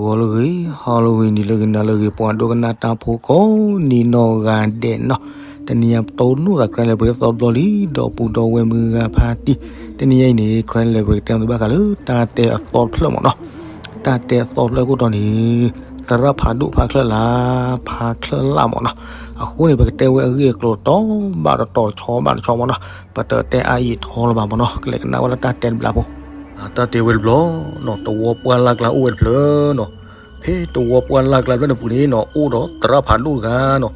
ဂီၤလၢအဂ့ၤ, Halloween နံၤလၢအဂ့ၤ, နၤလၢအဂ့ၤ, ပှၤဒိကနၣ်တၢ်ဖိကိးနံၤနီၢ်ဂၤဒဲးနီၤ, တနံၤညါပတိၢ်နီၣ်သး Cry Library သီဘျီလံ, ဒီပုၢ်ဒီဝဲၢ်မုၢ်ဂၤဖါတံၢ်, တနံၤညါအံၤန့ၣ် Cry Library ကတဲသုဘၣ်ဃးလၢတၢ်တဲအသီတဖျၢၣ်မ့ၢ်နီၤ, တၢ်တဲအသီတဖျၢၣ်အခိၣ်တီန့ၣ် သရၣ်ဖးဒိၣ်ဖးချၢၣ်လၢ်, ဖးချၢၣ်လၢ်မ့ၢ်နီၤ, အဃိန့ၣ် ပကတဲဝဲအဂ့ၢ်အကျိၤတတီၤဘၣ်တတီၤ တဆီဘၣ်တဆီမ့ၢ်နီၤ, ပတတဲအါအံၤထီလၢၤဘၣ်မ့ၢ်နီၤ, ကလဲၤကနၣ်ဝဲလၢတၢ်တဲတဘျီဖိ တၢ်တဲဝဲတဘျီနီၤ, တဝီပှၢ်လၢ်ကျါအိၣ်ဝဲတဖျၢၣ်နီၤ, ဖဲတဝီပှၢ်လၢ်ကျါဖျၢၣ်န့ၣ်ပူၤန့ၣ်နီၤ, အိၣ်ဒီးသရၣ်ဖးဒိၣ်တဂၤနီၤ,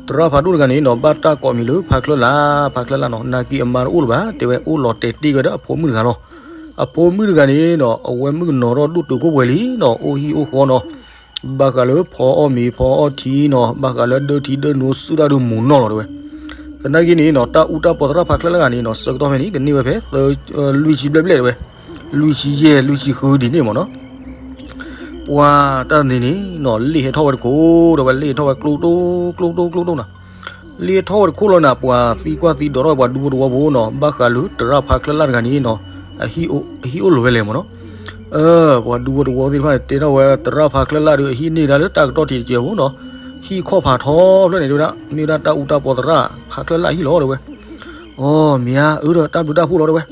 သရၣ်ဖးဒိၣ်တဂၤန့ၣ်နီၤ, ဘၣ်တၢ်ကိးမံၤလၢဖးချၢၣ်လၢ်, ဖးချၢၣ်လၢ်နီၤ, နာ်က့အမါတအိၣ်လၢၤဘၣ်, တဲဝဲ အိၣ်လီၤတဲာ်တ့ၢ်ဝဲဒီးအဖိမုၣ်တဂၤလီၤ, အဖိမုၣ်တဂၤန့ၣ်နီၤ, အဝဲမုၣ်ကနီၤထီၣ်ဒိၣ်တုာ်ခိၣ်ပှဲၤလံနီၤ, အိၣ်ဟံၣ်အိၣ်ဃီနီၤ, ဘၣ်ဃးလၢဖီအီၣ်မ့ၤဖီအီၣ်ထံနီၤ, ဘၣ်ဃးလၢဒၢထံဒၢနိစုၣ်တၢ်ဒီးမူၤနီၢ်လီၤတဲဝဲ, သနာ်က့န့ၣ်နီၤ, တၢ်အူတၢ်ပီသရၣ်ဖးချၢၣ်လၢ်တဂၤန့ၣ်နီၤ, ဆၢကတီၢ်ဖဲန့ၣ် ကန့ၢ်ဝဲဖဲ လွံၢ်ဆံဘျဲၣ်ဘျဲၣ်တဲဝဲ, လွံၢ်ဆံယဲၢ် လွံၢ်ဆံဃုဒ်န့ၣ်မ့ၢ်နီၤ, ပှၤတၢ်န့ၣ်န့ၣ်နီၤ, လ့ၣ်ဟဲထီၣ်ဝဲတခိၣ်တဲဝဲ, လ့ၣ်ဟဲထီၣ်ဝဲကျိတိၢ်ကျိတိၢ်ကျိတိၢ်နီၤ, လ့ၣ်ဟဲထီၣ်ဝဲတခိၣ်လီၤန့ၣ်, ပှၤသံကွၢ်သံဒိးထီၣ်ဝဲပှၤဒူဖိတဝီဖိနီၤ, ဘၣ်ဃးလၢသရၣ်ဖးချၢၣ်လၢ်တဂၤန့ၣ်နီၤ, အဟံၣ်အိၣ်လီၤဝဲလဲၣ်မ့ၢ်နီၤ, ပှၤဒူဖိတဝီသ့ၣ်တဖၣ်န့ၣ် တဲထီၣ်ဝဲသရၣ်ဖးချၢၣ်လၢ်ဒီး အဟံၣ်န့ၢ်ဒၣ်လၢတၢ်ကတီၢ်ထံးတစဲးဖိနီၤ, ဟံၣ်ခီၣ်ဖးထီဖျၢၣ်န့ၣ်တဲဝဲဒၣ်, မ့ၢ်ဝဲဒၣ်တၢ်အူတၢ်ပီသရၣ်ဖးချၢၣ်လၢ်ဟံၣ်လီၤတဲဝဲ, အီ မ့ၢ်ဧါ, အၢဒီးတၢ်ဘျုးတၢ်ဖှိၣ်လီၤတဲဝဲ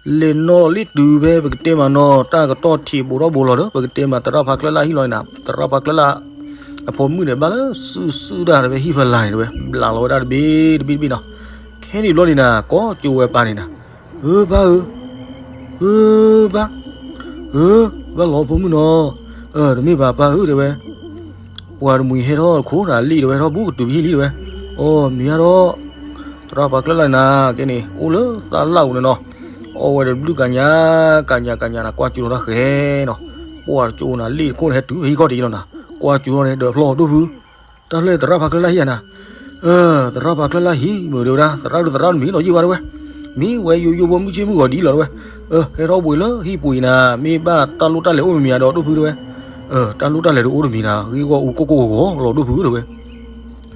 လဲၤနီၤလီၤလံတုၤဖဲပကတဲမးနီၤ, တၢ်ကတီၢ်ထံးဘူးထီၣ်ဘူးလီၤဒီး ပကတဲမးသရၣ်ဖးချၢၣ်လၢ်ဟံၣ်လီၤန့ၣ်, သရၣ်ဖးချၢၣ်လၢ် အဖိမုၣ်န့ၣ် ဘၣ်လၢစုစုဒၣ်တဝဲဟံၣ်ဖီလာ်န့ၣ်တဲဝဲ, ဘျးလီၤဝဲဒၣ်တဘ့ၣ်တဘ့ၣ်တဘ့ၣ်နီၤ, ခဲန့ၣ်ဘျီန့ၣ်နၤ ကိးကၠိဝဲပၢ်န့ၣ်နၤ, ဧၢ ပၢ်ဧၢ, ဧၢ ပၢ်, ဧၢ ဘၣ်လီၤဖိမုၣ်နီၤ, တမ့ၢ်ဘၣ်ပၢ်ဧၢတဲဝဲ ပှၤတမှံၤဟဲထီၣ်တခိၣ်နၤ, လ့ၣ်တဲဝဲထီၣ်ဘူးကတုၤဖဲဟံၣ်လံတဲဝဲ, အီ မ့ၢ်ဧါဒီး သရၣ်ဖးချၢၣ်လၢ်န့ၣ်နၤ ကဲန့ၣ် အိၣ်လၢသးလၢ်အူန့ၣ်နီၤ, အီၣ်ဝဲတဘျုးကညး ကညးကညးနၤ ကွၢ်ကၠိလီၤတၢ်ဃဲနီၤ, ပှၤတကၠိနၤ လ့ၣ်တခိၣ်န့ၣ် ဟဲတုၤဖဲဟံၣ်ခီၣ်ထံးလီၤနၤ, ကွၢ်ကၠိလီၤန့ၣ် ဒၢးဖျီဒိၣ်ဖု တၢ်ဖျၢၣ်သရၣ်ဖးချၢၣ်လၢ်ဟံၣ်ဧါနၤ, သရၣ်ဖးချၢၣ်လၢ်ဟံၣ်မ့ၢ်တဲဝဲဒၣ်, သရၣ်ဒုးသရၣ်တမံၤနီၤယံာ်ဘၣ်တဲဝဲ, မ့ၢ်ဝဲယိယိဖိမုၢ်ဆ့ၣ်မုၢ်ဂီၤဒ်လီၤတဲဝဲ, ဟဲထီၣ်ပှ့ၤလၢဟံၣ်ပူၤအံၤနၤ, မ့ၢ်ဘၣ်တၢ်လိၣ်တၢ်လဲၤအိၣ်မ့ၢ်မ့ၢ်ဧါဒီးဒိၣ်ဖုတဲဝဲ, တၢ်လိၣ်တၢ်လဲၤတအိၣ်တမံၤနၤ, ဂ့ၢ်ဂီၢ်အူကိၢ်ကိၢ်ဂီၤဂီၤလီၤဒိၣ်ဖုတဲဝဲ ကိၢ်ကိၢ်ဂီၤဂီၤ ဂ့ၢ်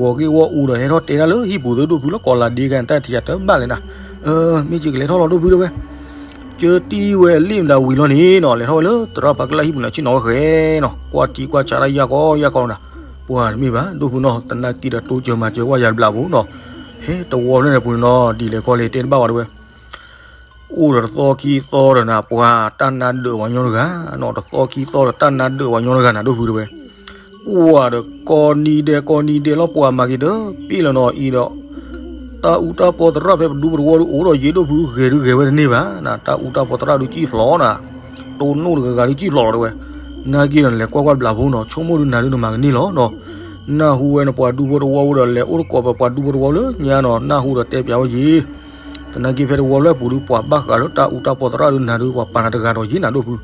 ဂီၢ်အူဒီး ဟဲထီၣ်တဲဒၣ်လၢဟံၣ်ပူၤသုဒိၣ်ဖုလၢကီးလၤဒ့ဂၤ တၢ်ထံၣ်ယၤတဘၣ်လဲၣ်နၤ, မ့ၢ်က့ၤကလဲၤထီၣ်လီၤဒိၣ်ဖုတဲဝဲ, ကၢတံၢ်ဝဲလ့ၣ်မတၤဝံၤလီၤန့ၣ်နီၤ, လဲၤထီၣ်ဝဲလၢသရၣ်ဖးချၢၣ်လၢ်ဟံၣ်ပူၤန့ၣ် ဆ့ၣ်နီၤဝဲဃဲနီၤ, ကွၢ်ထံကွၢ်ဆးတၢ်ယၢ်ကီယၢ်ကီလီၤနၤ, ပှၤတမ့ၢ်ဘၣ် ဒိၣ်ဖုနီၤ, သနာ်က့ဒီးတိစၢၤမၤစၢၤကွၢ်ယၤတဘျးဖိနီၤ, ဖဲတဝီဖျၢၣ်န့ၣ်ပူၤန့ၣ်နီၤ, ဒ်လဲၣ်ခီလဲၣ်တဲတဘၣ်ဝဲတဲဝဲ အိၣ်ဒီးတသီခံသီဒီးနၤ ပှၤတၢ်နါဒၢးဝၤညီတဂၤနီၤ, တသီခံသီဒီးတၢ်နါဒၢးဝၤညီတဂၤနၤဒိၣ်ဖုတဲဝဲ, ပှၤဒီးကိးနံၤဒဲးကိးနံၤဒဲးလီၤ ပှၤမၤက့ၤတပ့ၢ်လၢၤနီၤအံၤဒီး, တၢ်အူတၢ်ပီသရၣ်ဖဲပဒူပတဝီဒုးအိၣ်ဒီးယ့ဒိၣ်ဖုဂဲၤဒုးဂဲၤဝဲတန့ၢ်ဘၣ်နၤ, တၢ်အူတၢ်ပီသရၣ်ဒုးစံၣ်ဖျိးနၤ, တိၢ်နီၣ်တဂၤဂၤဒုးစံၣ်ဖျိးလီၤတဲဝဲ, နာ်က့ဒီးနလဲၤကွၢ်ကွၢ်တဘျးဖိနီၤ, ဆိကမိၣ်ဒုးနၤဒုးနမၤကန့ၢ်လီၤနီၤ, နၢ်ဟူဝဲနပှၤဒူဖိတဝီအိၣ်ဒီးလဲၤအိၣ်တကိးပပှၤဒူဖိတဝီလၢညါနီၤ, နၢ်ဟူဒီးတဲပျးဝဲယ့ သနာ်က့ဖဲတဝီဖျၢၣ်ပူၤဒုး ပှၤဘၣ်ဃးလၢတၢ်အူတၢ်ပီသရၣ်ဒုးနၤဒုး ပှၤပာ်နၤတဂၤဒီးယ့နၤဒိၣ်ဖု,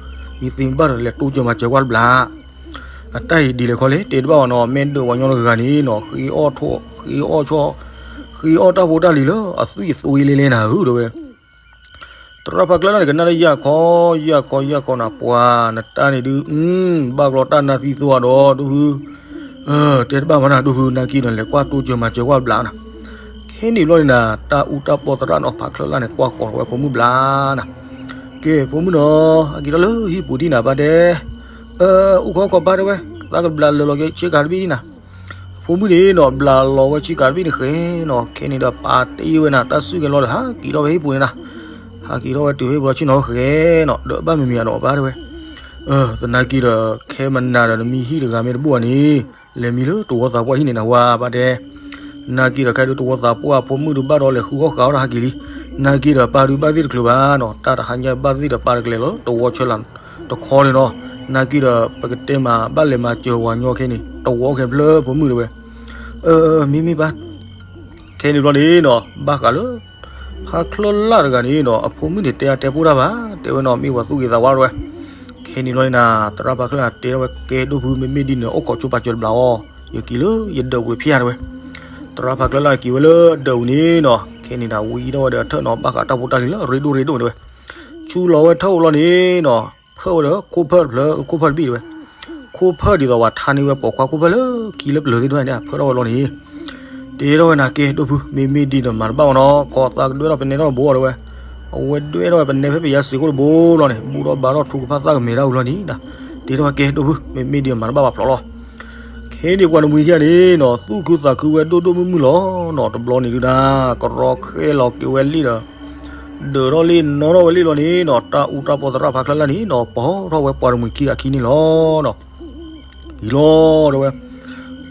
မ့ၢ်သ့ဘၣ်ဒီးလဲၤတိစၢၤမၤစၢၤကွၢ်တဘျး, အတၢ်အံၤဒ်လဲၣ်ခီလဲၣ်တဲတဘၣ်ဘၣ်နီၤ, မ့ၢ်ဒၢးဝၤညီတဂၤန့ၣ်နီၤ, ဃ့အီၣ်ထိၣ် ဃ့အီၣ်ဆီ ဃ့အီၣ်တၢ်ဖိတၢ်လံၤလၢအသွံၣ်အသွံၣ်လဲၤလဲၤနၤဧၢတဲဝဲ သရၣ်ဖးကျၢၢ်လၢ်န့ၣ် ကနၣ်တၢ်ယၢ်ခီ ယၢ်ခီ ယၢ်ခီနၤ, ပှၤနတၢ်န့ၣ်ဒုး ဘၣ်ကျီတၢ်နါသံသိအဒီး ဒိၣ်ဖု, တဲတဘၣ်မးနၤ ဒိၣ်ဖု, နာ်က့ဒီးလဲၤကွၢ်တိစၢၤမၤစၢၤကွၢ်တဘျးနၤ, ခဲန့ၣ်ဘျီန့ၣ်နၤ တၢ်အူတၢ်ပီသရၣ်နီၤ ဖးကျၢၢ်လၢ်န့ၣ် ကွၢ်ဃီၤလီၤဝဲဖိမုၣ်ဘျးနၤ, ကဲ ဖိမုၣ်နီၤ ဟဲက့ၤထီၣ်လၢဟံၣ်ပူၤဒ်နၤဘၣ်တဲ, အိၣ်ခိးခိးဘၣ်တဲဝဲ, သးကဘျးလၢာ်လီၤက့ၤဆ့ကၤတဘ့ၣ်ဒ်နၤ ဖိမုၣ်န့ၣ်နီၤ ဘျးလီၤဝဲဆ့ကၤတဘ့ၣ်န့ၣ်ဃဲနီၤ, ခဲန့ၣ်ဒီးပာ်တ့ၢ်ဝဲနၤ တၢ်စုၣ်ကဲၤလီၤဒီး ဟးက့ၤထီၣ်ဝဲဟံၣ်ပူၤန့ၣ်နၤ, ဟးက့ၤထီၣ်ဝဲတုၤဖဲပူၤလီၤဆ့ၣ်နီၤဃဲနီၤ, ဒီးဘၣ်မံၤမံၤအဒီးဘၣ်တဲဝဲ, သနာ်က့ဒီး ခဲမနၤဒီးနမံဟံၣ်တဂၤမ့ၢ်တဘိၣ်ဘၣ်န့ၣ်, လဲၤမံလၢတဝီသးပှၢ်ဟံၣ်န့ၣ်နၤဝဲဘၣ်တဲ နာ်က့ဒီးခဲဒုးတဝီသးပှၢ်ဖိမုၣ်ဒုးဘၣ်ဒီးလဲၤဃုအီၣ်ဃာ်အီၣ်ဒီးဟးက့ၤလံ, နာ်က့ဒီးပၢ်ဒုးဘၣ်သ့ၣ်တချုးဘၣ်နီၤ, တၢ်တဟါညါဘၣ်သ့ၣ်ဒီးပၢ်တကလဲၤလီၤ တဝီဆၢလၢ်တခီန့ၣ်နီၤ, နာ်က့ဒီးပကတဲမးဘၣ်လဲၤမၤစၢၤဝၤညီခဲန့ၣ် တဝီခဲဖျၢၣ်ဖိမုၣ်တဲဝဲ, မ့မ့ၢ်ဘၣ် ခဲန့ၣ်ဘျီန့ၣ်နီၤ ဘၣ်ဃးလၢ ဖးချၢၣ်လၢ်တဂၤန့ၣ်နီၤ အဖိမုၣ်န့ၣ် တဲအါတဲပိၢ်တၢ်ဘၣ် တဲဝဲနီၤ မ့ၢ်ပှၤသူၣ်ဂ့ၤသးဝါတဝဲ, ခဲန့ၣ်ဘျီန့ၣ်နၤ သရၣ်ဖးချၢၣ်လၢ်တဲထီၣ်ဝဲ ကဲဒိၣ်ဖု မ့မ့ၢ်ဒ်န့ၣ် အိၣ်ခိးဆိပာ်စၢၤတဘျီအီၤ, ယက့ၤလၢယဒၢးပူၤဖျဲးတဲဝဲ, သရၣ်ဖးချၢၣ်လၢ်က့ၤဝဲလၢဒၢးပူၤန့ၣ်နီၤ ခဲန့ၣ်ဒၣ်ဝံထီၣ်ဝဲဒီးအထၢၣ်နီၤ ဘၣ်ဃးတၢ်ဖိတၢ်လံၤလၢရ့ဒိၣ်ရ့ဒိၣ်တဲဝဲ, ဆူလီၤဝဲထၢၣ်အိၣ်လီၤန့ၣ်နီၤ ဖၢၣ်ဝဲဒီးခိၣ်ဖၢၣ်တဖျၢၣ် ခိၣ်ဖၢၣ်တဘ့ၣ်တဲဝဲ, ခိၣ်ဖၢၣ်ဒ်သိးပှၤထါန့ၢ်ဝဲပိာ်ခွါခိၣ်ဖၢၣ်လၢခံလၢပျၢၤသ့ၣ်တဖၣ်န့ၣ် ဖၢၣ်ထီၣ်ဝဲလီၤန့ၣ်, တဲထီၣ်ဝဲနၤ ကဲဒိၣ်ဖု မ့မ့ၢ်ဒ်န့ၣ်မၤတဘၣ်ဘၣ်နီၤ ခိးသးကဒွဲထီၣ်ပနဲထီၣ်တဘိအီၤတဲဝဲ, အဝဲဒွဲၣ်ထီၣ်ဝဲပနဲဖဲပယါစ့ၢ်ကီးတဘိလီၤန့ၣ်, ဘူၣ်ထီၣ်ဘါထီၣ်ထူကဖၣ်သၣ်ကမဲာ်တၢ်အူလီၤန့ၣ်, တဲထီၣ်ကဲဒိၣ်ဖု, မ့မ့ၢ်ဒ်မၤတဘၣ်ဘၣ်ဖျိးလီၤ. ခဲန့ၣ်ပှၤတမှံၤခံဂၤန့ၣ်နီၤ သူၣ်ခုသးခုဝဲဒိၣ်ဒိၣ်မုၢ်မုၢ်လီၤနီၤ. တဘျီန့ၣ်ဒုဒၣ် ကရီခဲလီၤက့ၤဝဲလံဒီး ဒၢးထီၣ်လံနီၣ်ထီၣ်ဝဲလံလီၤန့ၣ်နီၤ, တၢ်အူတၢ်ပီးသရၣ်ဖးချၢလၢ်န့ၣ်နီၤ ပိာ်ထီၣ်ဝဲပှၤတမှံၤခံဂၤခံန့ၣ်လီၤနီၤ. အံၤလီၤတဲဝဲ,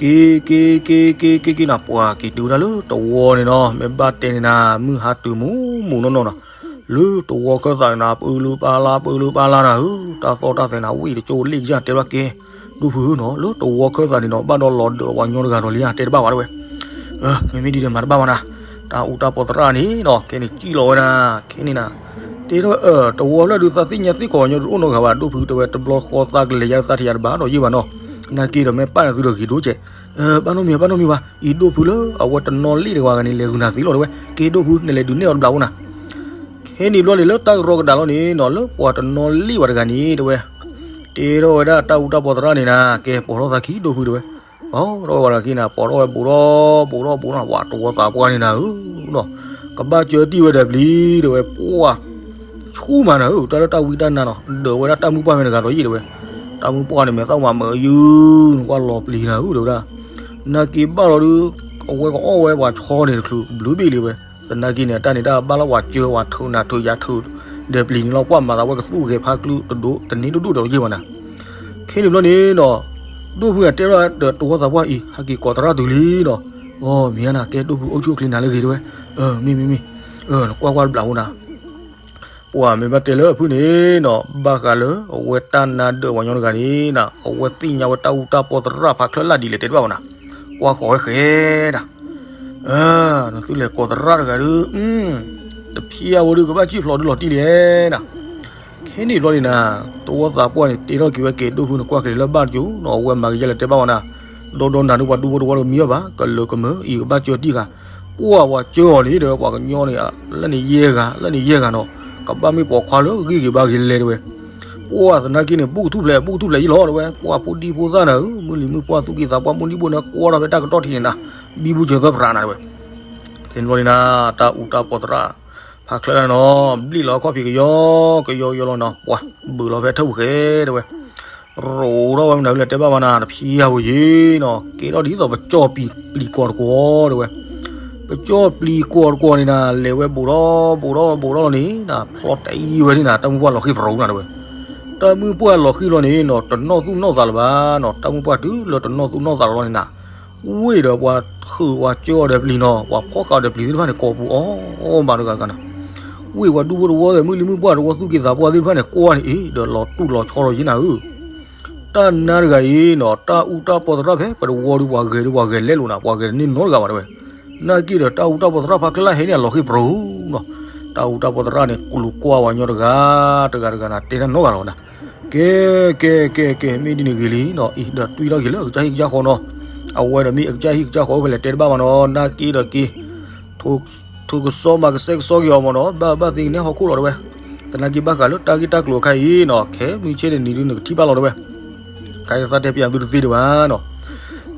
က့ၤက့ၤက့ၤက့ၤက့ၤက့ၤနၤ, ပှၤက့ၤတုၤဝဲဒၣ်လၢတဝီန့ၣ်နီၤ, မ့ၢ်ဘၣ်တဲန့ၣ်နၤ မုၢ်ဟါတုၤမူမူနီၢ်နီၢ်နီၤ, လၢတဝီခၢၣ်သးန့ၣ်နၤ ပၢလုပၢ်လၢ် ပၢလုပၢ်လၢ်နၤဧၢ, တၢ်သီၣ်တၢ်သဲနၤ ဝံၣ်တကၠိလ့ၣ်ကစၢ်တဲဘၣ်ကဲ, ဒိၣ်ဖုဧၢနီၤ, လၢတဝီခၢၣ်သးန့ၣ်နီၤ ဘၣ်ဒီးလီၤဒၢးပှၤညီတဂၤဒီးလံဧါ တဲတဘၣ်ဝဲတဲဝဲ မ့မ့ၢ်ဒ်န့ၣ်မၤတဘၣ်ဘၣ်နၤ, တၢ်အူတၢ်ပီးသရၣ်န့ၣ်နီၤ ခဲန့ၣ်စံၣ်လီၤဝဲဒၣ်, ခဲန့ၣ်နၤ, တဲထီၣ်ဝဲ တဝီဖျၢၣ်ဒုးသးသ့ၣ်ညါသ့ၣ်ခိးညီတအိၣ်နီတဂၤဘၣ်, ဒိၣ်ဖုတဲဝဲ တဘျီဃီသးကလဲၤယါသးထံၣ်ယါတဘၣ်ဒီးယ့ၢ်ဘၣ်နီၤ, နာ်က့ဒီးမ့ၢ်ပၢ်နၤသုဒီးဂ့ၤဒိၣ်ကဲး, ဘၣ်နီတမံၤဘၣ်နီတမံၤဘၣ်, အံၤဒိၣ်ဖုလၢအဝဲတနီၤလံၣ်တဂၤဂၤန့ၣ် လဲၤဂုာ်နၤသ့လီၤတဲဝဲ, က့ၤဒိၣ်ဖု နလဲၤဒုးနဲၣ်အီၤတဘျီအိၣ်နၤ ခဲန့ၣ်ဘျီန့ၣ်လၢတၢ်ကရီကဒါလီၤန့ၣ်နီၤ လၢပှၤတနီၤလံၣ်ဝဲတဂၤန့ၣ်တဲဝဲ, တဲထီၣ်ဝဲဒၣ်တၢ်အူတၢ်ပီးသရၣ်န့ၣ်နၤ ကဲပိာ်ထီၣ်သးခံဒိၣ်ဖုတဲဝဲ, ပိာ်ထီၣ်ဝဲပှၤတဂၤခံနၤ ပိာ်ထီၣ်ဝဲဘူးထီၣ်ဘူးထီၣ်ဘူးထီၣ် ပှၤတဝီသးပှၢ်န့ၣ်နၤဧၢနီၤ, ကဘၣ်စၢတံၢ်ဝဲဒီးပျံၤတဲဝဲ, ပှၤ ဆူၣ်မးနၤဧၢ, တၢ်လၢတၢ်ဝံတၢ်နါနီၤ ဒၢးဝဲဒၣ်တၢ်မုၢ်ပှၢ်ဖဲန့ၣ်တဂၤဒီးယ့ၢ်တဲဝဲ, တၢ်မုၢ်ပှၢ်န့ၣ်မဲာ်သၣ်မၤမၢယုၢ် နကွၢ်လီၤပျံၤနၤဧၢတဲဝဲဒၣ်, နာ်က့ဘၣ်လီၤဒုး, အဝဲကအီၣ်ဝဲပှၤဆီန့ၣ်တချုးဘျုးဘ့ၣ်လံဝဲ, သနာ်က့န့ၣ် အတၢ်န့ၣ်တၢ်ဘၣ်လၢပှၤစၢၤပှၤထုးနၤထုးယၤထုး, ဒီးပျံၤန့ၣ်လီၤ ကွၢ်မၤသးဝဲကသူၣ်ဂဲၤဖးကျုတဒိး တန့ၢ်တဒိၣ်ဒီးယ့ၢ်ဘၣ်နၤ ခဲန့ၣ်ဘျီန့ၣ်နီၤ, ဒိၣ်ဖုအတဲဒီးတဝီသးပှၢ်အံၤ ဟဲက့ၤကိးသရၣ်တုၤလံနီၤ, အမ့ၢ်ဧါနၤ ကဲဒိၣ်ဖုအိၣ်ဆူၣ်အိၣ်ချ့နၤလၢဂ့ၤတဲဝဲ, မ့ၢ်မ့ၢ်မ့ၢ်, နကွၢ်ကွၢ်တဘျီအိၣ်နၤ, ပှၤမ့ၢ်ဘၣ်တဲလၢအဖုန့ၣ်နီၤ ဘၣ်ဃးလၢအဝဲတၢ်နါဒၢးပှၤညီတဂၤန့ၣ်နီၤ အဝဲသ့ၣ်ညါဝဲတၢ်အူတၢ်ပီးသရၣ်ဖးချၢလၢ်ဒ်လဲၣ်တဲတဘၣ်ဝဲနၤ, ကွၢ်ဃီၤဝဲဃဲဒၣ် နသုလဲၤကိးသရၣ်တဂၤဒုး, တဖျံအဝဲဒုးကဘၣ်စံၣ်ဖျိးဒုးလီၤတံၢ်လံနၤ, ခဲန့ၣ်ဘျီန့ၣ်နၤ, တဝီသးပှၢ်န့ၣ် တဲထီၣ်က့ၤဝဲကဲဒိၣ်ဖုန့ၣ် ကွၢ်ကလဲၤလၢဘၣ်တကၠိနီၤ အဝဲမၤကယဲၢ်လၢတဲဘၣ်ဝဲနၤ, ဒီဒီနၤဒုးပှၤဒူဖိတဝီတမံၤဘၣ် ကလၢကမၢအံၤကဘၣ်စၢတံၢ်ဃာ်, ပှၤပှၤစၢအီၤန့ၣ်တဲဝဲ ပှၤကညီန့ၣ် လၢန့ၣ်ယဲၢ်ဂၤ လၢန့ၣ်ယဲၢ်ဂၤနီၤ, ကဘၣ်မ့ၢ်ပိာ်ခွါလၢဂံၢ်ဂ့ၤဘါဂ့ၤလဲၣ်တဲဝဲ ပှၤသနာ်က့န့ၣ် ဘူၣ်ကထူၣ်ဖျဲး ဘူၣ်ကထူၣ်ဖျဲးယံလီၤတဲဝဲ, ပှၤဖိဒံဖိသၣ်နၤဧၢ မုၢ်လံၤမုၢ်ပှၢ်သူၣ်က့သးပှၢ် မိၢ်နံၣ်ဘိန့ၣ် ကွၢ်ထီၣ်ဖဲတၢ်ကတီၢ်ထံးန့ၣ်နၤ, ဘံဘူစၢၤသၢပြးနၤတဲဝဲ, ခဲန့ၣ်ဘျီန့ၣ်နၤ, တၢ်အူတၢ်ပီးသရၣ် ဖးချၢနၤနီၤ ဘျံၣ်လီၤခီၣ်ဖံးကယီကယီကယီလီၤနီၤ, ပှၤဘုးလီၤဖဲထၢၣ်ပူၤဃဲတဲဝဲ ရိးထီၣ်ဝဲမနုၤလဲၣ်တဲဘၣ်ဝဲနၤ တဖံးယၤဝဲယံၤနီၤ, ကဲထီၣ်ဒ်သိးပကၠီၣ်ပျံၤကွီၢ်တကွီၢ်တဲဝဲ, ပကၠီၣ်ပျံၤကွီၢ်တကွီၢ်န့ၣ်နၤ လဲၤဝဲဘူးထီၣ်ဘူးထီၣ်ဘူးထီၣ်လီၤန့ၣ်နၤ, ဖျီတအံၤဝဲန့ၣ်နၤ တၢ်မုၢ်ပှၢ်လီၤဃံၤပရိးနၤတဲဝဲ, တၢ်မုၢ်ပှၢ်လီၤဃံၤလီၤန့ၣ်နီၤ တနီၣ်သူၣ်နီၣ်သးလၢၤဘၣ်နီၤ, တၢ်မုၢ်ပှၢ်တုၤလၢတနီၣ်သူၣ်နီၣ်သးလီၤန့ၣ်နၤ ဝ့ၢ်ဒီးပှၤထုးပှၤကၠီၣ်အီၤဒီးပျံၤနီၤ ပှၤဖီၣ်ဃာ်အီၤဒီးပျံၤသ့ၣ်တဖၣ်န့ၣ် ကိးပူၤအီၣ်အီၣ်မးတဂၤဂၤနၤ, ဝ့ၢ်ပှၤဒူဖိတဝီဒီး မုၢ်လံၤမုၢ်ပှၢ်တဝီသူၣ်က့သးပှၢ်သ့ၣ်တဖၣ်န့ၣ် ကွၢ်န့ၣ်အံၤ ဒီးလီၤတူၢ်လီၤဆီလီၤယံၤနၤဧၢ, တၢ်နါတဂၤအံၤနီၤ တၢ်အူတၢ်ပီးသရၣ်ဖဲပတဝီဒုး ပှၤဂဲၤဒုး ပှၤဂဲၤတန့ၢ်နီတဂၤဘၣ်တဲဝဲ, နာ်က့ဒီးတၢ်အူတၢ်ပီးသရၣ်ဖးချၢလၢ်ဟဲန့ၣ် အလီၤဃံၤပရိးနီၤ, တၢ်အူတၢ်ပီးသရၣ်န့ၣ် ကူလူၤကွၢ်ဝဲညီတဂၤ တဂၤတဂၤနၤ တဲတၢ်နီတဂၤလီၤနၤ ကဲ ကဲ ကဲ ကဲ မ့ၢ်ဒ်န့ၣ်ဂ့ၤလံနီၤ, အံၤဒီးတွံၢ်ထီၣ်က့ၤလၢအကစၢ်ဟံၣ်ကစၢ်ဃီနီၤ, အဝဲဒီးမ့ၢ်အကစၢ်ဟံၣ်ကစၢ်ဃီအိၣ်ဖဲလဲၣ်တဲတဘၣ်ဘၣ်နီၤ, နာ်က့ဒီးက့ၤ ထိးကစီမၤကစဲကစီက့ၤအီၤမ့ၢ်နီၤ, ဘၣ်ဘၣ်သ့ကနဲဟီၣ်ခိၣ်လီၤတဲဝဲ, သနာ်က့ဘၣ်ဃးလၢတၢ်ဂ့ၢ်တၢ်ကျိၤအခါအံၤနီၤ, ခဲမုၢ်ဆ့ၣ်န့ၣ်နံၤဒုးနကထံၣ်ဘၣ်လီၤတဲဝဲ, ခါအံၤသးတဲပျးသုတသ့ဒံးဘၣ်နီၤ,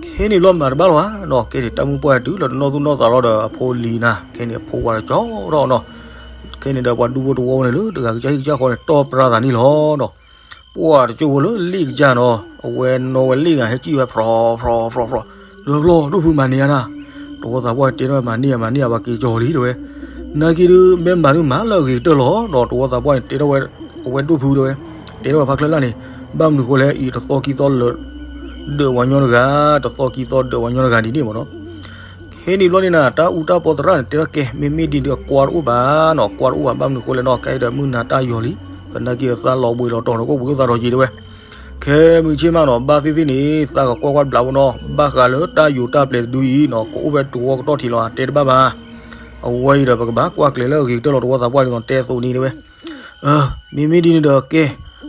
ခဲန့ၣ်ဘျီမၤတဘၣ်လီၤဧါနီၤ, ခဲန့ၣ်တၢ်မုၢ်ပှၢ်တုၤလၢတနီၣ်သူၣ်နီၣ်သးလီၤဒီးအဖိလံၤနၤ, ခဲန့ၣ်အဖိဝဲဒီးကၠီထီၣ်နီၤ, ခဲန့ၣ်ဒီးပှၤဒူဖိတဝီန့ၣ်လၢတဂၤကစၢ်ဟံၣ်ကစၢ်ဃီန့ၣ် တီၢ်ပြၢသးန့ၣ်လီၤနီၤ, ပှၤတကၠိဖိလၢလ့ၣ်ကစၢ်နီၤ, အဝဲနီၣ်ဝဲလ့ၣ်ဂၤဟဲစံၣ်ဝဲဖြီဖြီဖြီဖြီ, ဒီးဘျီဒိၣ်ဖုမၤန့ၢ်ဧါနၤ, တဝီသးပှၢ်တဲထီၣ်မၤန့ၢ်ဧါမၤန့ၢ်ဧါ ပှၤက့ၤကၠီလံတဲဝဲ, နာ်က့ဒုး မ့ၢ်မၤဒုးမၤလၢအဂ့ၤကတၢၢ်လီၤနီၤ, တဝီသးပှၢ်န့ၣ် တဲထီၣ်ဝဲ, အဝဲဒိၣ်ဖုတဲဝဲ, တဲထီၣ်ဝဲဖးချၢလၢ်န့ၣ်, ဘၣ်မနုၤဃိလဲၣ် အံၤတသီခံသီလၢ ဒၢးပှၤညီတဂၤ, တသီခံသီဒၢးပှၤညီတဂၤဒ်န့ၣ်မ့ၢ်နီၤ ခဲန့ၣ်ဘျီန့ၣ်နၤ တၢ်အူတၢ်ပီးသရၣ်န့ၣ် တဲထီၣ်ကဲ မ့မ့ၢ်ဒ်န့ၣ်ဒီးကွၢ်တအိၣ်ဘၣ်နီၤ, ကွၢ်တအိၣ်ဘၣ် ဘၣ်မနုၤဃိလဲၣ်နီၤ, ခဲအံၤဒီးမုၢ်နၤတၢ်ယီၤလံ, သနာ်က့ဒီးသးလီၤဘှံးလီၤတီၤန့ၣ် ကအိၣ်ဘှံးအိၣ်သါဒီးယံၤတဲဝဲ, ခဲမုၢ်ဆ့ၣ်မးနီၤ ဘၣ်သ့ၣ်သ့ၣ်န့ၣ် သးကကွၢ်ကွၢ်တဘျီဖိနီၤ, ဘၣ်ဃးလၢတၢ်ယိၤတၢ်ပျဲၤတဒုအံၤနီၤ ကအိၣ်ဖဲတဝီကတီၢ်ထံးလီၤ တဲတဘၣ်ဘၣ်, အဝဲအံၤဒီးပကဘၣ်ကွၢ်ကျဲၤလၢအဂ့ၤကတၢၢ်လီၤ တဝီသးပှၢ်ဒ်သိးတဲသိးန့ၣ်တဲဝဲ မ့မ့ၢ်ဒ်န့ၣ်ဒီးကဲ,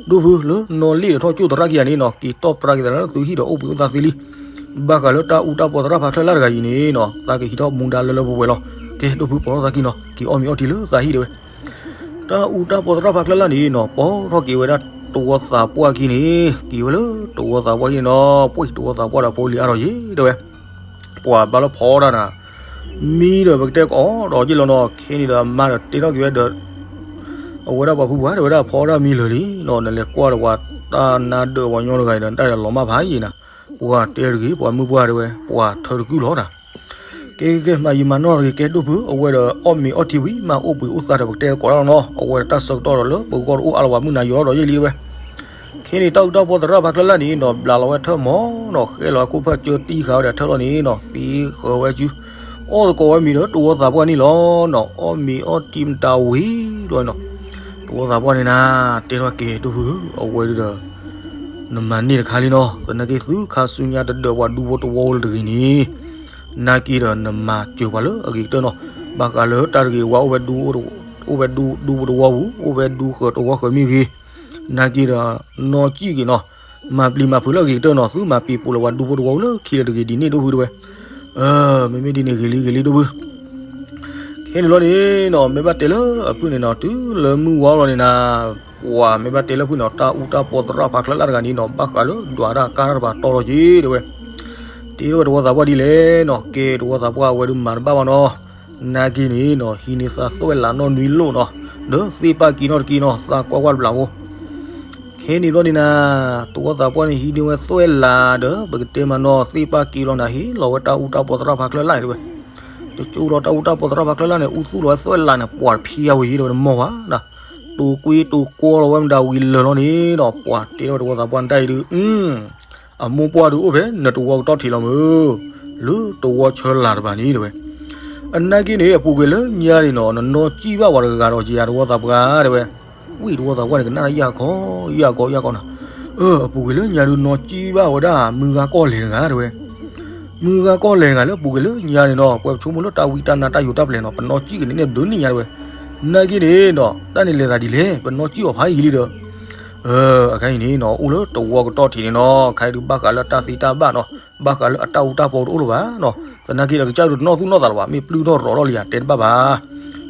ဒိၣ်ဖုလၢနီၣ်လ့ၣ်ဒီးထီၣ်ကၠိၣ်သရၣ်ခံဂၤန့ၣ်နီၤ က့ၤတီၢ်ပြၢက့ၤသးလၢသုဟံၣ်ဒီးအိၣ်ဘှံးအိၣ်သါသ့လံ, ဘၣ်ဃးလၢတၢ်အူတၢ်ပီးသရၣ်ဖးချၢလၢ်တဂၤအံၤန့ၣ်နီၤ သးကဟံးထီၣ်မူဒါလၢလၢပှဲၤပှဲၤလီၤ, ကဲဒိၣ်ဖုပိာ်ထီၣ်သးခံနီၤ က့ၤအီၣ်မ့ၤအီထံလၢသးဟံၣ်တဲဝဲ, တၢ်အူတၢ်ပီးသရၣ်ဖးချၢလၢ်န့ၣ်နီၤ ပိာ်ထီၣ်က့ၤဝဲဒၣ်တဝီသးပှၢ်ခံန့ၣ် က့ၤဝဲလၢတဝီသးပှၢ်ခံန့ၣ်နီၤ ပှ့ၤတဝီသးပှၢ်ဒီးဖိလံၤအါထီၣ်ယံၤတဲဝဲ, ပှၤဘၣ်လၢဖီဒၣ်နၤ မံဒီးပကတဲကအီၣ်ဒီးယ့ၢ်လီၤနီၤ ခဲန့ၣ်ဒီးအမါဒီးတဲထီၣ်က့ၤဝဲဒီး အဝဲဒၣ်ပှၤဖုပှၢ် တဲဝဲဒၣ်ဖီဒၣ်မံလၢာ်လံနီၤ, နလဲၤကွၢ်ဒီးပှၤတၢ်နါဒၢးပှၤညီတဂၤအံၤဒီး နတၢ်လီၤမၢ်ဖးယံာ်နၤ, ပှၤတဲတဂ့ၤ ပှၤမုၢ်ပှၢ်တဲဝဲ ပှၤထၢတကုၢ်လီၤနၤ. ကဲကဲကဲ မၤယံာ်မၤနီၢ်တဂ့ၤ ကဲဒိၣ်ဖု အဝဲဒီးအီၣ်မ့ၤအီထံဝံၤ မ့ၢ်အိၣ်ပှ့ၤအိၣ်သါဒီး ပကတဲသကိးတၢ်လီၤနီၤ, အဝဲဒီးတၢ်ဆၢကတီၢ်ဒီးလၢပဂီၢ်တအိၣ်အါလၢၤ ပှၤမုၢ်နၤယိၤထီၣ်ဒီးယဲၢ်လံတဲဝဲ. ခဲန့ၣ်တၢ်အူတၢ်ပီသရၣ်ဖးကျၢၢ်လၢ်န့ၣ်နီၤ ဘျးလီၤဝဲထၢၣ်မီၤနီၤ, ဃဲလီၤဝဲခိၣ်ဖၢၣ်ကၢတံၢ်ဃာ်ဝဲဒီးထၢၣ်လီၤန့ၣ်နီၤ သံဃၢၤဝဲစု, အီၣ်သကိးဝဲမ့ၤဒီးတဝီသးပှၢ်န့ၣ်လီၤနီၤ, အီၣ်မ့ၤအီထံမတၤဝံၤလီၤနီၤ, တဝီသးပှၢ်န့ၣ်နၤ တဲထီၣ်ကဲဒိၣ်ဖုဧၢ အဝဲဒုဒီး နမၤန့ၢ်တခါလံနီၤ, သနာ်က့သုခါဆူညါတဒၢးပှၤဒူဖိတဝီဖိလၢတဂ့ၤန့ၣ်, နာ်က့ဒီးနမၤစၢၤပှၤလၢအဂ့ၤကတၢၢ်နီၤ, ဘၣ်ဃးလၢတၢ်တဂ့ၤတဝါအိၣ်ဝဲဒူ အိၣ်ဝဲဒူ ဒူဖိတဝီပူၤ အိၣ်ဝဲဒူဃၢၤတဝီဃၢၤမ့ၢ်ဂ့ၤ, နာ်က့ဒီး နီၢ်ကံၣ်က့ၤနီၤ, မၤပျံၤမၤဖုးလၢအဂ့ၤကတၢၢ်နီၤ, သုမၤပံၤပူၤလၢပှၤဒူဖိတဝီဖိလၢခံလၢတဂ့ၤဒ်န့ၣ်ဒိၣ်ဖုတဲဝဲ. မ့မ့ၢ်ဒ်န့ၣ်ဂ့ၤလံဂ့ၤလံဒိၣ်ဖု ခဲန့ၣ်လီၤန့ၣ်နီၤ မ့ၢ်ဘၣ်တဲလၢအဖုၣ်န့ၣ်နီၤ တုၤလၢမုၢ်ဝါလီၤန့ၣ်နၤ, ပှၤမ့ၢ်ဘၣ်တဲလၢဖုၣ်န့ၣ်နီၤ တၢ်အူတၢ်ပီသရၣ်ဖးကျၢၢ်လၢ်တဂၤန့ၣ်နီၤ ဘၣ်ဃးလၢဒွးတၢ်ကါတၢ်တပၤတီလီၤက့ၤတဲဝဲ. တဲထီၣ်ဝဲတဝီသးပှၢ်ဒ်လဲၣ်နီၤ, ကဲတဝီသးပှၢ်အဝဲဒုးမၤတဘၣ်ဘၣ်နီၤ, နာ်က့န့ၣ်နီၤ ဟံးန့ၢ်သးသွဲၣ်လးနီၢ်နွံလိၣ်နီၤ, ဒီးသ့ၣ်ပၢ်က့ၤနီၣ်တက့ၢ်နီၤ သးကွၢ်ကွၢ်တဘျးဖိ ခဲန့ၣ်ဘျီန့ၣ်နၤ, တဝီသးပှၢ်န့ၣ် ဟံးန့ၢ်ဝဲသွဲၣ်လးဒီး ပကတဲမးနီၤ သ့ၣ်ပၢ်က့ၤလီၤနၤ ဟ့ၣ်လီၤဝဲတၢ်အူတၢ်ပီသရၣ်ဖးကျၢၢ်လၢ်န့ၣ်တဲဝဲ. တကၠိဒီးတၢ်အူတၢ်ပီသရၣ်ဖးကျၢၢ်လၢ်န့ၣ် အူသူၣ်လီၤဝဲသွဲၣ်လးန့ၣ် ပှၤတဖံးအဝဲယံၤတဲဝဲ တမီၢ်ဘၣ်, တိာ်ကွ့တိာ်ကွီလီၤဝဲမတၤဝံၤလၢာ်လီၤန့ၣ်ဒီး ပှၤတဲထီၣ်ဝဲတဝီသးပှၢ်န့ၣ်တၢ်အံၤဒုး အမိၢ်ပှၢ်ဒုးအိၣ်ဖဲနတဝီကတီၢ်ထံးလီၤမုၢ်, လၢတဝီဆၢလၢ်တဘၣ်န့ၣ်တဲဝဲ. အနာ်က့န့ၣ် အပူၤကွံာ်လၢညါန့ၣ်နီၤ နနီၢ်ကံၣ်ဘၣ်ဝဲတဂၤဒီး ယၤတဝီသးပှၢ်တဲဝဲ. ဝံၣ်တဝီသးပှၢ်န့ၣ် ကနၣ်ယၢ်ခီ ယၢ်ခီ ယၢ်ခီနၤ, အပူၤကွံာ်လၢညါဒုးနီၢ်ကံၣ်ဘၣ်ဝဲဒၣ် မုၢ်ဂၤကီၢ်လဲၢ်တဂၤတဲဝဲ. မုၢ်ဂၤကီၢ်လဲၢ်တဂၤလၢအပူၤကွံာ်လၢညါန့ၣ်နီၤ ပှၤပဆိကမိၣ်လၢတၢ်ဝံတၢ်နါတၢ်ယိၤတၢ်ပျဲၤနီၤ ပနီၢ်ကံၣ်ကန့ၣ်န့ၣ် ပဒိးန့ၢ်ညါတဲဝဲ. နာ်က့န့ၣ်နီၤ တၢ်န့ၣ်လဲၤသးဒ်လဲၣ် ပနီၢ်ကံၣ်အီၤဖးယံာ်လံဒီး အခါအံၤန့ၣ်နီၤ အိၣ်လၢတဝီကတီၢ်ထံးန့ၣ်နီၤ ခါအံၤဒုးဘၣ်ဃးလၢတၢ်သ့တၢ်ဘၣ်နီၤ ဘၣ်ဃးလၢအတၢ်အူတၢ်ပီတအိၣ်လၢၤဘၣ်နီၤ သနာ်က့ဒီးကစၢ်ဒုးတနီၣ်သူၣ်နီၣ်သးလၢၤဘၣ် မ့ၢ်ပျုၢ်ထီၣ်ရီၤထီၣ်လံယၤတဲတဘၣ်ဘၣ်.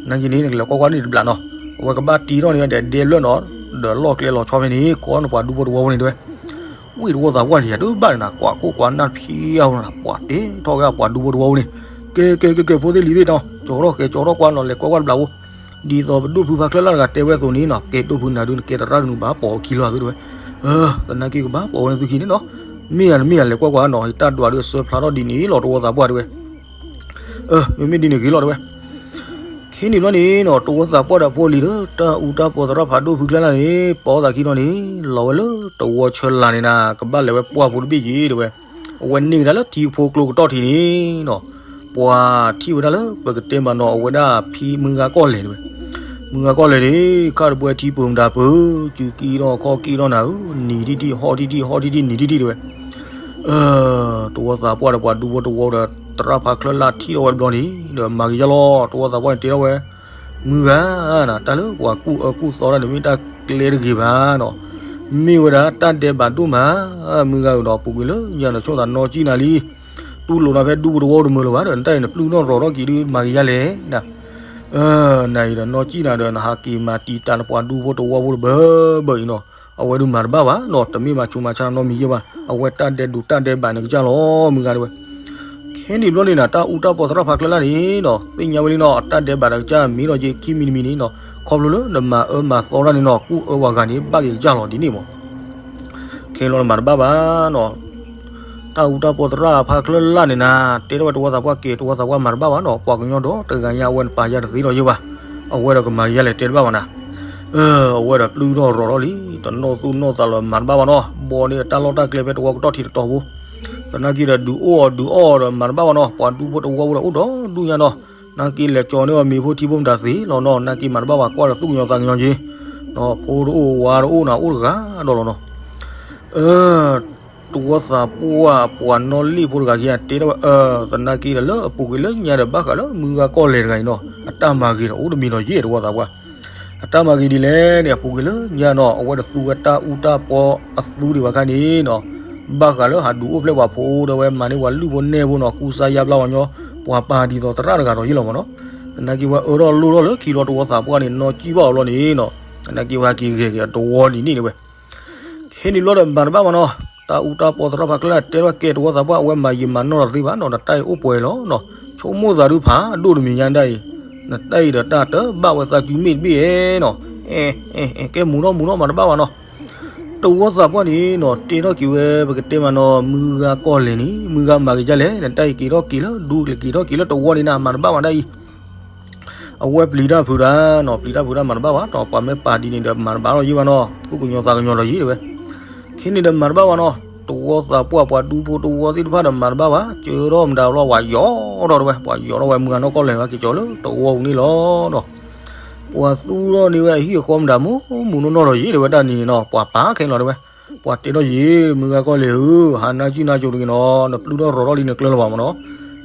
နာ်က့န့ၣ် နကလဲၤကွၢ်ကွၢ်န့ၣ်တဘျးနီၤ အဝဲကဘၣ်တ့ထီၣ်န့ၢ်ဝဲဒဲးဒဲဖျၢၣ်နီၤ ဒီးလီၢ်ကျဲလီၤဆီဖဲန့ၣ် ကိးန့ၢ်ပှၤဒူဖိတဝီဖိန့ၣ်တဲဝဲ. ဝံၣ်တဝီသးပှၢ်န့ၣ် ယၤတဘၣ်န့ၣ်နၤ ကွၢ်ကိၢ်ကွၢ်နၢ်ဖံးအါဝဲနၤ ပှၤတ့ထီၣ်ဝဲပှၤဒူဖိတဝီဖိန့ၣ် ကဲကဲကဲကဲ ဖိသ့ၣ်လံၤသ့ၣ်နီၤ ကၠီထီၣ်ဃဲးကၠီထီၣ်ကွၢ်နီၤ လဲၤကွၢ်ကွၢ်တဘျးဖိ ဒ်သိးပဒိၣ်ဖုဖးကျၢၢ်လၢ်တဂၤတဲဝဲအသိးန့ၣ်နီၤ ကဲဒိၣ်ဖုနၤဒုးနကဲသရၣ်တနူဘၣ်ပိာ်အခံလီၤသုတဲဝဲ. သနာ်က့ကဘၣ်ပိာ်ဝဲန့ၣ်သုခံန့ၣ်နီၤ မ့ၢ်ယၤနမ့ၢ်ယၤလဲၤကွၢ်ကွၢ်နီၤ ယတၢ်ဒွးဒုးအစၢဖျါထီၣ်ဒ်န့ၣ်လီၤတဝီသးပှၢ်တဲဝဲ. မ့မ့ၢ်ဒ်န့ၣ်ဂ့ၤလီၤတဲဝဲ. ခဲန့ၣ်ဘျီန့ၣ်နီၤ တဝီသးပှၢ်ဒီးဖိလံၤလၢ တၢ်အူတၢ်ပီသရၣ်ဖးဒိၣ်ဖုကျၢၢ်လၢ်န့ၣ် ပိာ်သးခံနီၤန့ၣ် လီၤဝဲလၢတဝီဆၢလၢ်န့ၣ်နၤ ကဘၣ်လဲၤဝဲပှၢ်ဖိတဘ့ၣ်က့ၤတဲဝဲ. အဝဲန့ၢ်ကဒါလၢထံဖိကျိကတီၢ်ထံးန့ၣ်နီၤ ပှၤထံၣ်ဝဲဒၣ်လၢပကတဲမးနီၤ အဝဲဒၣ်ဖံမုၢ်ဂၤကီၢ်လဲၢ်တဲဝဲ. မုၢ်ဂၤကီၢ်လဲၢ်န့ၣ် ခါတပှဲၤထံပူၤမတၤပူၤ စူၤကံထီၣ်ခီၣ်ကံထီၣ်နၤဧၢ နံၤထံၣ်ထံၣ်ဟီၣ်ထံၣ်ထံၣ်ဟီၣ်ထံၣ်ထံၣ်နံၤထံၣ်ထံၣ်တဲဝဲ. တဝီသးပှၢ်ဒီးပှၤဒူဖိတဝီဒီး သရၣ်ဖးကျၢၢ်လၢ်ထံၣ်ထီၣ်ဝဲတဘျီန့ၣ် ဒီးမၤကယၢ်လီၤ တဝီသးပှၢ်န့ၣ်တဲထီၣ်ဝဲ မုၢ်ဂၤနၤ တၢ်လၢပှၤကူၣ်အၢကူၣ်သီတၢ်န့ၣ် မ့ၢ်တၢ်ကျဲတဂ့ၤဘၣ်နီၤ မ့ၢ်ဝဲဒၣ်တၢ်ဒဲးဘးဒိၣ်မး မုၢ်ဂၤဧၢဒီး ပူၤကွံာ်လၢညါနဆိၣ်သးနီၢ်ကံၣ်နၤလံ တူၢ်လိာ်နၤဖဲဒူဖိတဝီတမုာ်လၢၤဘၣ်ဒီး နတၢ်အံၤနပျုၢ်နီၣ်ရီၤထီၣ်က့ၤဒုးမၤကယၢ်လဲၣ်နၤ နၤအံၤဒီးနီၢ်ကံၣ်နၤဒီး နဟးက့ၤမၤတံာ်တာ်နပှၤဒူဖိတဝီဖိတဘၢဘၢအံၤနီၤ အဝဲဒုးမၤတဘၣ်ဘၣ်နီၤ တမ့ၢ်မၤဆူးမၤဆါနီတမံၤယဲၢ်ဘၣ် အဝဲတၢ်ဒဲးဒိးတၢ်ဒဲးဘးန့ၣ်ကစၢ်လီၤ မုၢ်ဂၤတဲဝဲ. ခဲန့ၣ်ဘျီန့ၣ်နၤ တၢ်အူတၢ်ပီသရၣ်ဖးကျၢၢ်လၢ်န့ၣ်နီၤ သ့ၣ်ညါဝဲလံနီၤ အတၢ်ဒဲးဘးဒီးကစၢ်မ့ၢ်လီၤက့ၤခံမံၤတမံၤန့ၣ်နီၤ ခီဖျိလၢနမၤအၢမၤသီတၢ်န့ၣ်နီၤ ကူၣ်အၢပှၤဂၤန့ၣ် ဘၣ်က့ၤကစၢ်လီၤဒ်န့ၣ်မး ခဲလီၤနမၤတဘၣ်ဘၣ်နီၤ တၢ်အူတၢ်ပီသရၣ်ဖးကျၢၢ်လၢ်န့ၣ်နၤ တဲထီၣ်ဝဲတဝီသးပှၢ်က့ၤ တဝီသးပှၢ်မၤတဘၣ်ဘၣ်နီၤ ပှၤကညီဒီးတဂၤညါအဝဲနပာ်ယၤတသ့လီၤယဲၢ်ဘၣ် အဝဲဒီးကမၤယၤလဲၣ်တဲတဘၣ်ဘၣ်နၤ အဝဲဒီးပျုၢ်ထီၣ်ရီၤထီၣ်လံ တနီၣ်သူၣ်နီၣ်သးလီၤမၤတဘၣ်ဘၣ်နီၤ ဘီန့ၢ်အတၢ်လီၢ်တၢ်ကျဲဖဲတဝီကတီၢ်ထံးတတီၤဖိ သနာ်က့ဒီးဒုးအိၣ်အီၤဒုးအီၣ်အီၤဒီးမၤတဘၣ်ဘၣ်နီၤ ပှၤဒူဖိတဝီဖိဒီးအိၣ်ဒီးဒူၣ်ညါနီၤ နာ်က့လဲၤကၠီန့ၢ်အီၤမ့ၤဖိထံဖိမတၤသ့လီၤနီၤ နာ်က့မၤတဘၣ်ဘၣ်ကွၢ်ဒီးသူၣ်ကညီၤသးကညီၤက့ၤ ဖိတအိၣ်ဝါတအိၣ်နၤအိၣ်တဂၤဒီးလီၤနီၤ တဝီသးပှၢ်ပှၤနီၣ်လ့ၣ်ဖိတဂၤခံဂၤတဲထီၣ်ဝဲ သနာ်က့ဒီးလၢအပူၤကွံာ်လၢညါဒီးဘၣ်ဃးလၢမုၢ်ဂၤကီၢ်လဲၢ်တဂၤအံၤနီၤ အတၢ်မၤဂ့ၤဒီးအိၣ်တမံၤလီၤယဲၢ်တဝီသးပှၢ် အတၢ်မၤဂ့ၤဒ်လဲၣ်န့ၣ် အပူၤကွံာ်လၢညါနီၤ အဝဲတသူဝဲတၢ်အူတၢ်ပီအသူဒံးဘၣ်ခါန့ၣ်နီၤ ဘၣ်ဃးလၢဟးဒုးအိၣ်ဖျဲၣ်ပှၤဖိဒီးဝဲမၤန့ၢ်ပှၤလုၢ်ဖိနဲၣ်ဖိနီၤ ကူစါယါဘျါပှၤညီ ပှၤပာ်ဒ်သိးသရၣ်တဂၤဒီးယဲၢ်လီၤမးနီၤ သနာ်က့ဝဲအၢထီၣ်လိၣ်ထီၣ်လၢခံလီၤတဝီသးပှၢ်န့ၣ် နီၢ်ကံၣ်ဘၣ်အီၤလီၤန့ၣ်နီၤ သနာ်က့ဝဲဟဲက့ၤဂဲၤက့ၤအတဝီလံန့ၣ်တဲဝဲ ခဲန့ၣ်ဘျီဒီးမၤတဘၣ်ဘၣ်နီၤ တၢ်အူတၢ်ပီသရၣ်ဖးကျၢၢ်တဲထီၣ်ကဲတဝီသးပှၢ် အဝဲမၤယံာ်မၤနီၢ်တသ့ဘၣ်နီၤ နတၢ်အံၤအိၣ်ပှဲၤလီၤနီၤ ဆိကမိၣ်သးဒုးဖးဒိၣ်တမံၤညါဒၣ်အံၤ နတၢ်အံၤဒီးတၢ်တဘၣ်ဝဲသးစုမ့ၢ်တဘ့ၣ်ဧဲနီၤ ကဲမူနီၢ်မူနီၢ်မၤတဘၣ်ဘၣ်နီၤ. တဝီသးပှၢ်န့ၣ်နီၤ တဲထီၣ်က့ၤဝဲ ပကတဲမးနီၤ မုၢ်ဂၤကီၢ်လဲၢ်န့ၣ် မုၢ်ဂၤမၤက့ၤဒ်လဲၣ် နတၢ်အံၤက့ၤထီၣ်က့ၤလၢ ဒူက့ၤထီၣ်က့ၤလၢတဝီန့ၣ်နၤ မၤတဘၣ်ဘၣ်တၢ်အံၤ အဝဲပျံၤတၢ်ဖုးတၢ်နီၤ ပျံၤတၢ်ဖုးတၢ်မၤတဘၣ်ဘၣ်နီၤ ပှၤမ့ၢ်ပာ်ဒ်န့ၣ်ဒီးမၤတဘၣ်လီၤယ့ၢ်ဘၣ်နီၤ သူၣ်ကညီၤသးကညီၤဒီးယ့ၢ်တဲဝဲ ခဲန့ၣ်ဒီးမၤတဘၣ်ဘၣ်နီၤ တဝီသးပှၢ်ပှၤဒူဖိတဝီသ့ၣ်တဖၣ်ဒီးမၤတဘၣ်ဘၣ် ကၢထီၣ်မတၤလီၤ ပှၤယီၤထီၣ်တဲဝဲ ပှၤယီၤထီၣ်ဝဲမုၢ်ဂၤနီၢ်ကီၢ်လဲၢ်ဘၣ်က့ၤကၠီၤလၢတဝီပူၤန့ၣ်လီၤနီၤ ပှၤသူၣ်ထီၣ်န့ၢ်ဝဲအဟံၣ်အဃီမတၤမူမူနီၢ်နီၢ်ဒီးယ့ၢ်တဲဝဲတၢ်နံၤန့ၣ်နီၤ ပှၤပာ်ခဲလီၤတဲဝဲ ပှၤတဲထီၣ်ယ့ၢ် မုၢ်ဂၤကီၢ်လဲၢ်ဧၢ ဟးနါစုနါစိၤတဂ့ၤနီၤ နပျုၢ်ထီၣ်ရီၤထီၣ်လံနကျၢၤလၢၤဘၣ်မးနီၤ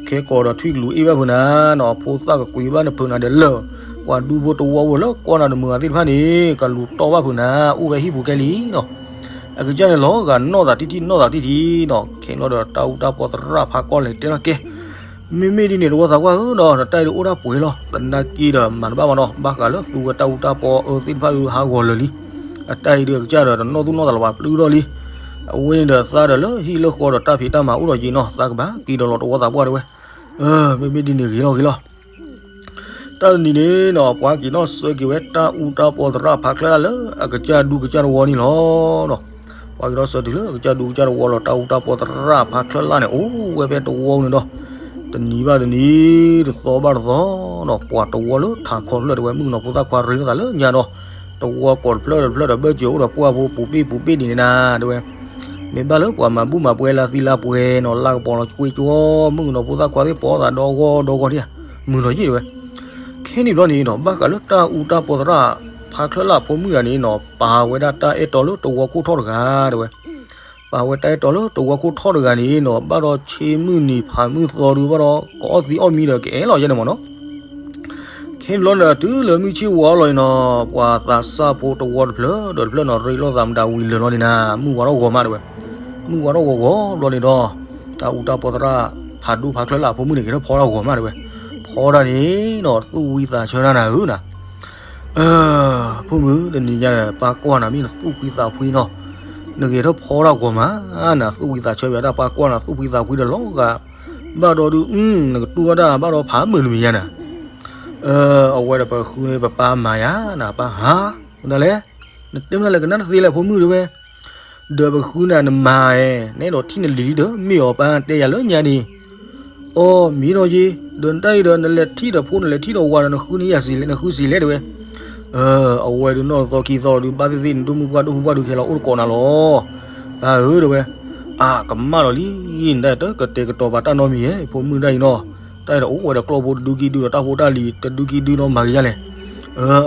ခဲကိးဒီးထွံၣ်ကလူးအ့ၣ်ဘၣ်ဖုးနၤနီၤ ဖိသၣ်ကကွံာ်ဘၣ်နဖုးနၤဒီးလၢာ် ပှၤဒူဖိတဝီဖိလၢကွၢ်နၤတမုၢ်ဂၤသ့ၣ်တဖၣ်န့ၣ် ကလူးတီၢ်ဘၣ်ဖုးနၤ အိၣ်ဝဲဟံၣ်ပူၤကဲလံနီၤ အကစၢ်န့ၣ်လီၤဂာ်နီၢ်သးတံၢ်တံၢ်နီၢ်သးတံၢ်တံၢ်နီၤ ခဲလီၤဒီးတၢ်အူတၢ်ပီသရၣ်ဖးကီၢ်လဲၢ်တဲလီၤကဲ မ့မ့ၢ်ဒ်န့ၣ်တဝီသးပှၢ်ဧၢနီၤ နတၢ်အံၤဒုးအိၣ်တၢ်ပှဲၤလီၤ သနာ်က့ဒီးမၤတဘၣ်ဘၣ်နီၤ ဘၣ်ဃးလၢသူဝဲတၢ်အူတၢ်ပီအၢသ့ၣ်တဖၣ်အုးဟးဂီၤလၢာ်လံ အတၢ်အံၤဒုးအကစၢ်ဒီးတနီၢ်သူၣ်နီၢ်သးလၢၤဘၣ်ပျုၢ်ထီၣ်လံ အဝဲန့ၣ်ဒီးသးဒီးလၢဟံၣ်လၢဃီဒီးတၢ်ဖံးတၢ်မၤအိၣ်ဒီးယ့ၢ်နီၤ သးကဘၣ်က့ၤဒီးလီၤတဝီသးပှၢ်တဲဝဲ မ့မ့ၢ်ဒ်န့ၣ်ဂ့ၤလီၤဂ့ၤလီၤ တၢ်တနံၤန့ၣ်နီၤ ပှၤက့ၤနီၣ်ဆၢက့ၤဝဲတၢ်အူတၢ်ပီသရၣ်ဖးချၢလၢ်လၢအကစၢ်ဒူကစၢ်တဝီန့ၣ်လီၤ. ပှၤက့ၤနီၣ်ဆၢတုၤလၢအကစၢ်ဒူကစၢ်တဝီလီၤ တၢ်အူတၢ်ပီသရၣ်ဖးချၢလၢ်န့ၣ် အိၣ်ဝဲဖဲတဝီန့ၣ်ဒီး တနံၤဘၣ်တနံၤ တသီဘၣ်တသီနီၤ ပှၤတဝီလၢထးခီဖျၢၣ်တဲဝဲ မုၣ်ကနီၤဖိသၣ်ခွါရ့လိာ်သးလၢညါဒီး တဝီကိးတဖျၢၣ်တဖျၢၣ်ဒီးဘၢၣ်စၢၤအိၣ်ဒီးပှၢ်ဖိပူၤပ့ၣ်ပူၤပ့ၣ်န့ၣ်န့ၣ်တဲဝဲ မ့ၢ်ဘၣ်လၢပှၤမၤဘူၣ်မၤပှဲၤလၢသံလၢပှဲၤနီၤ လၢကပီၤလီၤကွ့ကၠီ မုၣ်ကနီၤဖိသၣ်ခွါသ့ၣ်ပိာ်သးဒီဂီၢ်ဒီဂီၢ်ဒံး မုာ်လီၤယံာ်တဲဝဲ ခဲန့ၣ်ဘျီန့ၣ်နီၤ ဘၣ်ဃးလၢတၢ်အူတၢ်ပီသရၣ်ဖးချၢလၢ်ဖိမုၣ်တဂၤန့ၣ်နီၤ ပာ်ဝဲဒၣ်တၢ်အဲၣ်တီလၢတဝီခိၣ်ထီၣ်တဂၤတဲဝဲ ပာ်ဝဲတၢ်အဲၣ်တီလၢတဝီခိၣ်ထီၣ်တဂၤန့ၣ်နီၤ ဘၣ်ဒီးဆ့မုၢ်နံၤဖးမုၢ်သီဒုးဘၣ်ဒီး ကအီၣ်သံအီၣ်မံဒီးကအဲလီၤယဲန့ၣ်မ့ၢ်နီၤ ခဲန့ၣ်ဘျီန့ၣ် တုၤလၢမုၢ်ဆ့ၣ်ဝါလီၤန့ၣ်နီၤ ပှၤသးစၢ်ဖိတဝီတဖျၢၣ်ဒီးတဖျၢၣ်နီၤ ရ့လိာ်သးမတၤဝံၤလၢာ်လီၤန့ၣ်နၤ မုၢ်ဝါထီၣ်ဂီၤမးတဲဝဲ မုၢ်ဝါထီၣ်ဂီၤဂီၤဘျီန့ၣ်ဒီး တၢ်အူတၢ်ပီသရၣ်ဖးဒိၣ်ဖးချၢလၢ်ဖိမုၣ်န့ၣ် က့ၤထီၣ်ဖီတၢ်ဂီၤမးတဲဝဲ ဖီတၢ်န့ၣ်နီၤ သူၣ်ဝံသးဆၢနၤနၤဧၢနၤ ဖိမုၣ် တနံၤညါဒီး ပၢ်ကွၢ်နၤမ့ၢ်နသူၣ်ဖှံသးဖှံနီၤ နဂ့ၤထီၣ်ဖီတၢ်ဂီၤမး နသူၣ်ဖှံသးဆၢဘၣ်တၢ် ပၢ်ကွၢ်နၤသူၣ်ဖှံသးဖှံဒီးလီၤဂာ် ဘၣ်ဒီးဒုး နကတူၢ်ဘၣ်တၢ်ဘၣ်ဒီးဖးမုာ်တမံၤညါနၤ အဝဲဒီးပဃုန့ၣ် ပပၢ်မၤယၤနၤ ပၢ်ဟါ မတၤလဲၣ် နတဲမတၤလဲၣ် ကနၣ်တသ့လဲၣ် ဖိမုၣ်တဲဝဲ ဒီးပဃုနၤနမၤဧဲ နအဲၣ်ဒိးထံၣ်နလံၤလံဒီး မ့ၢ်အီၤပၢ်တဲယၤလၢညါန့ၣ် အိ မ့ၢ်နီၤယ့ ဒီးနတၢ်အံၤဒီး နလဲၤထံၣ်ဒီးဖိ နလဲၤထံၣ်ဒီးဝၤဒီး နဃုန့ၢ်ယၤစံးလဲၣ် နဃုစံးလဲၣ်တဲဝဲ အဝဲဒုးနီၢ်သီခံသီဒုး ဘၣ်သ့ၣ်သ့ၣ် နဒိၣ်မုၣ်ပှၢ်ဒိၣ်ဖိပှၢ်ဒုးကဟဲလီၤအိၣ်တကိးနၤလီၤ ပၢ်ဧၢတဲဝဲ အကမၣ်လီၤလံ နတၢ်အံၤတကတဲာ်ကတီၤပာ်တၢ်နီတမံၤဧဲ ဖိမုၣ်တၢ်အံၤနီၤ တၢ်အံၤဒီးအိၣ်ဝဲဒီးကျီၢ်ဖိတဒုကံဒုဒီးတၢ်ဖိတၢ်လံၤတဒုကံဒုနီၤ မၤဂ့ၤယါလဲၣ်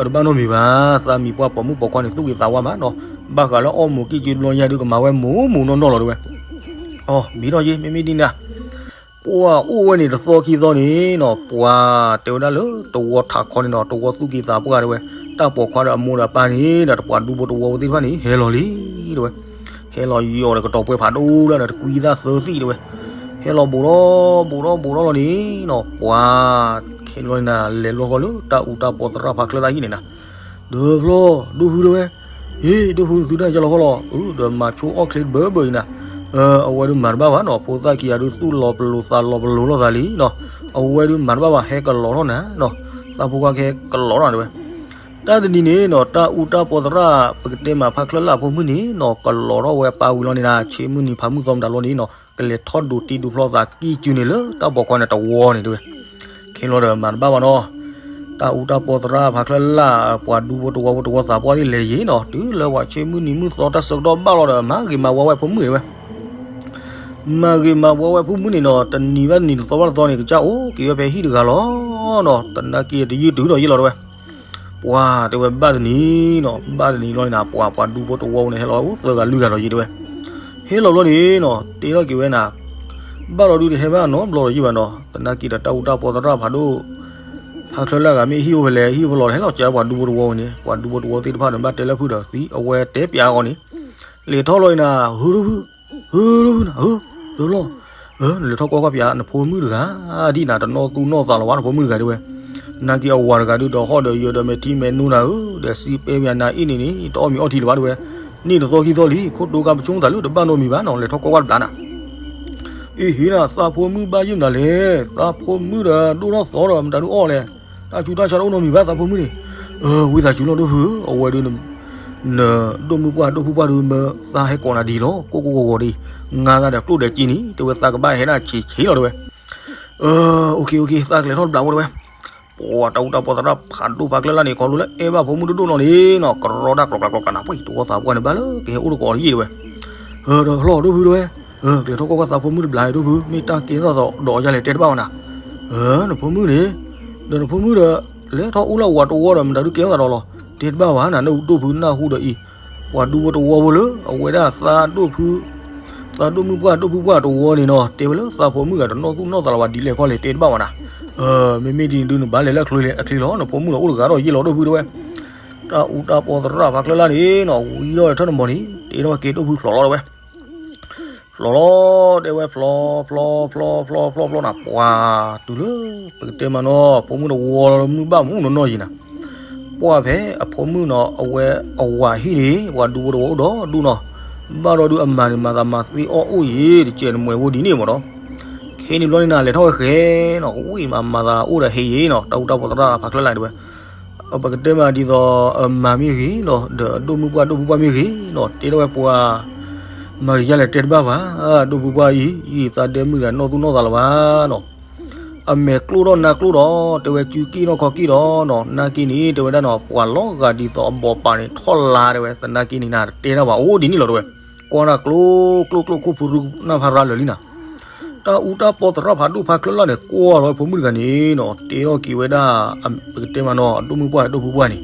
အတဘၣ်နီတမံၤဘၣ် သးမံၤပှၢ်ပိာ်မုၣ်ပိာ်ခွါန့ၣ် သူၣ်ဂ့ၤသးဝါမးနီၤ ဘၣ်ဃးလၢအီၣ်မူးကံၢ်ကၠုဘျီညါဒုး ကမၤဝဲမူးမူးနီၢ်နီၢ်လီၤတဲဝဲ အိ မ့ၢ်နီၤယ့ မ့မ့ၢ်ဒ်န့ၣ် ပှၤအိၣ်ဝဲန့ၣ်တသီခံသီန့ၣ်နီၤ ပှၤတဲဝဲဒၣ်လၢတဝီထးခီန့ၣ်နီၤ တဝီသူၣ်ကံၢ်သးပှၢ်တဲဝဲ တၢ်ပိာ်ခွါဒီးအမိၢ်ဒီးအပၢ်န့ၣ် ဒီးတပှၤဒူဖိတဝီဖိသ့ၣ်တဖၣ်န့ၣ် ဟဲလီၤလံတဲဝဲ ဟဲလီၤယီၤဒီးကတီၤပှဲၤဖးဒိၣ်လၢဒီးတကွံသၣ်သၢသံၣ်တဲဝဲ ဟဲလီၤဘူးဒီးဘူးဒီးဘူးဒီးလီၤန့ၣ်နီၤ ပှၤ ခဲန့ၣ်ဘျီန့ၣ်နၤ လဲၤလီၤဃီလၢတၢ်အူတၢ်ပီသရၣ်ဖးချၢလၢ်ဟံၣ်န့ၣ်နၤ ဒီးဖျီ ဒိၣ်ဖုတဲဝဲ ဟ့ၣ် ဒိၣ်ဖု သုတၢ်ကလီၤဃီလီၤ ဒီးမၤဆိအီၣ်ချ့တဘၢဘၢအံၤနၤ အဝဲဒုးမၤတဘၣ်ဘၣ်နီၤ ဖိသၣ်ခံဂၤဒုးသူၣ်လီၤပလိာ်သးလီၤပလိာ်လိာ်သးလံနီၤ အဝဲဒုးမၤတဘၣ်ဘၣ် ဟဲကလီၤထီၣ်နၤနီၤ သးဖိခွါကဟဲကလီၤထီၣ်တဲဝဲ တၢ်တနံၤန့ၣ်နီၤ တၢ်အူတၢ်ပီသရၣ် ပကတဲမးဖးချၢလၢ်ဖိမုၣ်န့ၣ်နီၤ ကလီၤထီၣ်ဝဲပၢ်ဝံၤလီၤန့ၣ်နၤ ဆ့မုၢ်နံၤဖးမုၢ်သီမတၤလီၤန့ၣ်နီၤ ကလဲၤထီၣ်ဒိးတံၢ်ဒုးဖျီသးကံၢ်ကၠုန့ၣ်လၢတၢ်ပိာ်ခွါန့ၣ်တဝီန့ၣ်တဲဝဲ ခဲလီၤဒီးမၤတဘၣ်ဘၣ်နီၤ တၢ်အူတၢ်ပီသရၣ်ဖးချၢလၢ် ပှၤဒူဖိတဝီဖိတဝီသးပှၢ်သ့ၣ်လဲၤယံၤနီၤ တုၤလၢပှၤဆ့မုၢ်နံၤမုၢ်သီတၢ်ဆၢကတီၢ်ဘၣ်လီၤဒီး မၤဂ့ၤမၤဝါဝဲဖိမုၣ်တဲဝဲ မၤဂ့ၤမၤဝါဝဲဖိမုၣ်န့ၣ်နီၤ တနံၤဘၣ်တနံၤတသီဘၣ်တသီန့ၣ် ကစၢ်အိၣ်က့ၤဝဲဖဲဟံၣ်တဂၤလီၤနီၤ သနာ်က့တယုၢ်တုၤဒီးယ့ၢ်လီၤတဲဝဲ ပှၤတဲဝဲဘၣ်တနံၤနီၤ ဘၣ်တနံၤလီၤန့ၣ်နၤ ပှၤပှၤဒူဖိတဝီဖိန့ၣ် ဟဲလီၤအိၣ်သၢဂၤလွံၢ်ဂၤဒီးယ့ၢ်တဲဝဲ ဟဲလီၤဘျီန့ၣ်နီၤ တဲထီၣ်က့ၤဝဲနၤ ဘၣ်လီၤဒုးတဟဲဘၣ်နီတဘျီလီၤယ့ၢ်ဘၣ်နီၤ သနာ်က့ဒီးတၢ်အူတၢ်ပီသရၣ်ဖးဒိၣ် ဖးချၢလၢ်ဂၤမ့ၢ်ဟံၣ်အိၣ်ဖဲလဲၣ် ဟံၣ်အိၣ်ဖဲလဲၣ် ဟဲလီၤကၢပှၤဒူဖိတဝီဖိန့ၣ် ပှၤဒူဖိတဝီသ့ၣ်တဖၣ်န့ၣ် ဘၣ်တဲလၢဖုဒီးသံ အဝဲတဲပျးအီၤန့ၣ် လဲၤထီၣ်လီၤအံၤနၤ ဟၢဖု ဟၢဖုနၤ ဟၢ တဘျီ နလဲၤထီၣ်ကွၢ်ကွၢ်ပျး နဖိမုၣ်တဂၤ ဒ်နၤ တနီၢ်သူၣ်နီၢ်သးလီၤဝဲ နဖိမုၣ်တဂၤတဲဝဲ နာ်က့အဝၤတဂၤဒုးဒီးဟီၣ်ဒီးယၢၤဒီးမဲာ်ထံမဲာ်နိနၤဧၢ ဒီးစံးပဲမ့ၢ်နၤအ့ၣ်န့ၣ်န့ၣ် တအီၣ်မ့ၤအီထံလၢၤဘၣ်တဲဝဲ န့ၣ်တသီခံသီလံ ခိၣ်တိကါပဆိကမိၣ်သးလၢတဘၣ်နီတမံၤဘၣ်နီၤ လဲၤထီၣ်ကွၢ်ကွၢ်တဘျးနၤ အ့ဟ့နၤ သးဖိမုၣ်ဘၣ်ယုၢ်မနုၤလဲၣ် သးဖိမုၣ်ဒီးဒိၣ်ထီၣ်သီဒီးမတၤဒုးအီၣ်လဲၣ် တၢ်ဆူးတၢ်ဆါတအိၣ်နီတမံၤဘၣ် သးဖိမုၣ်န့ၣ် ဝံသးစူၤလီၤဒိၣ်ဖုဧၢ, အဝဲဒုး နဒိၣ်မုၣ်ပှၢ်ဒိၣ်ဖုပှၢ်ဒုး မၢသးဟဲကိးနၤဒ်အံၤလီၤ, ကိၢ်ကိၢ်ဂီၤဂီၤဒ်အံၤ, ငါသးဒီးကျိၣ်ဒဲးက့န့ၣ် တဲဝဲ သးကဘၣ်ဟဲဒၣ်ဆံးဆံးလီၤ တဲဝဲ. အိၣ်ခ့ အိၣ်ခ့ သးကလဲၤထီၣ်တဘျီဖိ တဲဝဲ. ပှၤတၢ်အူတၢ်ပီသရၣ်ဖးဒိၣ်ဖးကျၢၢ်လၢ်န့ၣ် ခီဖျိလၢအဲၣ်ဘၣ်ဖိမုၣ်ဒိၣ်ဒိၣ်လီၤန့ၣ်နီၤ, ကရီတၢ်ကျီးကျီးကျီးကျီးနၤပှဲၤ တဝီသးပှၢ်န့ၣ် ဘၣ်လၢကဟဲအိၣ်တကိးတယံာ် တဲဝဲ. ဒီးလီၤဒိၣ်ဖု တဲဝဲ, ကလဲၤထီၣ်ကွၢ်ကွၢ်သးဖိမုၣ်တဘျီ ဒိၣ်ဖု, မ့ၢ်တၢ်ကဲထီၣ်သးဒီးယၤလဲၣ် တဲတဘၣ်ဘၣ်နၤ. နဖိမုၣ်န့ၣ်, ဒီးနဖိမုၣ်ဒီး လဲၤထီၣ်အိၣ်လၢဝၤတဝီဒီး မတၤဒုးကဲထီၣ်သးဒီးလီၤ, တဲတဘၣ်ဘၣ်နၤ, နဒိၣ်ဖုနၢ်ဟူဒီးအံၤ, ပှၤဒူဖိတဝီဖိလၢ အဝဲဒၣ်သးဒိၣ်ဖု သးဒိၣ်မုၣ်ပှၢ်ဒိၣ်ဖုပှၢ်တဝီန့ၣ်နီၤ, တဲဝဲလၢသးဖိမုၣ်ဂၤ တနီၣ်သူၣ်နီၣ်သးလၢၤဘၣ် ဒ်လဲၣ်ခီလဲၣ် တဲတဘၣ်ဘၣ်နၤ. မ့မ့ၢ်ဒ်န့ၣ်ဒုး နဘၣ်လဲၤလၢအချ့လီၤ, နဖိမုၣ်ဒီးအိၣ်တဂၤဒီးယံာ်လီၤ ဒိၣ်ဖု တဲဝဲ. တၢ်အူတၢ်ပီသရၣ်ဖးကျၢၢ်လၢ်န့ၣ်နီၤ ဝံၤဒီးထၢၣ်နမီၤန့ၣ် တဲထီၣ်က့ၤဒိၣ်ဖု ဖျိးလီၤ တဲဝဲ. ဖျိးလီၤ တဲဝဲ, ဖျိး ဖျိး ဖျိး ဖျိး ဖျိး ဖျိးနၤ, ပှၤတုၤလၢ ပကတဲမးနီၤ ဖိမုၣ်တဝီလီၤ မုၢ်ဘၣ်မူနီၢ်နီၢ်ယံၤနၤ, ပှၢ်ဖဲအဖိမုၣ်နီၤ အဝဲအဝၤဟံၣ်န့ၣ် ပှၤဒူဖိတဝီအိၣ်ဒီးဒူၣ်နီၤ, ဘၣ်ဒီးဒုးအမၤန့ၣ် မၤသးမၤသ့အီၣ်အိၣ်ယံၤ တစဲးနမှဲၤဖိဒ်န့ၣ်မးဒီး, ခဲန့ၣ်ဘျီန့ၣ်နၤ လဲၤထီၣ်ဝဲဃဲနီၤ ဝံၣ်မးမၤသးအိၣ်ဒီးဟ့ယံၤနီၤ, တၢ်အူတၢ်ပီသရၣ်ဖးကျၢၢ်လၢ် တဲဝဲ. ပကတဲမးဒ်သိး အမၤမ့ၢ်ဂ့ၤနီၤ ဒီးအဒိၣ်မုၣ်ပှၢ်ဒိၣ်ဖုပှၢ်မ့ၢ်ဂ့ၤနီၤ တဲထီၣ်ဝဲပှၤ မၤဂ့ၤယၤလဲၣ် တဲတဘၣ်ဘၣ်, ဒိၣ်ဖုပှၢ်အံၤ ယံာ်သးဒဲမုၣ်ဒီး နီၢ်သူၣ်နီၢ်သးလၢၤဘၣ်နီၤ, အမဲာ်ကျိၣ်ထီၣ်နါကျိၣ်ဒီး တဲဝဲ စုက့ၣ်နီၢ်ခီက့ၣ်ဒီးနီၤ, နာ်က့န့ၣ် တဲဝဲဒၣ်နီၤ ပှၤလီၤဂာ်ဒ်သိးအဘီးပာ်န့ၣ် ထီၣ်လါ တဲဝဲ, သနာ်က့န့ၣ်နၤ တတဲတၢ်ဘၣ် အိၣ်ဒ်န့ၣ်လီၤ တဲဝဲ, ကွၢ်တၢ်ကျိ ကျိၣ်ကျိၣ်ခိၣ်ဖုရူနၢ်ဖးရၤလၢာ်လံနၤ တၢ်အူတၢ်ပီသရၣ်ဖးဒိၣ်ဖးကျၢၢ်လၢ်န့ၣ် ကွၢ်လီၤဖိမုၣ်တဂၤန့ၣ်နီၤ တဲထီၣ်က့ၤဝဲဒၣ် ပကတဲမးနီၤ အဒိၣ်မုၣ်ပှၢ်ဒိၣ်ဖုပှၢ်န့ၣ်,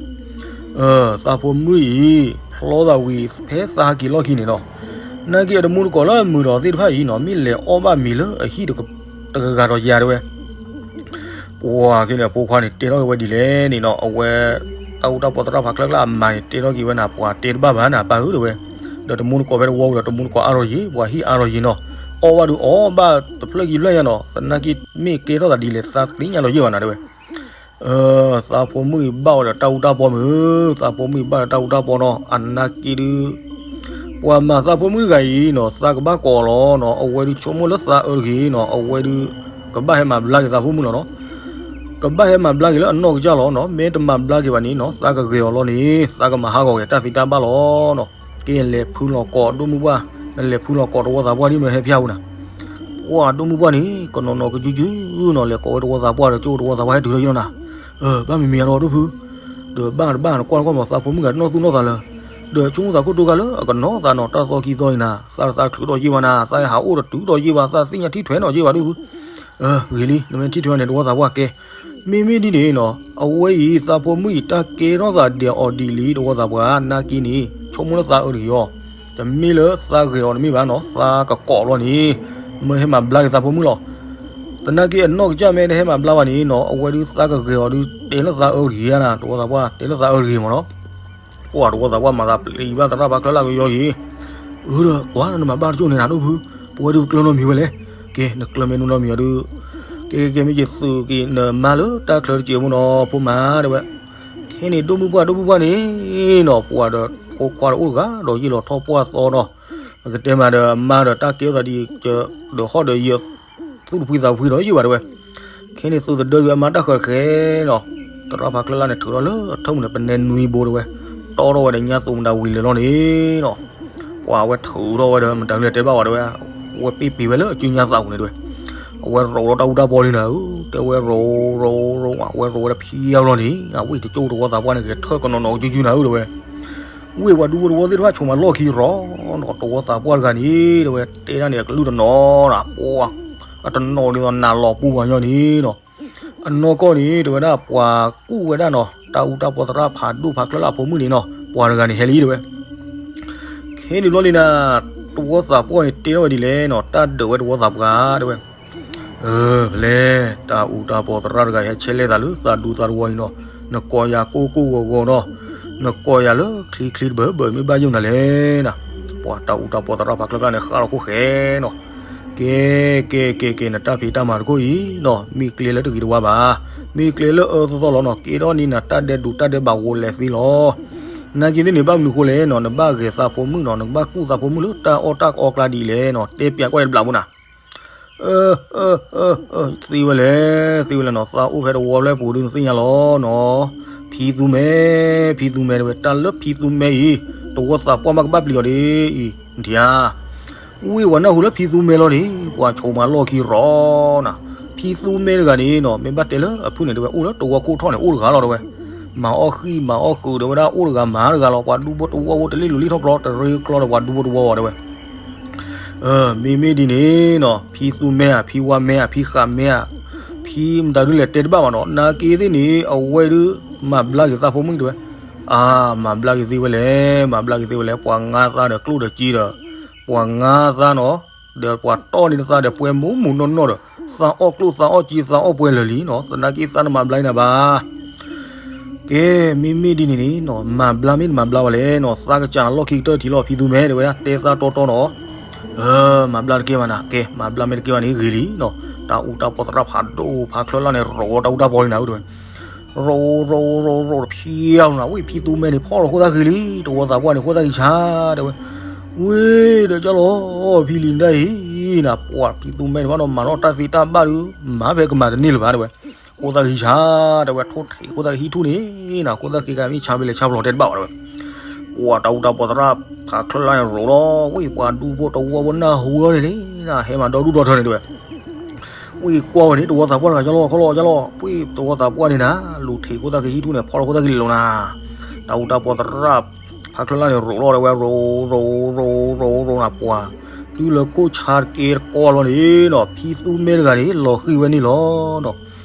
သးဖိမုၣ်အံၤ ဖျီသးဝံၤ ဖဲသးဟးက့ၤလီၢ်ခံန့ၣ်နီၤ, နာ်က့အတမူတကိးလၢအမုာ်ဒီးသ့ၣ်တဖၣ်အံၤနီၤ မ့ၢ်လဲၤအီၣ်ဘၣ်မ့ၤလၢအဟံၣ်တဂၤဒီးယၤ တဲဝဲ ပှၤက့န့ၣ် အဖိခွါန့ၣ် တဲထီၣ်က့ၤဝဲဒ်လဲၣ်န့ၣ်နီၤ အဝဲ တၢ်အူတၢ်ပီသရၣ်ဖးကျၢၢ်လၢ်အမါန့ၣ် တဲထီၣ်က့ၤဝဲနၤ ပှၤတဲတဘၣ်ဘၣ်နၤ ပၢ်ဧၢ တဲဝဲ, ဒီးတမူတကိးဖဲတဝီဝံၤဒီး တမူတကိးအါထီၣ်ယံၤ ပှၤဟံၣ်အါထီၣ်ယံၤနီၤ, အီၣ်ဘၣ်ဒုးအီၣ်ဘၣ်တဖျၢၣ်ခံဖျၢၣ်ညါနီၤ သနာ်က့မ့ၢ်ကဲထီၣ်သးဒ်လဲၣ် သးသ့ၣ်ညါလီၤယံာ်ဘၣ်နၤ တဲဝဲ. သးဖိမုၣ်အံၤဘၣ်ဝဲဒီးတၢ်အူတၢ်ပီမုၢ်, သးဖိမုၣ်အံၤဘၣ်ဒီးတၢ်အူတၢ်ပီနီၤ အနာ်က့ဒုး ပှၤမၤသးဖိမုၣ်တဂၤအံၤနီၤ သးကဘၣ်ကိးလီၤနီၤ အဝဲဒုးဆိကမိၣ်လၢသးအၢတဂ့ၤနီၤ အဝဲဒုး ကဘၣ်ဟဲမၤဘျါက့ၤသးဖိမုၣ်လီၤနီၤ, ကဘၣ်ဟဲမၤဘျါက့ၤလၢအနီၢ်ကစၢ်လီၤနီၤ မ့ၢ်တမၤဘျါက့ၤဘၣ်န့ၣ်နီၤ သးကဂဲၤအီၤလီၤန့ၣ် သးကမၤဟးဂီၤက့ၤတၢ်သံတၢ်ဘၣ်လီၤနီၤ, ကဲလဲၤဖုလီၤကိးဒိၣ်မုၣ်ပှၢ် နလဲၤဖုလီၤကိးတဝီသးပှၢ်ဒ်မ့ၢ်ဟဲဖျါဝဲနၤ ပှၤဒိၣ်မုၣ်ပှၢ်န့ၣ် ကနီၤနီၤကစုကစုနီၤ လဲၤကိးဝဲတဝီသးပှၢ်ဒီး ကၠိတဝီသးပှၢ်ဟဲတုၤထီၣ်ယံၤလီၤနၤ, ဘၣ်မံၤမံၤအါထီၣ်ဒိၣ်ဖု, ဒီးဘၣ်တဘၣ်နကွၢ်တကွၢ်မး သးဖိမုၣ်ဂၤနီၢ်သူၣ်နီၢ်သးလၢ, ဒီးဆိကမိၣ်သးခိၣ်တိၤဂၤလၢအကနီၤသးနီၤ တၢ်သီခံသီအံၤနၤ သးတသးချုးဒီးယ့ၢ်ဘၣ်နၤ သးဟးအိၣ်တတုၤဒီးယ့ၢ်ဘၣ် သးသ့ၣ်ညါထံၣ်ထွဲနီၤယ့ၢ်ဘၣ်ဒိၣ်ဖု, ဂ့ၤလံ နမ့ၢ်ထံၣ်ထွဲန့ၣ် တဝီသးပှၢ်ကဲ, မ့မ့ၢ်ဒ်န့ၣ်နီၤ အဝဲအံၤ သးဖိမုၣ်အံၤ တၢ်ကဲထီၣ်သးဒဲးအီၤဒ်လံ တဝီသးပှၢ် နာ်က့န့ၣ် ဆိကမိၣ်လၢသးအၢတဂ့ၤအီၤ, တမ့ၢ်လၢသးဂဲၤအီၤတမ့ၢ်ဘၣ်နီၤ သးကကိးဘျီန့ၣ် မၢဟဲမၤဘျါက့ၤသးဖိမုၣ်လီၤ, သနာ်က့အနီၢ်ကစၢ်မ့ၢ်တဟဲမၤဘျါဘၣ်န့ၣ်နီၤ အဝဲဒုးသးကဂဲၤအီၤဒုး တဲလၢသးအၢတဂ့ၤဧါနၤ တဝီသးပှၢ် တဲလၢသးအၢတဂ့ၤမးနီၤ, ပှၤတဝီသးပှၢ်မၤသးပျံၤဘၣ်သရၣ်ဖးကျၢၢ်လၢ်ကယီယံၤ, အၢဒီးကွၢ်နမၤဘၣ်တကၠိၣ်န့ၣ်နၤဒိၣ်ဖု, ပဝဲဒုးကျၢၤနီတမံၤဝဲလဲၣ်, ကဲနကျၢၤမ့ၢ်နီတမံၤအီၤဒုး, ကဲကဲကဲမ့ၢ်က့ၤသုးက့ၤနမါလၢတၢ်ချၢတစဲးဖိနီၤ ဖိမါတဲဝဲ, ခဲန့ၣ်ဒိၣ်မုၣ်ပှၢ်ဒိၣ်မုၣ်ပှၢ်န့ၣ်နီၤ ပှၤဒီးဖိခွါဒီးအိၣ်တဂၤဒီးယ့ၢ်လီၤထီၣ်ပှၢ်သီနီၤ, ပကတဲမးဒီးအမါဒီးတၢ်ကဲထီၣ်သးဒ်အံၤ ဒီးဟီၣ်ဒီးယၢၤ သူၣ်တဖှံသးဖှံဒီးယ့ၢ်ဘၣ်တဲဝဲ, ခဲန့ၣ်သုးသဒၢက့ၤအမါတၢ်ဃၢၤဃဲနီၤ, သရၣ်ဖးကျၢၢ်လၢ်န့ၣ်ထုးထီၣ်လၢအထၢၣ်မုၢ်န့ၣ် ပနဲနွံဘိတဲဝဲ, တီထီၣ်ဝဲဒီးညါသုးမတၤဝံၤလၢာ်လီၤန့ၣ်နီၤ, ပှၤအဝဲထုးထီၣ်ဝဲဒီးမတၤလဲၣ်တဲဘၣ်ဝဲတဲဝဲ, အဝဲပ့ၢ်ပ့ၢ်ဝဲလၢအစုညါသးပူၤန့ၣ်တဲဝဲ, အဝဲရိးဒီးတၢ်အူတၢ်ပီလံနၤဧၢ, တဲဝဲရိးရိးရိး အဝဲရိးဝဲဒီးဖျါဘျီန့ၣ် အဝဲတကၠိၢ်တဝီသးပှၢ်န့ၣ် ကထၢၣ်ကနီၤနီၤကစုကစုနၤဧၢတဲဝဲ ဝ့ၢ်ပှၤဒူဖိတဝီသ့ၣ်တဖၣ်ဆိးမးလီၢ်ခံရီနီၤ, တဝီသးပှၢ်တဂၤန့ၣ် တဲဝဲတဲဒၣ်န့ၣ် အကလုၢ်တနီၤနီၤ, ပှၤ အတနီၤဒ်သိးနးလီၤပူၤပှၤညီန့ၣ်နီၤ, အနီၢ်ကီၢ်န့ၣ် တဲဝဲဒၣ်ပှၤကူၣ်ဝဲဒၣ်နီၤ, တၢ်အူတၢ်ပီသရၣ်ဖးဒိၣ်ဖးကျၢၢ်လၢ်အဖိမုၣ်န့ၣ်နီၤ, ပှၤတဂၤန့ၣ်ဟဲလံတဲဝဲ, ခဲန့ၣ်ဘျီလံနၤ, တဝီသးပှၢ်န့ၣ်တဲထီၣ်ဝဲဒ်လဲၣ်နီၤ, တၢ်ဒုးဝဲတဝီသးပှၢ်တဲဝဲ ပလဲၤ, တၢ်အူတၢ်ပီသရၣ်တဂၤဟဲဆဲးလဲၣ်သးလၢသးဒူသးတဝီအံၤနီၤ, နကိးယၤကိၢ်ကိၢ်ဂီၤဂီၤနီၤ, နကိးယၤလၢချံချံတဘၢဘၢ မ့ၢ်ဘၣ်ယိၣ်နၤလဲၣ်နၤ, ပှၤတၢ်အူတၢ်ပီသရၣ်ဖးကျၢၢ်ကျၢၢ်န့ၣ် ဃၣ်လီၤခိၣ်ဃဲနီၤ, ကဲ, ကဲ ကဲ ကဲ နတၢ်ဖံးတၢ်မၤတခိၣ်အံၤနီၤ, မ့ၢ်ကျဲလၢတဂ့ၤတဝါဘၣ်, မ့ၢ်ကျဲလၢအၢသီသီလီၤနီၤ, ကဲထီၣ်န့ၢ်နၤတၢ်ဒဲးဒိးတၢ်ဒဲးဘးဝိးလဲၤသ့လီၤ. နာ်က့သ့ၣ်န့ၣ် ဘၣ်မနုၤဃိလဲၣ်နီၤ, နဘၣ်ဂဲၤသးဖိမုၣ်နီၤ, နကဘၣ်ကူၣ်သးဖိမုၣ်လၢတၢ်အီၣ်တၢ်အီကျါဒ်လဲၣ်နီၤ, တဲပျးကွၢ်တဘျီဖိနၤ သ့ဝဲလဲၣ်, သ့ဝဲလဲၣ်နီၤ, သးအိၣ်ဖဲတဝီဖျၢၣ်ပူၤဒုးနသ့ၣ်ညါလီၤနီၤ. ဖံသူမဲ, ဖံသူမဲတဲဝဲ, တၢ်လၢဖံသူမဲအံၤ တဝီသးပှၢ်မ့ၢ်ကဘၣ်ပျံၤအီၤဒ်အံၤ, နထံၣ်ဧါ. ဝ့ၢ်ဝဲနၢ်ဟူလၢဖံသူမဲလီၤန့ၣ် ပှၤဆိးမၤလီၢ်ခံရီၤနၤ. ဖံသူမဲတဂၤန့ၣ်နီၤ မ့ၢ်ဘၣ်တဲလၢအဖုၣ်န့ၣ်တဲဝဲ အိၣ်လၢတဝီခိၣ်ထီၣ်န့ၣ် အိၣ်တဂၤလီၤတဲဝဲ. မၤအီၣ်ဃံမၤအီၣ်ဃုာ်တဲဝဲဒၣ် အိၣ်တဂၤမၤတဂၤလီၤ. ပှၤဒူဖိတဝီဖိတလ့ၣ်လူၤလ့ၣ်ထီၣ်ကျီ တရ့ကျီဒီးပှၤဒူဖိတဝီဝဲတဲဝဲ. မ့မ့ၢ်ဒ်န့ၣ်နီၤ ဖံသူမဲဧါ, ဖံဝါမဲဧါ, ဖံဃးမဲဧါ, ဖံမတၤဒုလဲၣ်တဲတဘၣ်ဘၣ်နီၤ. နာ်က့သ့ၣ်န့ၣ် အဝဲဒုး မၤဘျါက့ၤသးဖိမုၣ်တဲဝဲ. အါ, မၤဘျါက့ၤသ့ဝဲလဲၣ်, မၤဘျါက့ၤသ့ဝဲလဲၣ်. ပှၤငါသးဒီးကျိၣ်ဒီးစ့ဒီး ပှၤငါသးနီၤ, ဒီးပှၤတီၢ်န့ၢ်သးဒီးပှဲၤမူးမူးနီၢ်နီၢ်ဒီး သးအီၣ်ကျိၣ်သးအီၣ်စ့သးအီၣ်ပှဲၤလၢာ်လံနီၤ. သနာ်က့သးနမၤဘျါန့ၢ်ဘၣ်. ကဲ, မ့မ့ၢ်ဒ်န့ၣ်န့ၣ်နီၤ မၤဘျါမ့ၢ်တမၤဘျါဘၣ်လဲၣ်နီၤ, သးကစၢ်နၤလီၢ်ခံကတၢၢ်ထံလီၤ ဖံသူမဲတဲဝဲဒၣ် တဲသးတီတီနီၤ. မၤဘျါတကဲဘၣ်နၤ, ကဲ မၤဘျါမ့ၢ်တကဲဘၣ်န့ၣ်ဂ့ၤလံနီၤ. တၢ်အူတၢ်ပီၢ်သရၣ်ဖးဒိၣ် ဖးချၢလၢ်န့ၣ် ရိးဝဲတၢ်အူတၢ်ပီၢ်လံနၤဧၢတဲဝဲ. ရိးရိးရိးရိးတဖျဲးနီၤ, ဝံၣ်ဖံသူမဲန့ၣ် ဖီၣ်လီၤဃိသၣ်ဃံလံ, တဝီသးပှၢ်န့ၣ် ဃိသၣ်ဃံဆါတဲဝဲ. ဝ့ၢ်ဒီးကၢ်လီၤ ဖံလံၤနဒၣ်အံၤနၤ, ပှၤဖံသူမဲန့ၣ်ဘၣ်နီၤ မၤထီၣ်တၢ်သ့တၢ်ဘၣ်ဒုး မၤဖဲကမၤတန့ၢ်လၢၤဘၣ်တဲဝဲ. ဃိသၣ်ဃံဆါတဲဝဲ, ထိၣ်ထံးဃိသၣ်ကဟံးထူၣ်န့ၣ်နၤ, ဃိသၣ်ဃံကမ့ၢ်ဆါဖဲလဲၣ်ဆါဖျိးတဲတဘၣ်ဘၣ်တဲဝဲ. ပှၤတၢ်အူတၢ်ပီၢ်သရၣ်ဖးချၢလၢ်န့ၣ်ရိးလီၤ, ဝံၣ်ပှၤဒူဖိတဝီဖိနၢ်ဟူလီၤန့ၣ်န့ၣ် ဟဲမၤဒီဒူၣ်ဒီထၢန့ၣ်တဲဝဲ. ဝံၣ်ကွၢ်ဝဲန့ၣ် တဝီသးပှၢ်တဂၤကၢ်လီၤ ခီလီၤကၢ်လီၤ, ဝံၣ်တဝီသးပှၢ်န့ၣ်နၤ လူၤထံးဃိသၣ်ကဟံးထူၣ်န့ၣ် ဖီၣ်လီၤဃိသၣ်ဃံလံလီၤနၤ. တၢ်အူတၢ်ပီၢ်သရၣ်ဖးချၢလၢ်န့ၣ်ရိးလီၤတဲဝဲ ရိးရိးရိးရိးနၤ, ပှၤတုၤလၢခိၣ်ဆါတကဲတကီလီၤန့ၣ်နီၤ ဖံသူမဲတဂၤန့ၣ် လီၤဃံၤဝဲန့ၣ်လီၤနီၤ.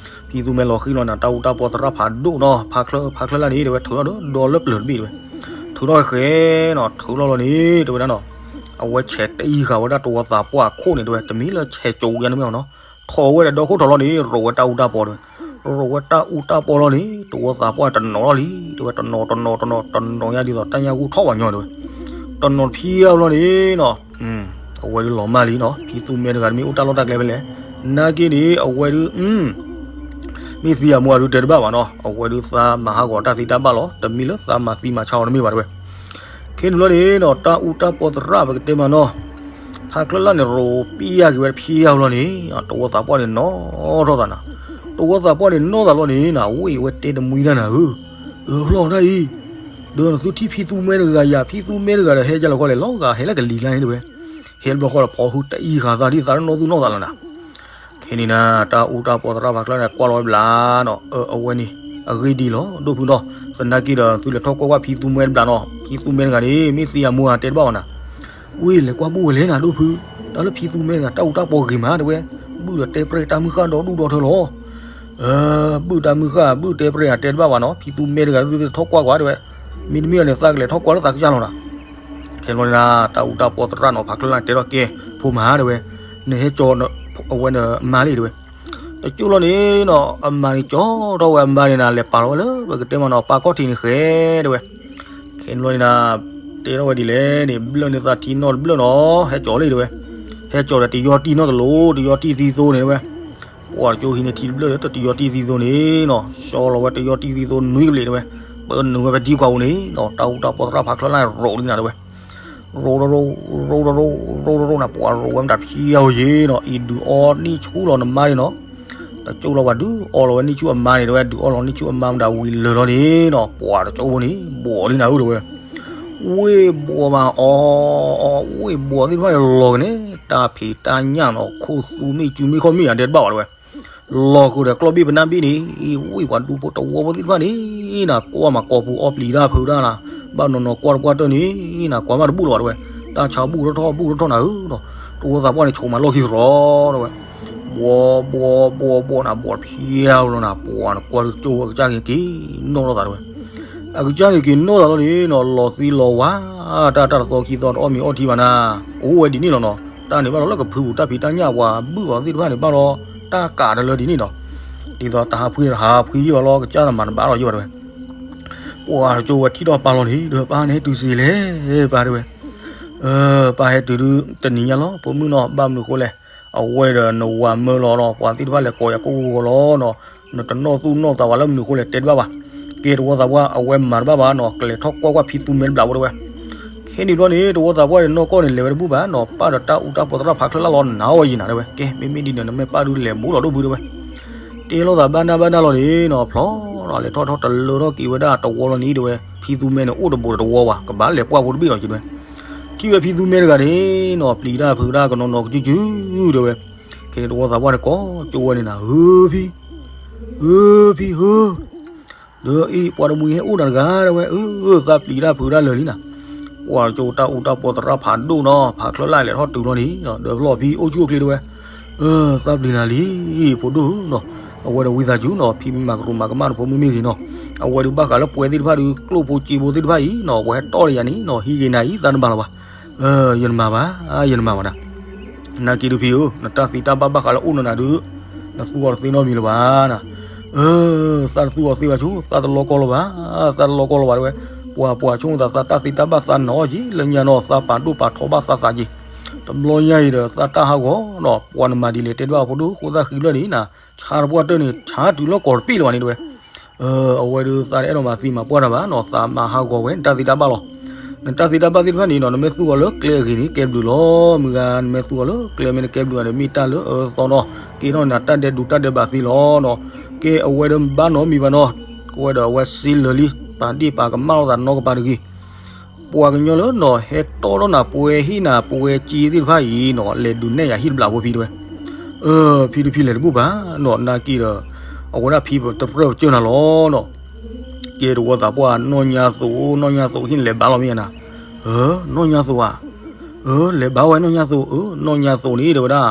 ဖံသူမဲလီၤဃံၤလီၤနၤ တၢ်အူတၢ်ပီၢ်သရၣ်ဖးဒိၣ်နီၤ ဖးချၢလၢ်န့ၣ်တဲဝဲ ထုးထီၣ်ဒီးဒီလၢပျၢၤတဘ့ၣ်တဲဝဲ. ထုးထီၣ်ဃဲနီၤ ထုးထီၣ်လီၤန့ၣ် တဲဝဲဒၣ်နီၤ, အဝဲဆဲးတအံၣ်ဃာ်ဝဲဒၣ်တဝီသးပှၢ်အခိၣ်န့ၣ်တဲဝဲ တမ့ၢ်လၢဆဲးကၠိယါန့ၣ်မ့ၢ်နီၤ, ထီၣ်ဝဲဒီးဒီခိၣ်ထီၣ်လီၤန့ၣ် ရိးဝဲတၢ်အူတၢ်ပီၢ်တဲဝဲ. ရိးဝဲတၢ်အူတၢ်ပီၢ်လီၤန့ၣ် တဝီသးပှၢ်တနီၤလီၤလံ တဲဝဲ, တနီၤတနီၤတနီၤ တနီၤညါဒ်သိးတၢ်ညၣ်ဂူၢ်ထီၣ်ပှၤညီတဲဝဲ. တနီၤတဖျဲးလီၤန့ၣ်နီၤ အဝဲဒုးလီၤမၢ်လံနီၤ, ဖံသူမဲတဂၤတမ့ၢ်အိၣ်တၢ်လီၢ်တၢ်ကျဲဖဲလဲၣ်, နာ်က့န့ၣ် အဝဲဒုး မ့ၢ်သံအမူအဒုးတဲတဘၣ်ဘၣ်နီၤ, အဝဲဒုးသးမၤဟးဂီၤတၢ်သ့တၢ်ဘၣ်လီၤ, တမ့ၢ်လၢသးမၤသံမၤဆါအီၤတမ့ၢ်ဘၣ်တဲဝဲ. ခဲန့ၣ်လီၤန့ၣ်နီၤ တၢ်အူတၢ်ပီၢ်သရၣ်ပကတဲမးနီၤ, ဖးချၢလၢ်န့ၣ်ရိးပျၢ်က့ၤဝဲတဖျဲလီၤန့ၣ် တဝီသးပှၢ်န့ၣ်နီၣ်ထီၣ်သးနၤ, တဝီသးပှၢ်န့ၣ်နီၣ်သးလီၤန့ၣ်နၤ, ဝ့ၢ်ဝဲတဲတမှံတၢ်နၤဧၢ, အဖျီၣ်တၢ်အံၤ ဒီးနသုထံၣ်ဖံသူမဲတဂၤယၤ ဖံသူမဲတဂၤဒီးဟဲကၢ်လီၤခီလဲၣ် လီၤဂာ်ဟဲလၢကလံၤကျါန့ၣ်တဲဝဲ, ဟဲတဘျီဃီဒီးဖီဟူတအံၣ်ဃာ်သးဒ်သးနီၣ်သူၣ်နီၣ်သးလီၤနၤ. ခဲန့ၣ်နၤ တၢ်အူတၢ်ပီၢ်သရၣ်ဖးချၢလၢ်န့ၣ် ကွၢ်လီၤဝဲဘျါနီၤ, အဝဲန့ၣ် အဂ့ၢ်ဒ်လီၤ ဒိၣ်ဖုနီၤ, သနာ်က့ဒီးသုလဲၤထီၣ်ကွၢ်ကွၢ်ဖံသူမဲတဘျီနီၤ, ဖံသူမဲတဂၤန့ၣ် မ့ၢ်သံအမူအတဲတဘၣ်ဘၣ်နၤ ဝ့ၢ်လဲၤကွၢ်ဘူၣ်ဝဲလဲၣ်နၤဒိၣ်ဖု, တၢ်လၢဖံသူမဲတဂၤ တၢ်အူတၢ်ပီၢ်ဂ့ၤမးတဲဝဲ, ဘုၣ်ဒီးတဲပြဲၢ်တၢ်မုၢ်ဃၢ်ဒီဒူၣ်ဒီထၢလီၤ. ဘုၣ်တၢ်မုၢ်ဃၢ် ဘုၣ်တဲပြဲၢ်ဧါတဲတဘၣ်ဘၣ်နီၤ, ဖံသူမဲတဂၤသုထီၣ်ကွၢ်ကွၢ်တဲဝဲ, မ့တမ့ၢ်န့ၣ် သးကလဲၤထီၣ်ကွၢ်လၢသးကစၢ်လီၤနၤ. ခဲလီၤန့ၣ်နၤ တၢ်အူတၢ်ပီၢ်သရၣ်နီၤ ဖးချၢလၢ်န့ၣ်တဲထီၣ်ကဲ ဖိမါတဲဝဲ, နဟဲကၠီအဝဲန့ၣ်အမါလံတဲဝဲ. တကၠိလီၤန့ၣ်နီၤ အမါန့ၣ်ကၠီထီၣ်ဝဲအမါန့ၣ်နၤ လဲၤပာ်လီၤဝဲလၢပကတဲမးနီၤ ပၢ်ခီၣ်ထံးန့ၣ်ဃဲတဲဝဲ. ခဲန့ၣ်လီၤန့ၣ်နၤ တဲထီၣ်ဝဲဒ်လဲၣ်န့ၣ် ဘျၢၣ်န့ၢ်သးထံနီၣ်တဘျၢၣ်နီၤ ဟဲကၠီလံတဲဝဲ. ဟဲကၠီဒီးတယီတံၢ်နီၣ်တလိၤ တယီတံၢ်သံသိန့ၣ်တဲဝဲ. ပှၤတကၠိဟံးန့ၢ်ထံတဘျၢၣ်ဒီးတယီတံၢ်သံသိန့ၣ်နီၤ ကၠီလီၤဝဲတယီတံၢ်သံသိနွံကဘျံးတဲဝဲ. ပနုာ်ဝဲပဒံကွၢ်ပူၤန့ၣ်နီၤ တၢ်အူတၢ်ပီၢ်သရၣ်ဖးချၢလၢ်န့ၣ်ရိးလံနၤတဲဝဲ. ရိးရိးရိးရိးရိးရိးနၤ ပှၤရိးဝဲမတၤဖျံအီၤယ့ၤနီၤ အံၤဒုးအီနံၣ်ဆူၣ်လီၤနမါန့ၣ်နီၤ. တကၠိလီၤပှၤဒုးအီလီၤဝဲနံၣ်ဆူၣ်အမါန့ၣ်တဲဝဲ ဒုးအီလီၤနံၣ်ဆူၣ်အမါမတၤဝံၤလၢာ်လီၤန့ၣ်နီၤ ပှၤတကၠိဖိန့ၣ် ဘှီးလံနၤဧၢတဲဝဲ. ဝ့ၢ်ဘှီးမးအီၤ ဝ့ၢ်ဘှီးသ့ၣ်တဖၣ်န့ၣ်လီၤကန့ၣ် တၢ်ဖံးတၢ်ညၣ်နီၤ ခိၣ်သူမ့ၢ်စုမ့ၢ်ခီၣ်မ့ၢ်ယၤတဲတဘၣ်ဘၣ်တဲဝဲ. လီၤဃုာ်ဒီးကျီၢ်ဘ့ၣ်ပနၢ်ဘ့ၣ်န့ၣ် ဝ့ၢ်ပှၤဒူဖိတဝီဖိသ့ၣ်တဖၣ်န့ၣ် နၤကွၢ်မးကိာ်ပူၤအီပျံၤတၢ်ဖုးတၢ်နၤ ဘၣ်နီၤနီၤကွၢ်တကွၢ်တၢၢ်န့ၣ် နၤကွၢ်မးတဘူၣ်လီၤတဲဝဲ. တၢ်ဆါဘူၣ်ထီၣ်ထီၣ်ဘူၣ်ထီၣ်ထီၣ်နၤဧၢနီၤ တဝီသးပှၢ်န့ၣ် ဆိးမၤလီၢ်ခံသရီတဲဝဲ. ဘှီးဘှီးဘှီးဘှီးနၤ ဘှီးဖျါလီၤနၤ ပှၤနကွၢ်တကၠိဝဲအကစၢ်က့ၤက့ၤနီၣ်ထီၣ်သးတဲဝဲ. အကစၢ်န့ၣ်က့ၤနီၣ်သးလီၤန့ၣ်နီၤ လီၤသံလီၤဝါ တၢ်တၢ်တသီခံသီတအီၣ်မ့ၤအီထံဘၣ်နၤ အိၣ်ဝဲဒ်န့ၣ်လီၤနီၤ. တၢ်န့ၣ်ဘၣ်လီၤလၢကဖုပူၤ တၢ်ဖံးတၢ်ညၣ်ပှၤဘုၣ်အီၤသ့ၣ်တဖၣ်န့ၣ် ဘၣ်လီၤတၢ်ကးတလၢဒ်န့ၣ်နီၤ. ဒ်သိးတဟးဖှံတဟးဖှံယံာ်ဘၣ်လီၤ ကစၢ်တမၤတဘၣ်လီၤယံာ်ဘၣ်တဲဝဲ. ပှၤတကၠိဝဲထံၣ်ထီၣ်ပၢ်လီၤန့ၣ် ဒီးပၢ်န့ၣ်ဟဲတုၤစ့လဲၣ် ပၢ်တဲဝဲ. ပၢ်ဟဲတုၤဒုးတနံၤညါလီၤ ဖိမုၣ်နီၤ ဘၣ်မနုၤဃိလဲၣ်. အဝဲဒီးနဝၤမၢလီၤနီၤ ပှၤသ့ၣ်တဖၣ်လဲၤကိးယၤကိးဂီၤဂီၤလီၤနီၤ. နတနီၣ်သူၣ်နီၣ်သးဝဲလၢမနုၤဃိလဲၣ်တဲတဘၣ်ဘၣ်. ကဲတဝီသးပှၢ် အဝဲမၤတဘၣ်ဘၣ်နီၤ ကလဲၤထီၣ်ကွၢ်ကွၢ်ဖံသူမဲတဘျီဖိတဲဝဲ. ခဲ ခဲန့ၣ်ဘျီန့ၣ် တဝီသးပှၢ်န့ၣ် နီၢ်ကီၢ်န့ၣ် လဲၤဝဲတဘူၣ်ဘၣ်နီၤ, ပၢ်ဒီးတၢ်အူတၢ်ပီသရၣ်ဖးချၢၣ်လၢ်လီၤနၤအီၤယံၤနၤတဲဝဲ, ကဲ မ့မ့ၢ်ဒ်န့ၣ် နမ့ၢ်ပၢ်ဒုးလဲၤဘူးလီၤဒိၣ်ဘုတဲဝဲ. တဲလိာ်သးဘၣ်နၢ်ဘၣ်နၢ်လီၤန့ၣ်နီၤ, ဖျီလီၤလဲၤထီၣ်ထီၣ်တလၢထီၣ်က့ၤဝဲဒၣ်တဝီလီၤန့ၣ်တဲဝဲ, ဖံသူမဲန့ၣ် အိၣ်တဘူးဒီးတဝီဘၣ်, ကဘၣ်လဲၤပှၢ်ဖိတဘ့ၣ်လီၤက့ၤတဲဝဲ. ထံၣ်ဝဲဖံသူမဲတဂၤန့ၣ်နီၤ, ပျံၤတၢ်ဖုးတၢ်ကနီၤနီၤကစုကစုတဲဝဲ. ခဲန့ၣ်တဝီသးပှၢ်န့ၣ် ကိးကၠိဝဲန့ၣ်နၤ, ဧၢဖံ ဧၢဖံဧၢ, ဒီးအံၤ ပှၤတမှံၤဟဲအိၣ်နၤတဂၤတဲဝဲ, အၢ သးပျံၤတၢ်ဖုးတၢ်လၢာ်လံနၤ. ပှၤကၠိတၢ်အူတၢ်ပီသရၣ်ဖးဒိၣ်နီၤ, ဖးချၢၣ်လၢ်လဲၤထီၣ်တုၤလီၤန့ၣ်, ဒီးဖျီဖံအိၣ်ဆူၣ်အိၣ်ချ့တဲဝဲ, အၢ သးပျံၤနၤလံ ဖိဒိၣ်နီၤ. အဝဲဒီးဝံသးစူၤနီၤ, ဖံမ့ၢ်မၤကရူးမၤကမၣ်တဖိမုၣ်မ့ၢ်ဂ့ၤနီၤ, အဝဲဒုးဘၣ်ဃးလၢပှဲၤသ့ၣ်တဖၣ်ဒုး ကျိၣ်ဖိစ့ဖိသ့ၣ်တဖၣ်အံၤနီၤ, အဝဲဟဲတီၢ်ဒီးယၤန့ၣ်နီၤ, ဟံးဂ့ၤနၤအံၤ သးတမၤလီၤဘၣ်. အၢ ယနမၤဘၣ် ယနမၤဘၣ်နၤ. နာ်က့ဒုးဖံဧၢ, နတၢ်သ့တၢ်ဘၣ်ဘၣ်ဃးလၢအိၣ်နနၤဒုး, နသူအီၤတသ့နီတမံၤလၢၤဘၣ်နၤ. အၢ သးတသူအီၤသ့ဘၣ်ဆိ, သးတလီကီလီၤဘၣ်, သးတလီကီလီၤဘၣ်တဲဝဲ. ပှၤပှၤဆိကမိၣ်သး သးတၢ်သ့တၢ်ဘၣ်သးနီၤက့ၤ, လၢညါနီၤ သးပာ်ဒိၣ်ပာ်ထီဘၣ်သးသးက့ၤ. တဘျီညါအံၤဒီး သးတၢ်ဟးဂီၤနီၤ, ပှၤနမၤဒ်လဲၣ်တဲတဘၣ်ဖိဒိၣ်, ဃိသတးဃံလၢာ်န့ၣ်နၤ, ဆါတပှၢ်တၢၢ်န့ၣ် ဆါတုၤလၢကီၢ်တပ့ၢ်လၢၤဘၣ်န့ၣ်တဲဝဲ. အဝဲဒုးသးတအဲၣ်ဒိးမၤသံမၤပှၢ်တၢ်ဘၣ်နီၤ, သးမၤဟးဂီၤဝဲ နတၢ်သ့တၢ်ဘၣ်လီၤ. နတၢ်သ့တၢ်ဘၣ်သ့ၣ်တဖၣ်န့ၣ်နီၤ, နမ့ၢ်သူအီၤလၢကျဲအဂ့ၤန့ၣ် ကဲဘျုးလီၤ. မုၢ်ဂၤ နမ့ၢ်သူအီၤလၢကျဲ မ့ၢ်နကဲဘျုးဂၤဒီး မ့ၢ်တၢ်လၢအအၢအသီနီၤ, ကဲထီၣ်နၤတၢ်ဒဲးဒူးတၢ်ဒဲးဘးသ့လီၤနီၤ. ကဲ အဝဲဒီးဘၣ်နီတမံၤဘၣ်နီၤ, အဝဲဒီးအဝဲစ့လၢာ်လံ, ပာ်ဒ့ၣ်ပာ်ကမၣ်လိာ်သးနီတကပၤတဂ့ၤ. ပှၤကညီလၢနီၤ ဟဲတီၢ်ထီၣ်နၤပှဲၤဟံၣ်နၤပှဲၤစ့သ့ၣ်တဖၣ်အံၤနီၤ, လဲၤဒုးနဲၣ်ယၤဟံၣ်တဘျီဖိဖံတဲဝဲ. အၢ ဖံတဖံလဲၤတဘူၣ်ဘၣ်နီၤ, နာ်က့ဒီး အဝဲဒၣ်ဖံပတြၢၢ်ပကၢၢ်နၤလီၤနီၤ. ကဲတဝီသးပှၢ် နီၢ်ညါသိး နီၢ်ညါသိးဟံၣ်န့ၣ် လဲၤဘါလီၤမ့ၢ်ဧါနၤ. အၢ နီၢ်ညါသိးဧါ. အၢ လဲၤဘါဝဲနီၢ်ညါသိး, အၢ နီၢ်ညါသိးန့ၣ်တဲဝဲဒၣ်,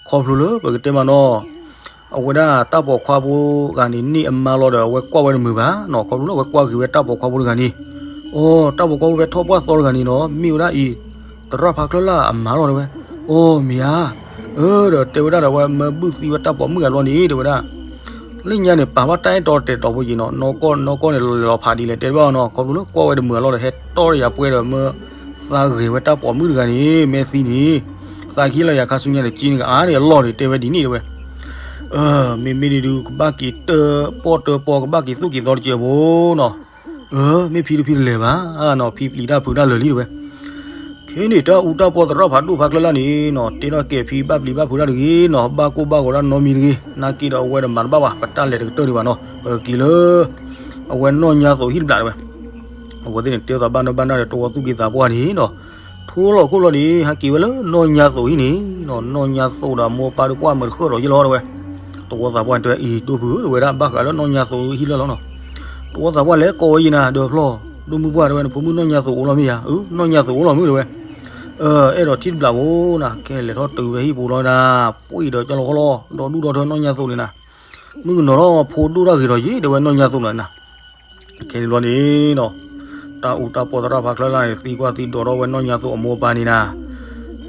ခီဖျိလၢပကတဲမးနီၤ, အဝဲဒၣ်တၢ်ပိာ်ခွါဖိဂၤန့ၣ် န့ၢ်အမါလီၤဒီး အဝဲကွၢ်ဝဲတမုာ်ဘၣ်နီၤ, ခီဖျိလၢအဝဲကွၢ်က့ၤဝဲတၢ်ပိာ်ခွါဖိတဂၤန့ၣ်, အိ တၢ်ပိာ်ခွါဖိဖဲထီၣ်ပှၢ်သီတဂၤန့ၣ်နီၤ, မ့ၢ်ဝဲဒၣ်အံၤ သရၣ်ဖးချၢၣ်လၢ်အမါလီၤတဲဝဲ. အိ မ့ၢ်ဧါ. အၢ ဒီးတဲဝဲဒၣ်ဒီး အဝဲမၢဘုၣ်သံဝဲတၢ်ပိာ်မုၣ်ဂၤဘျီန့ၣ် တဲဝဲဒၣ် လၢညါန့ၣ် ပာ်ဘၣ်တၢ်အဲၣ်တီတဲာ်တီၤဖိယံၤနီၤ, နီၢ်ကီၢ်နီၢ်ကီၢ်န့ၣ် လဲၤလီၤဖးဒ်လဲၣ်တဲတဘၣ်နီၤ, ခီဖျိလၢကွၢ်ဝဲတမုာ်အလီၢ်ဒီး ဟဲတီၢ်ဒီးယၤပှဲၤဒီး မၢသးဂဲၤဝဲတၢ်ပိာ်မုၣ်တဂၤန့ၣ် မဲာ်သံန့ၣ်, သးခံလီၤယၤခါဆူညါန့ၣ် က့န့ၣ်ကအါန့ၣ်အလီၢ်န့ၣ် တဲဝဲဒ်န့ၣ်တဲဝဲ. အၢ မ့မ့ၢ်ဒ်ဒုး ကဘၣ်က့ၤတၢၣ်ပီၣ်တၢၣ်ပီ ကဘၣ်က့ၤသူၣ်က့ၤသီတစဲးဖိနီၤ. အၢ မ့ၢ်ဖံတဖံတလဲၤဘၣ်နီၤ, ဖံပျံၤတၢ်ဖုးတၢ်လၢာ်လံတဲဝဲ. ခဲန့ၣ် တၢ်အူတၢ်ပီသရၣ်ဖးဒိၣ်ဖးချၢၣ်လၢ်န့ၣ်နီၤ, တဲထီၣ်ကဲဖံဘၣ်ပျံၤဘၣ်ဖုးတၢ်တဂ့ၤနီၤ, ဘၣ်ကိၢ်ဘၣ်ဂီၤတၢ်နီတမံၤတဂ့ၤ, နာ်က့ဒီးအဝဲဒီးမၤတဘၣ်ဘၣ်, ပတၢ်လဲၤတကတၢၢ်ဒံးဘၣ်နီၤ, ပက့ၤလၢ အဝဲနီၢ်ညါသိးဟံၣ်တဘျီတဲဝဲ. အဝဲသ့ၣ်န့ၣ် တဲသးဘၣ်နီၢ်ဘၣ်နီၢ်ဒီး တဝီသူၣ်က့သးပှၢ်န့ၣ်နီၤ, ထိလီၤခိၣ်လီၤန့ၣ် ဟဲက့ၤဝဲလၢနီၢ်ညါသိးဟံၣ်န့ၣ်နီၤ, နီၢ်ညါသိးဒီးအမိၢ်အပၢ်ဒီးပှၢ်မုာ်တဃၢၣ်ဒီးယ့ၢ်လီၤတဲဝဲ. တဝီသးပှၢ်န့ၣ်တဲဝဲ အံၤ ဒိၣ်ဖုးဧၢ တဲဝဲဒၣ် ဘၣ်ဃးလၢနီၢ်ညါသိးဟံၣ်လၢာ်လီၤနီၤ. တဝီသးပှၢ်လဲၤကိးဝဲယံၤနၤ ဒီးဖျီၣ်, ဒိၣ်မုၢ်ပှၢ်တဲဝဲ နဖိမုၣ်နီၢ်ညါသိးအိၣ်လီၤမ့ၢ်ဧါ. အၢ နီၢ်ညါသိးအိၣ်လီၤမုၢ်တဲဝဲ. အၢ အဲၣ်ဒိးထံၣ်တဘျီဖိနၤ, ကဲလဲၤထီၣ်တုၤဝဲဟံၣ်ပူၤလီၤနၤ, ပှ့ၤဒီးကၠီလီၤခီလီၤ, ဒီးဒူၣ်ဒီထၢနီၢ်ညါသိးန့ၣ်နၤ, မုၣ်ကနီၤလီၤ ဖိဒိၣ်တၢ်ဂ့ၤဒီးယ့ၢ် တဲဝဲနီၢ်ညါသိးန့ၣ်နၤ. ခဲန့ၣ်ဘျီန့ၣ်နီၤ, တၢ်အူတၢ်ပီသရၣ်ဖးချၢၣ်လၢ်န့ၣ် သံကွၢ်သံဒိးထီၣ်ဝဲနီၢ်ညါသိးအမိၢ်အပၢ်န့ၣ်နၤ,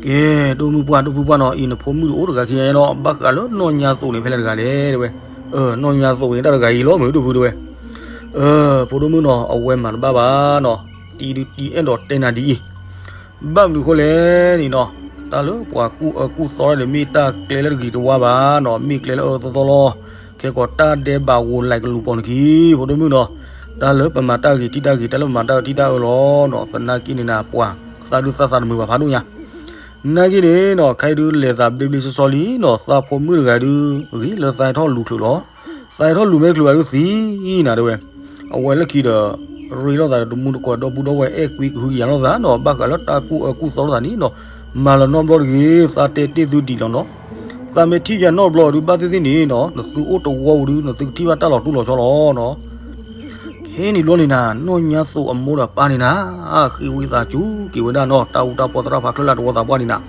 ကဲ ဒိၣ်မုၢ်ပှၢ် ဒိၣ်ဖုးပှၢ်နီၤ, အံၤ နဖိမုၣ်တအိၣ်တဂၤခံဂၤနီၤ, ဘၣ်ဃးလၢနီၢ်ညါသိးန့ၣ် ဖဲလဲၣ်တဂၤလဲၣ်တဲဝဲ. အၢ နီၢ်ညါသိးန့ၣ် တၢ်တဂၤအံၤလီၤမုၢ် ဒိၣ်ဖုးတဲဝဲ. အၢ ဖိဒိၣ်မုၣ်နီၤ အဝဲမၤတဘၣ်ဘၣ်နီၤ, တံဒုတံအဲၣ်ဒိးတဲနၤဒ်အံၤ ဘၣ်မနုၤဃိလဲၣ်န့ၣ်နီၤ, တၢ်လၢပှၤကူၣ်အၢကူၣ်သီန့ၣ် မ့ၢ်တၢ်ကျဲလၢတဂ့ၤတဝါဘၣ်နီၤ, မ့ၢ်ကျဲလၢအအၢသီသီလီၤ. ခဲကိးတၢ်ဒဲးဘးဂိၤလၢကလူၤပိာ်နခံ ဖိဒိၣ်မုၣ်နီၤ, တၢ်လၢပမၤတၢ်ဂ့ၤထံၣ်တၢ်ဂ့ၤ, တၢ်လၢပမၤတၢ်အၢထံၣ်တၢ်အၢလီၤနီၤ. သနာ်က့န့ၣ်နၤ ပှၤသးဒုးသးသးတမုာ်ဘၣ်ဖးဒိၣ်ညါ. နာ်က့န့ၣ်နီၤ ခဲအံၤဒုးလဲၤသးဘျ့ဘျ့ဆှီဆှီလံနီၤ, သးဖိမုၣ်တဂၤဒုး ဂ့ၤလၢသးဟဲထီၣ်လူၤချုးလီၤ. သးဟဲထီၣ်လူၤမ့ၢ်ချုးဘၣ်ဒုးသံနၤတဲဝဲ. အဝဲလၢခံဒီး ရ့လိာ်သးဒီးတမူတကိးဒီပုၢ်ဒီဝဲၢ်အဲၣ်ကွံကဟုကယာ်လိာ်သးနီၤ, ဘၣ်ဃးလၢတၢ်ကူၣ်အၢကူၣ်သီလိာ်သးန့ၣ်နီၤ, မၤလီၤနီတဘျီတဂ့ၤ, သးတဲတ့ၢ်သုဒံးလီၤနီၤ. သးမ့ၢ်ထံၣ်ယၤနီတဘျီဒုး ဘၣ်သ့ၣ်သ့ၣ်န့ၣ်နီၤ, နသုအိၣ်တဝီပူၤဒုး နသုကထံၣ်ဘၣ်တၢ်လီၤတူၢ်လီၤဆီလီၤနီၤ. ခဲန့ၣ်ဘျီန့ၣ်နၤ နီၢ်ညါသိးအမိၢ်ဒီးပၢ်န့ၣ်နၤ, ဃ့ဝံသးစူၤက့ၤဝဲဒၣ်နီၤ, တၢ်အူတၢ်ပီသရၣ်ဖးချၢၣ်လၢ်တဝီသးပှၢ်န့ၣ်နၤ.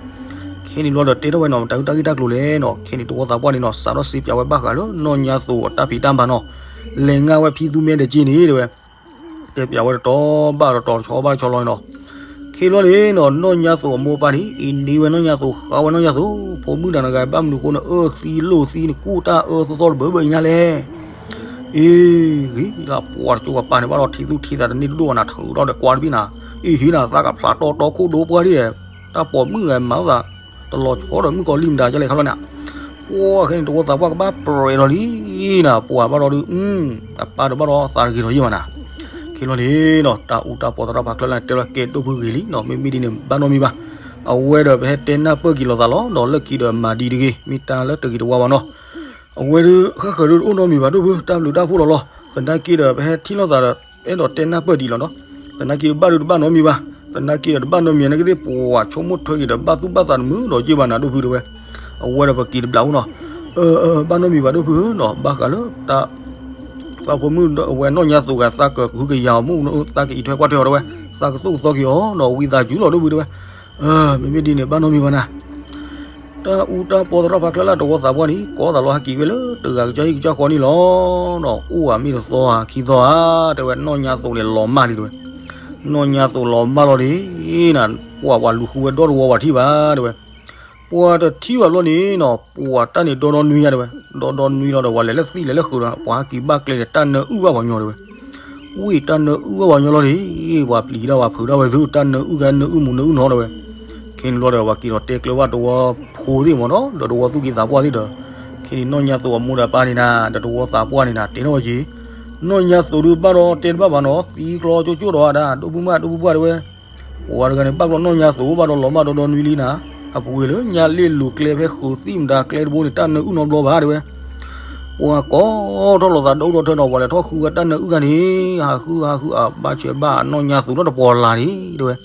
ခဲန့ၣ်ဘျီဒီးတဲထီၣ်ဝဲနီၤ, မတၤဟုၣ်တၢ်ဂ့ၢ်တၢ်ကျိၤလဲၣ်နီၤ. ခဲန့ၣ်တဝီသးပှၢ်န့ၣ်နီၤ စးထီၣ်စံးပၠးဝဲဘၣ်ဃးလၢနီၢ်ညါသိးအတၢ်ဖံးတၢ်မၤနီၤ, လဲၤငါဝဲဖံသူမဲတက့ၢ်န့ၣ်တဲဝဲ. တဲပၠးဝဲတတီၤဘၣ်တတီၤ တဆီဘၣ်တဆီလီၤနီၤ. ခဲလီၤန့ၣ်နီၤ နီၢ်ညါသိးအမိၢ်အပၢ်န့ၣ် အ့ၣ်န့ၢ်ဝဲနီၢ်ညါသိး ဃါဝဲနီၢ်ညါသိး, ဖိမုၣ်တဂၤန့ၣ် ဘၣ်မနုၤဃိနအၢသံလိာ်သံ နကူၣ်တၢ်အၢသီသီတဘၢဘၢညါလဲၣ်. အ့ ဂ့ၤလၢပှၤတကၠိပှၤပၢ်န့ၣ် ဘၣ်ဒီးထံသူၣ်ထံသးတန့ၢ်တဒိၣ်ဘၣ်နၤ, ထုးထီၣ်ဒီးကွၢ်တဘ့ၣ်နၤ, အ့ၣ်ဟ့နၤ သးကဖျးတီတီခိၣ်ဒိပှၢ်ဒ် တၢ်ပိာ်မုၣ်ဂၤမၤလိာ်သး တလီၤဆီဒီးမုၣ်ကီၤလံၢ်မတၤဒ်လဲၣ် ခီလီၤန့ၣ်. ပှၤခဲန့ၣ် တဝီသးပှၢ်ကဘၣ်ပြဲးလီၤလံနၤ, ပှၤဘၣ်ဒီးဒုး အပၢ်ဒီးဘၣ်ဒီးသးတဂ့ၤဒီးယ့ၢ်ဘၣ်နၤ. ခ့လီၤန့ၣ်နီၤ တၢ်အူတၢ်ပီသရၣ်ဖးချၢလၢ်န့ၣ် တဲလီၤကဲဒိၣ်ဖုဂ့ၤလံနီၤ, မ့မ့ၢ်ဒ်န့ၣ် ဘၣ်နီတမံၤဘၣ်. အဝဲဒီးပဟဲတဲနၢ်ပၢၢ်က့ၤလိာ်သးလီၤနီၤ, လၢခံဒီးမၤဒ်တဂ့ၤ, မ့ၢ်တၢ်လၢတဂ့ၤတဝါဘၣ်နီၤ. အဝဲဒုး ဃၣ်ဃၢၤဒုးတအိၣ်နီတမံၤဘၣ်ဒိၣ်ဖု, တၢ်ဘျုးတၢ်ဖှိၣ်လီၤလီၤ. သနာ်က့ဒီး ပဟဲထံၣ်လိာ်သးဒီး အဲၣ်ဒိးတဲနၢ်ပၢၢ်ဒံးလီၤနီၤ. သနာ်က့ဘၣ်ဒုးတဘၣ်နီတမံၤဘၣ်. သနာ်က့ဒီးတဘၣ်နီတမံၤန့ၣ်ကသ့ၣ် ပှၤဆိကမိၣ်ထွဲက့ၤဒီး ဘၣ်သူၣ်ဘၣ်သးတမုာ်ဒီးယ့ၢ်ဘၣ်နၤဒိၣ်ဖုတဲဝဲ. အဝဲဒီးပက့ၤတဘျးအိၣ်နီၤ. အၢ အၢ ဘၣ်နီတမံၤဘၣ်ဒိၣ်ဖုဧၢနီၤ, ဘၣ်ဃးလၢတၢ် သးဖိမုၣ်အဝဲနီၢ်ညါသိးဂၤ သးကဟုကယာ်အီၤမုၣ် သးကအံးထွဲကွၢ်ထွဲအီၤတဲဝဲ, သးကသိၣ်ကသီက့ၤအီၤနီၤ, ဝံသးစူၤလီၤဒိၣ်ဖုတဲဝဲ. အၢ မ့မ့ၢ်ဒ်န့ၣ် ဘၣ်နီတမံၤဘၣ်နၤ. တၢ်အူတၢ်ပီသရၣ်ဖးချၢလၢ် တဝီသးပှၢ်န့ၣ် ကိးသးလီၤဟဲက့ၤဝဲလၢတဂၤကစၢ်ဟံၣ်ကစၢ်ဃီန့ၣ်လီၤနီၤ, အိၣ်ဧါမ့ၢ်တသီဧါခံသီဧါ တဲဝဲ, နီၢ်ညါသိးန့ၣ်လီၤမၢ်လံတဲဝဲ. နီၢ်ညါသိးလီၤမၢ်လီၤန့ၣ် န ပှၤပှၤလူၤဃုဝဲဒီတဝီပှၤထံၣ်ဘၣ်တဲဝဲ. ပှၤတထံၣ်ဘၣ်ဘျီန့ၣ်နီၤ ပှၤတၢ်န့ၣ်ဒီဒီနွံဧါတဲဝဲ, ဒီဒီနွံလီၤဒီး ပှၤလဲၤလၢသံၣ်လဲၤလၢဃုာ်ဒီး ပှၤဟဲက့ၤဘၣ်ကျဲန့ၣ် တၢ်နၢအုၣ်ဘၣ်ပှၤညီတဲဝဲ. ဝံၣ်တၢ်နၢအုၣ်ဘၣ်ပှၤညီလီၤန့ၣ် ပှၤပျံၤတၢ်ပှၤဖုးတၢ်ဝဲသု တၢ်နၢအုၣ်ဂၤနၢအုၣ်မူၤနၢအုၣ်နီၤတဲဝဲ. ခဲန့ၣ်ဘျီဒီး ပှၤက့ၤဒီးတဲကျၢၤဘၣ်တဝီဖိသ့ၣ်မ့ၢ်နီၤ ဒီးတဝီသူၣ်က့သးပှၢ်သ့ၣ်ဒီး ခဲန့ၣ်နီၢ်ညါသိးအမိၢ်ဒီးပၢ်န့ၣ်နၤ ဒီးတဝီသးပှၢ်န့ၣ်နၤ တဲထီၣ်ဝဲက့ၤ. နီၢ်ညါသိးဒုးဘၣ်ဒီးတဲတဘၣ်ဘၣ်နီၤ သံကျီကၠိကၠိဒီးဝဲဒၣ် ဒိၣ်ဖုမုၣ်ဒိၣ်ဖုပှၢ်တဲဝဲ. ပှၤတဂၤန့ၣ်ဘၣ်ကျီနီၢ်ညါသိးဘၣ်ဒီးလီၤမၢ်ဒီဒီနွံလံနၤ, အပူၤကွံာ်လၢညါလ့ၣ်လူၤကျဲဖဲဃုာ်သံၣ်မတၤကျဲတဘိန့ၣ် တၢ်နၢအုၣ်နီတဘျီဘၣ်တဲဝဲ. ပှၤကိးထီၣ်လိာ်သးဒိၣ်ထီၣ်ထၢနီၤ ပှၤလဲၤထီၣ်ဃုဝဲတၢ်နၢအုၣ်ဂၤန့ၣ် ဟးဃုဟးဃုအဘၣ်ဆဲးဘၣ်နီၢ်ညါသိးနီတပီၤလၢ်န့ၣ်တဲဝဲ.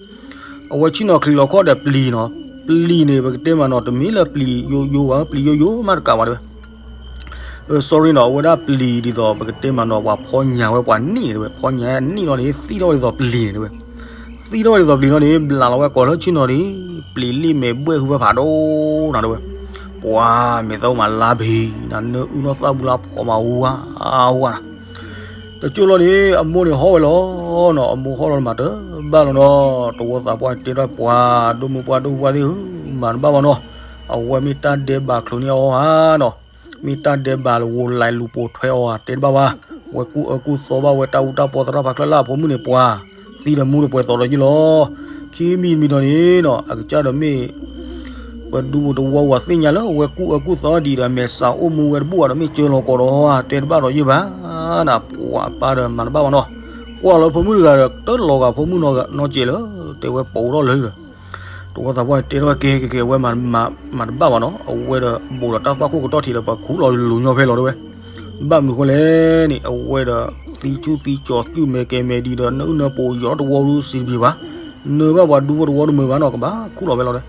အဝဲဆ့ၣ်နီၤချံးလီၤခီၣ်ဒီးပျံၤနီၤ, ပျံၤန့ၣ် ပကတဲမးနီၤ တမ့ၢ်လၢပျံၤယိယိဘၣ် ပျံၤယိယိမးတကးဘၣ်တဲဝဲ. အၢ sorry နီၤ အဝဲဒၣ်ပျံၤဒ်သိး ပကတဲမးနီၤ ပှၤဖီညါဝဲပှၤနံၣ်န့ၣ်တဲဝဲ, ဖီညါနံၣ်လီၤန့ၣ် သံထီၣ်ဝဲဒ်သိးပျံၤန့ၣ်တဲဝဲ. သံထီၣ်ဝဲဒ်သိးပျံၤလီၤန့ၣ် ဘျးလီၤဝဲကိးလၢဆ့ၣ်နီၤန့ၣ် ပျံၤလံမ့ၢ်ဘှဲၣ်ဟုဖၣ်ဖးဒိၣ်နၤတဲဝဲ. ပှၤမ့ၢ်သးအိၣ်မးလါဘ့ၤနၤ နၢအုၣ်နီၢ်သၣ်ဘူလါဖီးမးဝါဝါနၤ တကၠိလီၤန့ၣ် အမိၢ်န့ၣ်ဟီၣ်ဝဲလီၤနီၤ, အမိၢ်ဟီၣ်လီၤမးတဘၣ်လီၤနီၤ, တဝီသးပှၢ်တဲထီၣ်ပှၤ ဒိၣ်မုၢ်ပှၢ်ဒိၣ်ပှၢ်သ့ၣ်ဧၢ, မၤတဘၣ်ဘၣ်နီၤ, အဝဲမ့ၢ်တၢ်ဒဲးဘးချုးန့ၢ်အီၤဧါနီၤ, မ့ၢ်တၢ်ဒဲးဘးလၢဝိလၢလူၤပိာ်ထွဲအီၤဧါ တဲတဘၣ်ဘၣ်, ဝဲကူၣ်အၢကူၣ်သီဘၣ်ဝဲတၢ်အူတၢ်ပီသရၣ်ဖးချၢလၢ်အဖိမုၣ်န့ၣ်ပှၤ, သံဒီးမူဒီးပှဲၤသိးဒီးယုၢ်လီၤ, ခံမံၤတမံၤဒီးန့ၣ်နီၤ အကစၢ်ဒီးမ့ၢ် ပဒူပတဝီဝဲသ့ၣ်ညါလၢအဝဲကူၣ်အၢကူၣ်သီဒံးဒီး မဲာ်ဆှးအိၣ်မူဝဲတဘူၣ်ဘၣ်ဒီး မ့ၢ်ကၢလီၤကိးဒီး တဲတဘၣ်ဒီးယုၢ်ဘၣ်နၤ, ပှၤအပၢ်ဒီးမၤတဘၣ်ဘၣ်နီၤ, ကွၢ်လီၤဖိမုၣ်တဂၤဒီး တလီၤဂာ်ဖိမုၣ်နီတစဲးလၢ တဲဝဲပိာ်ထီၣ်လၢဒီး, တဝီသးပှၢ်တဲထီၣ်ကဲကဲကဲ အဝဲမၤတဘၣ်ဘၣ်နီၤ, အဝဲဒီးဘူးဒီးတၢ်သွၣ်ခိၣ်ကတီၢ်ထံးဒီး ပှၤခူၣ်လီၤလူၤညီဖဲလီၤတဲဝဲ, ဘၣ်မနုၤဃိလဲၣ်န့ၣ် အဝဲဒီး သံဆူၣ်သံကၠီၤ ကုၢ်မဲာ်ကဲမဲာ်ဒံးဒီး နၢအုၣ်နၢပိာ်ယီၤတဝီလူၤစံးတဘျီဘၣ်, နၢဘၣ်ပှၤဒူဖိတဝီတမုာ်ဘၣ်နီၤ ကဘၣ်ခူၣ်လီၤဖဲလီၤဒီး,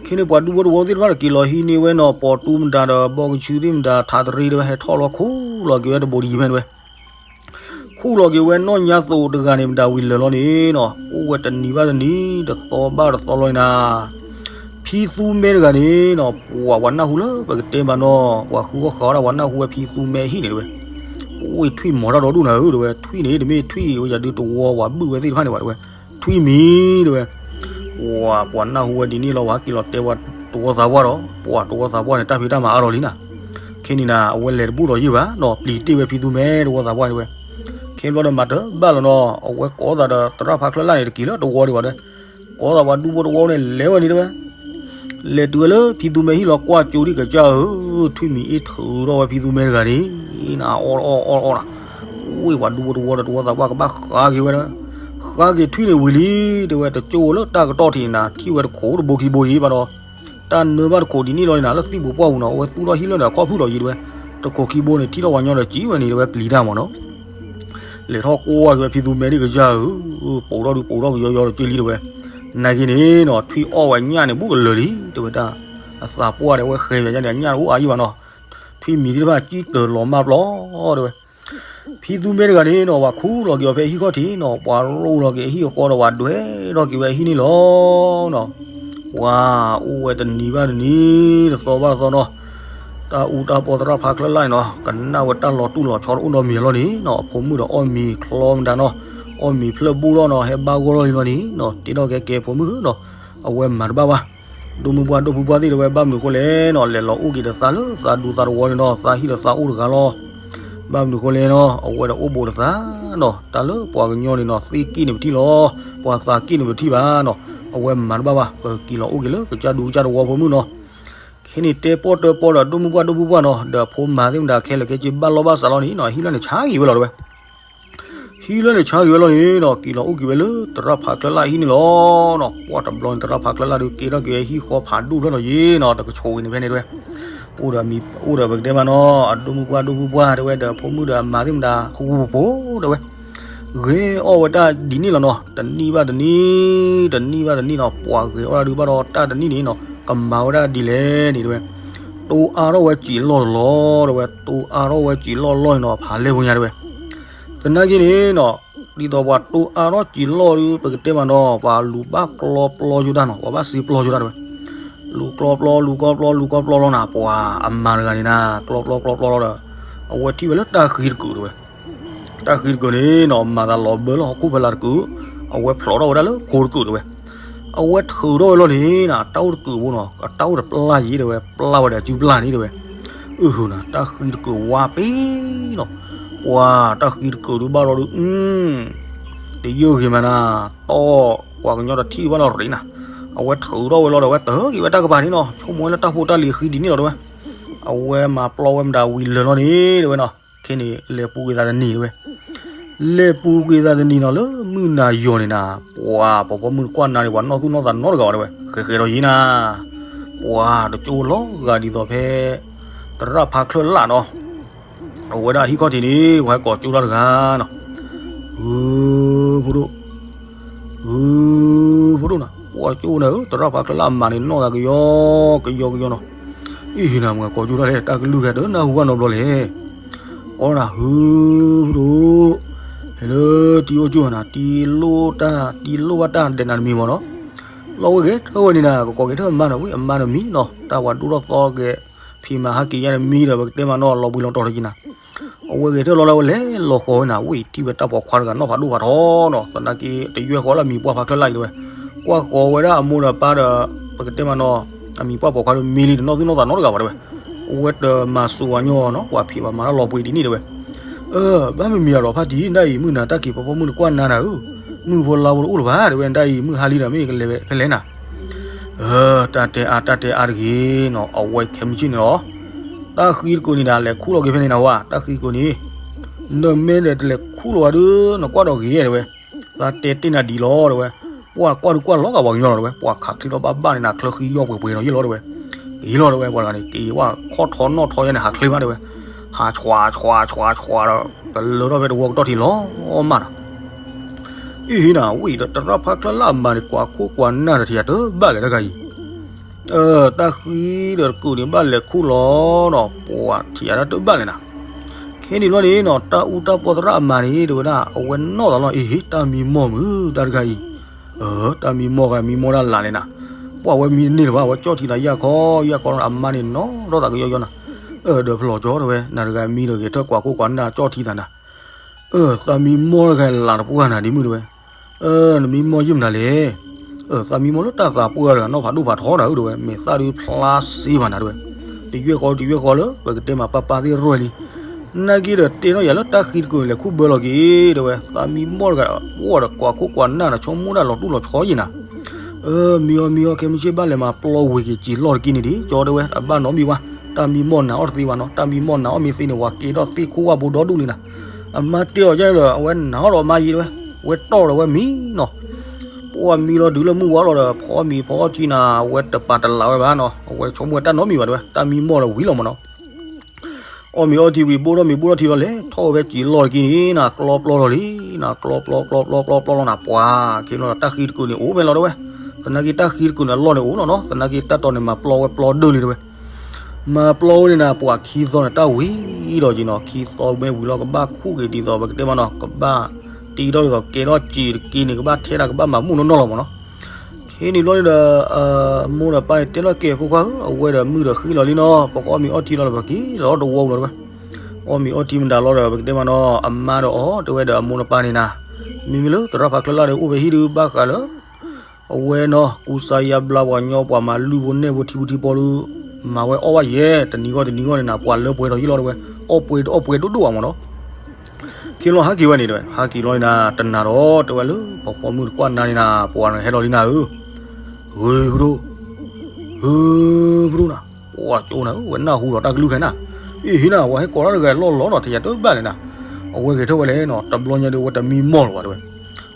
ခဲန့ၣ်ပှၤဒူဖိတဝီသ့ၣ်တဖၣ်ဒီးက့ၤလီၤဟံးန့ၢ်ဝဲနီၤ ပိာ်တူမတၤဒီး ဘီကဆူသ့ၣ်မတၤ ထးတရံးတဲဝဲ ဟဲထီၣ်လီၤခူၣ်လီၤက့ၤဝဲတဘိးဒံးဖဲတဲဝဲ ခူၣ်လီၤက့ၤဝဲနီၢ်ညါသိးတဂၤန့ၣ် မတၤဝံၤလၢာ်လီၤန့ၣ်နီၤ အိၣ်ဝဲတနံၤဘၣ်တနံၤ တသီဘၣ်တသီလီၤန့ၣ်နၤ, ဖံသူမဲတဂၤန့ၣ်နီၤ ပှၤပှၤနၢ်ဟူလၢပကတဲမးနီၤ ပှၤဃုအီၣ်ဃုအီဒၣ် ပှၤနၢ်ဟူဝဲဖံသူမဲအဟံၣ်န့ၣ်တဲဝဲ, အိၣ်ထွံၣ်မီၤတၢ်ဒီဒူၣ်နၤဧၢတဲဝဲ ထွံၣ်န့ၣ် တမ့ၢ်ထွံၣ်ဝဲယၤဒုးတဝီပှၤဘုၣ်ဝဲသ့ၣ်တဖၣ်န့ၣ်ဘၣ်တဲဝဲ, ထွံၣ်မံၤတဲဝဲ ပှၤပှၤနၢ်ဟူဝဲဒ်န့ၣ်လီၤ ပှၤက့ၤလီၤတဲဝဲတဝီသးပှၢ်ဒီး ပှၤတဝီသးပှၢ်န့ၣ် တၢ်ဖံးတၢ်မၤအါထီၣ်လံနၤ, ခဲန့ၣ်နၤ အဝဲလဲၤတဘူၣ်ဒီးယုၢ်ဘၣ်နီၤ ပျံၤတ့ၢ်ဝဲဖံသူမဲတဝီသးပှၢ်တဲဝဲ, ခဲဘျီဒီးမၤတဘၣ်လီၤနီၤ အဝဲကိးသးဒီးသရၣ်ဖးချၢလၢ်န့ၣ် တက့ၤလၢတဝီဒံးဘၣ်တဲ, ကိးသးပှၤဒူဖိတဝီန့ၣ် လဲၤဝဲန့ၣ်တဲဝဲ လဲၤတုၤဝဲလၢဖံသူမဲဟံၣ်လီၤ ကွၢ်ကၠိဒံးကစၢ်ဧၢ, ထွံၣ်မံၤအ့ၣ်ထုးထီၣ်ဝဲဖံသူမဲတဂၤန့ၣ် နၤအီၣ်အီၣ်အီၣ်အီၣ်နၤ, ဝ့ၢ်ပှၤဒူဖိတဝီဒီးတဝီသးပှၢ်ကဘၣ်ဃါက့ၤဝဲ, ဃါက့ၤထွံၣ်န့ၣ်ဝံၤလံ တဲဝဲ တကၠိဝဲလၢတၢ်ကတီၢ်ထံးနၤ ထံၣ်ဝဲတခိးတဘိခံဘိယံၤဘၣ်ဒီး တၢ်နၢဘၣ်တခိးဒ်န့ၣ်လီၤန့ၣ်နၤ လၢသံၣ်ပူၤပှၢ်ပူၤနီၤ အဝဲသူၣ်ထီၣ်ဟံၣ်လၢန့ၣ် အခီၣ်ဖုၣ်ဒီးယံၤတဲဝဲ, တခိးခံဘိန့ၣ် ထံၣ်ထီၣ်ပှၤညီဒီးစံးဝဲန့ၣ်တဲဝဲပျံၤတၢ်မးနီၤ လဲၤထီၣ်ကွၢ်က့ၤဝဲဖံသူမဲဒံးကစၢ်ဧၢ, ပိာ်ထီၣ်ဒုးပိာ်ထီၣ်ကယီယီဒီးက့လံတဲဝဲ, နာ်က့န့ၣ်နီၤ ထွံၣ်အီၣ်ဝဲညၣ်န့ၣ် ဘူးကလၢာ်လံ တဲဝဲဒၣ်, အသးပှၢ်ဒီးအဝဲဃဲၤယၤညၣ်န့ၣ် အညၣ်အိၣ်အါယံၤဘၣ်နီၤ, ထွံၣ်မံၤသ့ၣ်တဖၣ်ကံၣ်တၢၤလီၤမၢ်ပျီတဲဝဲ, ဖံသူမဲတဂၤန့ၣ်နီၤ ပှၤခူၣ်လီၤက့ၤအီၤဖဲအဟံၣ်ခီၣ်ထံးနီၤ ပှၤရိၣ်လီၤက့ၤအဟံၣ်အဃီဒီးပှၤဒွဲၣ်ထီၣ်က့ၤဝဲအဟံၣ်န့ၣ်လီၤနီၤ ပှၤအိၣ်ဝဲတနံၤဘၣ်တနံၤ တသီဘၣ်တသီနီၤ, တၢ်အူတၢ်ပီသရၣ်ဖးချၢလၢ်န့ၣ်နီၤ ကနၣ်ဝဲတၢ်လီၤတူၢ်လီၤဆီတအိၣ်နီတမံၤလီၤန့ၣ်နီၤ အဖိမုၣ်ဒီးအီၣ်မ့ၤချီမတၤနီၤ အီၣ်မ့ၤဖျၢၣ်ဘူၣ်ထီၣ်နီၤ ဟဲဘၣ်ဂီၢ်ထီၣ်လံလီၤန့ၣ်နီၤ တဲထီၣ်ကဲကဲဖိမုၣ်နီၤ အဝဲမၤတဘၣ်ဘၣ် ဒိၣ်မုၢ်ပှၢ်ဒိၣ်ဖုပှၢ်သ့ၣ်တဲဝဲဘၣ်မနုၤဃိလဲၣ်နီၤ လဲၤလီၤအိၣ်က့ၤဒီးသးလၢသးဒူသးတဝီန့ၣ်နီၤ သးဟံၣ်ဒီးသးအိၣ်တဂၤလီၤ ဘၣ်မနုၤဃိလဲၣ်နီၤ အဝဲဒီးအိၣ်ဘူးဒီးသးနီၤ တၢ်လၢပှၤကညီန့ၣ်နီၤ သ့ၣ်က့ၣ်န့ၣ်ပထံၣ်လီၤ ပှၤသးက့ၣ်န့ၣ်ပထံၣ်ဘၣ်နီၤ အဝဲမၤတဘၣ်ဘၣ် ပက့ၤလီၤအိၣ်က့ၤလၢကစၢ်ဒူကစၢ်တဝီဖိမုၣ်နီၤ ခဲန့ၣ်တဲပီၣ်တၢပီၣ်ဒီးဒိၣ်မုၢ်ပှၢ်ဒိၣ်ဖုပှၢ်နီၤ ဒီးအဖိမၤသ့ၣ်မတၤခဲလၢာ်ခဲဆ့ဘၣ်လီၢ်ဘၣ်စးလီၤန့ၣ်နီၤ ဟံၣ်လီၢ်န့ၣ်ဆါက့ၤဝဲလီၤတဲဝဲ ဟံးလၢန့ၣ်ဆါက့ၤဝဲလီၤန့ၣ်နီၤ က့ၤလီၤအိၣ်က့ၤဝဲလၢသရၣ်ဖးချၢလၢ်ဟံၣ်န့ၣ်လီၤနီၤ. ပှၢ်တဘျီန့ၣ် သရၣ်ဖးချၢလၢ်ဒုးကဲထီၣ်က့ၤဝဲဟံၣ်ဃီဖးဒိၣ်ဖျၢၣ်လီၤယ့နီၤ တကဆိးဝံၤန့ၣ်ဖဲန့ၣ်တဲဝဲ, အိၣ်ဒီးမံၤ အိၣ်ဒီးပကတဲမးနီၤ အဒိၣ်မုၣ်ပှၢ်ဒိၣ်မုၣ်ပှၢ်တဲဝဲဒီး ဖိမုၣ်ဒီးအမါသ့ၣ်မတၤ ဃူဃူဖိဖိတဲဝဲ ဂဲၤအီၣ်ဝဲတၢ်ဒ်န့ၣ်လီၤနီၤ တနံၣ်ဘၣ်တနံၣ် တနံၣ်ဘၣ်တနံၣ်နီၤ ပှၤဂဲၤအီၣ်တၢ်ဒုးဘၣ်ဒီးတၢ်တနံၣ်န့ၣ်နီၤ ကမၤဝဲဒၣ်ဒ်လဲၣ်န့ၣ်တဲဝဲ, တိၢ်အါထီၣ်ဝဲစံာ်လီၢ်တလီၢ်တဲဝဲ တိၢ်အါထီၣ်ဝဲစံာ်လီၢ်လီၢ်န့ၣ်နီၤ ဖးလဲၢ်ဖိညါတဲဝဲ သနာ်က့န့ၣ်နီၤ ဒ်သိးပှၤတိၢ်အါထီၣ်စံာ်လီၢ်ဒီး ပကတဲမးနီၤ ပှၤလူၤဘၣ်ကျီပျီယိတၢ်နီၤ ပှၤဘၣ်စံာ်ပျီယိတၢ်တဲဝဲ, လူၤကျီပျီ လူၤကျီပျီ လူၤကျီပျီလီၤနၤ ပှၤအမါတဂၤန့ၣ်နၤ ကျီပျီကျီပျီလီၤဒီး အဝဲထံၣ်ဝဲလၢတၢ်ဃံတကုာ်တဲဝဲ တၢ်ဃံတကုာ်န့ၣ်နီၤ မၤသးလီၤဘၢလၢဟီၣ်ခိၣ်ဖဲလၢ်တကုာ်, အဝဲဖျိးထီၣ်ဝဲဒၣ်လၢခိတကုာ်တဲဝဲ, အဝဲထုးထီၣ်ဝဲလီၤန့ၣ်နၤ တၢ်အိၣ်တကုာ်ဖိနီၤ အတၢ်အိၣ်တပျၢ်ယ့ၤတဲဝဲ ပျၢ်ဝဲဒီးအစုပျၢ်န့ၣ်တဲဝဲ, အုဟၢနၤ တၢ်ဃံတကုာ်ဝါပ့ၤနီၤ, ပှၤတၢ်ဃံတကုာ်ဒုးဘၣ်လီၤဒုး တယုၢ်ဂ့ၤမးနၤ, တီၢ်ပှၤကညီတထံၣ်ဘၣ်လီၤရံနၤ, အဝဲထုးထီၣ်ဝဲလီၤဒီး အဝဲတၢ်ဂ့ၤဝဲတၢ်ကပၤန့ၣ်နီၤ ဆိကမိၣ်ဝဲလၢတၢ်ဖိတၢ်လံၤဃံဒ်န့ၣ်လီၤတဲဝဲ, အဝဲမၤပျီဝဲမတၤဝံၤလၢာ်လီၤန့ၣ်တဲဝဲနီၤ, ခဲန့ၣ် လဲၤပူၤကွံာ်သးတနံၤတဲဝဲ, လဲၤပူၤကွံာ်သးတနံၤနီၤ လၢမုၢ်နၤယီၤန့ၣ်နၤ, ပှၤပှၤပိာ်မုၣ်တကွၢ်နၤန့ၣ် ပှၤနီၢ်သူၣ်နီၢ်သးနီတဂၤဘၣ်တဲဝဲ, ဃဲဃဲဒီးယံၤနၤ, ပှၤတကၠိလီၤဂာ်ဒ်သိးဖဲ သရၣ်ဖါချၢလၢ်နီၤ အဝဲဒၣ်ဟံၣ်ခီၣ်ထံးန့ၣ် ပှၤဟဲကိးကၠိတၢ်တဂၤနီၤ, ဧၢ ဖိဒိၣ် ဧၢ ဖိဒိၣ်နၤ, ပှၤကၠိန့ၣ်ဧၢ သရၣ်ဖါချၢလၢ်အမါန့ၣ် နီၢ်သးကယီကယီကယီနီၤ, အ့ၣ်နၤ မ့ၢ်ကိးကၠိတၢ်လဲၣ် တၢ်ကလုၢ်ဂၤတနၢ်ဟူဘၣ်နီတဘျီလဲၣ်, ကိးနၤ ဧၢ ဖိဒိၣ်, ဟဲလၢတံၤအိၣ်ကၠိနၤ တံၤလိၣ်တၢ် တံၤလိၣ်ဘၣ်တၢ်ဒဲးနၤတမံၤမ့ၢ်နီၤ, လီၤဝဲဂဲၤထၢၣ်ဝဲန့ၣ်နၤ ကကိးဂဲၤထၢၣ်အမါနီၤ ဝံၣ်အမါတမံၤနီၤ တၢ်ပှၤဒိၣ်ထီၣ်သီကဲ ဖံးမၤဟးက့ၤညါတမံၤဒီး ပကတဲမးနီၤ လီၤဘှံးလီၤတီၤတက့ၤနၤ အဝဲဂဲၤထၢၣ်လီၤလၢဝဲလဲၤလီၤဃီၤဝဲနၤ ဝံၣ်ထံၣ်ဝဲတၢ်ပိာ်ခွါတဂၤနီၣ်ဖးဒိၣ်ဖးထီနီၤ သနာ်က့ တယွဲၢ်ဃီလၢအမံၤပှၢ်ဖါချၢလၢ်အံၤတဲဝဲ, ကွၢ်ဃီၤဝဲဒၣ်အမိၢ်ဒီးပၢ်ဒီး ပကတဲမးနီၤ အမံၤပှၢ်ပိာ်ခွါဒီးမံလံတနီၣ်သူၣ်နီၣ်သးနီတဂၤဘၣ်တဲဝဲ, အဝဲတမၤစူၤဝဲညီနီၤ ပှၤဖံးဘၣ်မၤတၢ်လီၤပှ့ၤဒ်န့ၣ်တဲဝဲ, အၢ ဘၣ်မ့ၢ်မံၤအဒီးဖါတံၢ် နဒၣ်အံၤမုၢ်နၤတၢ်က့ၤပှၤပိာ်မုၣ်နကွၢ်နၤနၤဧၢ, မုၢ်ဖိလါဖိတအိၣ်လၢၤဘၣ်တဲဝဲ နဒၣ်အံၤမုၢ်ဟါလံဒီး မ့ၢ်ကလဲၤဖဲလဲၣ်နၤ အၢ တၢ်တဲအါ တၢ်တဲအါတဂ့ၤနီၤ အဝဲခဲမုၢ်ဆ့ၣ်န့ၣ်လီၤ, တၢ်ဃံတကုာ်န့ၣ်ဒၣ် လဲၤခူၣ်လီၤက့ၤဖဲန့ၣ်နၤဝဲ တၢ်ဃံတကုာ်န့ၣ်, နမ့ၢ်ဒီးတလဲၤခူၣ်လီၤဝဲဒုး နကွၢ်ဒီးဂ့ၤတဲဝဲ, သးတဲတ့ၢ်နၤဒ်လီၤတဲဝဲ, ပှၤကွၢ်ဒုးကွၢ်လီၤဂာ်ပှၤကညီလီၤတဲဝဲ ပှၤခးချ့ထီၣ်ဘၣ်ဘၣ်န့ၣ်နၤ ချၢဃံယီၢ်ပှဲၤပှဲၤဒီးယ့ၢ်လီၤတဲဝဲ, က့ၤလီၤတဲဝဲ ပှၤတဂၤန့ၣ် က့ၤဝဲခီၣ်ထီၣ်နီၣ်ထီၣ်ယါန့ၣ် ဟးချ့မးတဲဝဲ, ဟးဆွးဆွးဆွးဆွးဒီး ကလၢထီၣ်ဖဲတဝီကတီၢ်ထံလီၤမးနီၤ အံၤနၤ ဝံၣ်ဒီးသရၣ်ဖါချၢလၢ်အမါန့ၣ် ကွၢ်ခိၣ်ကွၢ်နၢ်ဒီးထံၣ်ယၤတဘၣ်လဲၣ်တဂၤအံၤ, တၢ်ဃံဒီးတကုာ်န့ၣ် ဘၣ်လဲၤခူၣ်လီၤနီၤ ပှၤထံၣ်ယၤတဘၣ်လဲၣ်နၤ, ခဲန့ၣ်ဘျီန့ၣ်နီၤ တၢ်အူတၢ်ပီၢ်သရၣ်အမါန့ၣ် တဲဝဲဒၣ် အဝဲနီၣ်သးလီၤ အ့ၣ် တၢ်မံမီၢ်မုၢ်တၢ်တဂၤအံၤ, တၢ်မံမီၢ်ဂၤ မံမီၢ်တၢ်လၢ်လဲၣ်နၤ, ပှၤဝဲမံတန့ၢ်လၢၤဘၣ် အဝဲကၠီၣ်ထံသးယၢ်ခီယၢ်ခီ အမါန့ၣ်နီၣ်ထီၣ်သးကယီယီနၤ, အၢ ဒီးဖျိးကၠီတဲဝဲ နၤတဂၤမံဒီးဂဲၤထၢၣ်ကွၢ်ခိၣ်ကွၢ်နၢ်ကၠီၣ်ထံသးနၤ အၢ သးမံမီၢ်တဂၤလၢ်တပှၢ်နၤဒ်မုၢ်တဲဝဲ, နမံမီၢ်ယုၢ်မနုၤလဲၣ်, သးမံမီၢ်လၢတၢ်သးပှၢ်တဂၤနီၣ်ဖးဒိၣ်ဖးထီနၤဧၢတဲဝဲ မဲာ်သၣ်ဒုးဖျါစ့ဘၣ်နၤတဲဝဲ, တယွဲၢ်ဃီတယွဲၢ်ဃီလၢ ပကတဲမးပၢ်ပၢ်သ့ၣ်ရဲၣ်လံ, နာ်က့ဒီးတဲနီၣ်ယၤလၢတၢ်ဃံတကုာ်န့ၣ် လဲၤခူၣ်ဘၢလီၤက့ၤတဲဝဲ သးမံမီၢ်တဂၤ ပှၢ်ဒီးကွၢ်ခိၣ်ကွၢ်နၢ်ဒီးဆိကမိၣ်ဒၣ်လီၤတူၢ်လီၤဆီယံၤနၤ အၢ မံအီၤမံအီၤ ခဲမုၢ်ဆ့ၣ်ဘၣ်လဲၤမၤပျီဝ့ၤက့ၤစံာ်လီၢ်တက့ၢ်န့ၣ်ဒံး ကၠီတဲဝဲ အဘၣ်နီတမံၤဘၣ်, တၢ်မံမီၢ်နၤအီၣ်တသ့ဘၣ်နီၤ, တၢ်မံမီၢ်နၤအီၣ်မ့ၢ်သ့န့ၣ် ပှၤကဲထီၣ်သ့ၣ်ခိၣ်ဝၣ်ဘိဒီဒူၣ်လံနၤ, အမါတဲအီၤယဲဒီး အဝဲနၤအီၣ်ဒီးအမါယံၤတဲဝဲ, ဝဲတီၢ်ဒီးဝဲမံနီၤ, ပှၢ်မံလီၤဒုးလၢမုၢ်ဝါလီၤဒီး ဖီမံၤဖီထံနၤ အဝဲတပာ်တလးဝဲဘၣ်နီၤ, အဝဲဆိကမိၣ်ဝဲတၢ်နီတမံၤဘၣ်တဲဝဲ, တၢ်မံမီၢ်ဒီးဝံၤလီၤမးနီၤ အီၣ်မ့ၤအီထံဝံၤ ဘိၣ်ထီၣ်မ့ၤဘိၣ်ထီၣ်ထံလီၤ လဲၤထီၣ်ဝဲဖဲစံာ်လီၢ်တက့ၢ်န့ၣ် နၤကျီပျီလီၤလံ, နၤကျီပျီပျီပျီပျီပျီလီၤနၤ ပှၤခံလီၤ တၢ်ဃံတကုာ်န့ၣ်အိၣ်ဖဲလီၤတဲဝဲ, သနာ်က့တၢ်ဃံတကုာ်န့ၣ်အလီၢ်န့ၣ်အိၣ်လီၤနီၤ, သနာ်က့တၢ်တီန့ၣ်မၤပျီဝဲပျီဒၢလံတဲဝဲ, မၤပျီဝဲန့ၣ်နၤ ပှၤခံသီန့ၣ် တၢ်ဝံၤဒီးက့ၤနီၤ, ခံသီမ့ၢ်ဝံၤလီၤ ကဘၣ်ခူၣ်က့ၤဒ်သိး ပကတဲမးနီၤ ကဘၣ်တ့ထီၣ်ဒ်သိး ကဲထီၣ်စံာ်တက့ၢ်န့ၣ် ကဘၣ်ထဲဒၣ်ကဘၣ်မၤမူၣ်နီၢ်နီၢ်လီၤမးနီၤ ခဲန့ၣ်ဘျီန့ၣ်ဒီး မိၢ်ဒီးပၢ်န့ၣ်တဲလီၤကဲ ဖိခွါဧၢ, အဝဲဒီးမုၢ်ဒီးဃံလီၤလံနီၤ, ပကအီၣ်မ့ၤအီထံလီၤဒီး ပက့ၤလီၤတဝီပူၤလီၤတဲဝဲ, အီၣ်မ့ၤအီထံမတၤလီၤဒီး ပကတဲမးနီၤ အမါဒီးအီၤ တဲဝဲဒီး အမိၢ်ဒီးပၢ်န့ၣ်နၤ, မ့မ့ၢ်လၢသရၣ်ဖးကျၢလၢ်ဒီး အိၣ်ဖဲဟံၣ်ဒုး ဘၣ်ဃးလၢ အဝဲနီၤ ကူစါယါဘျါပှၤညီ ပှၤမၤလုၢ်ဖိနဲၣ်ဖိထံဖိထံပီဒုး မၤဝဲအီၣ်ဘၣ်ယဲၢ် တနံၤဂီၢ်တနံၤဂီၢ်န့ၣ်နၤ ပှၤလၢပှဲၤဒီးယံာ်လီၤတဲဝဲ, အီၣ်ပှဲၤတအီၣ်ပှဲၤဒိၣ်ဒိၣ်ဘၣ်မးနီၤ ခဲလီၤဟးက့ၤဝဲန့ၣ်တဲဝဲ ဟးက့ၤလီၤန့ၣ်နၤ တနာ်ဒီး တဲဝဲလၢ ပှၤပိာ်မုၣ်တကွၢ်နၤန့ၣ်နၤ ပှၤန့ၣ်ဟဲလီၤလံနၤဧၢ, ဧၢ ပဒိၣ်, ဧၢ ပဒိၣ်နၤ, ပှၤကၠိနၤဧၢ ဝဲနၢ်ဟူဒီးတၢ်ကလုၢ်ခဲနၤ, အ့ၣ်ဟံနၤ ပှၤဟဲကိးတၢ်တဂၤလီၢ်လီၤနီၤ ထံၣ်ယၤတဘၣ်လဲၣ်နၤ, အဝဲဂဲၤထၢၣ်ဝဲလဲၣ်နီၤ, တဘျီညါဒီး အဝဲတမံမီၢ်လီၤဘၣ်တဲဝဲ,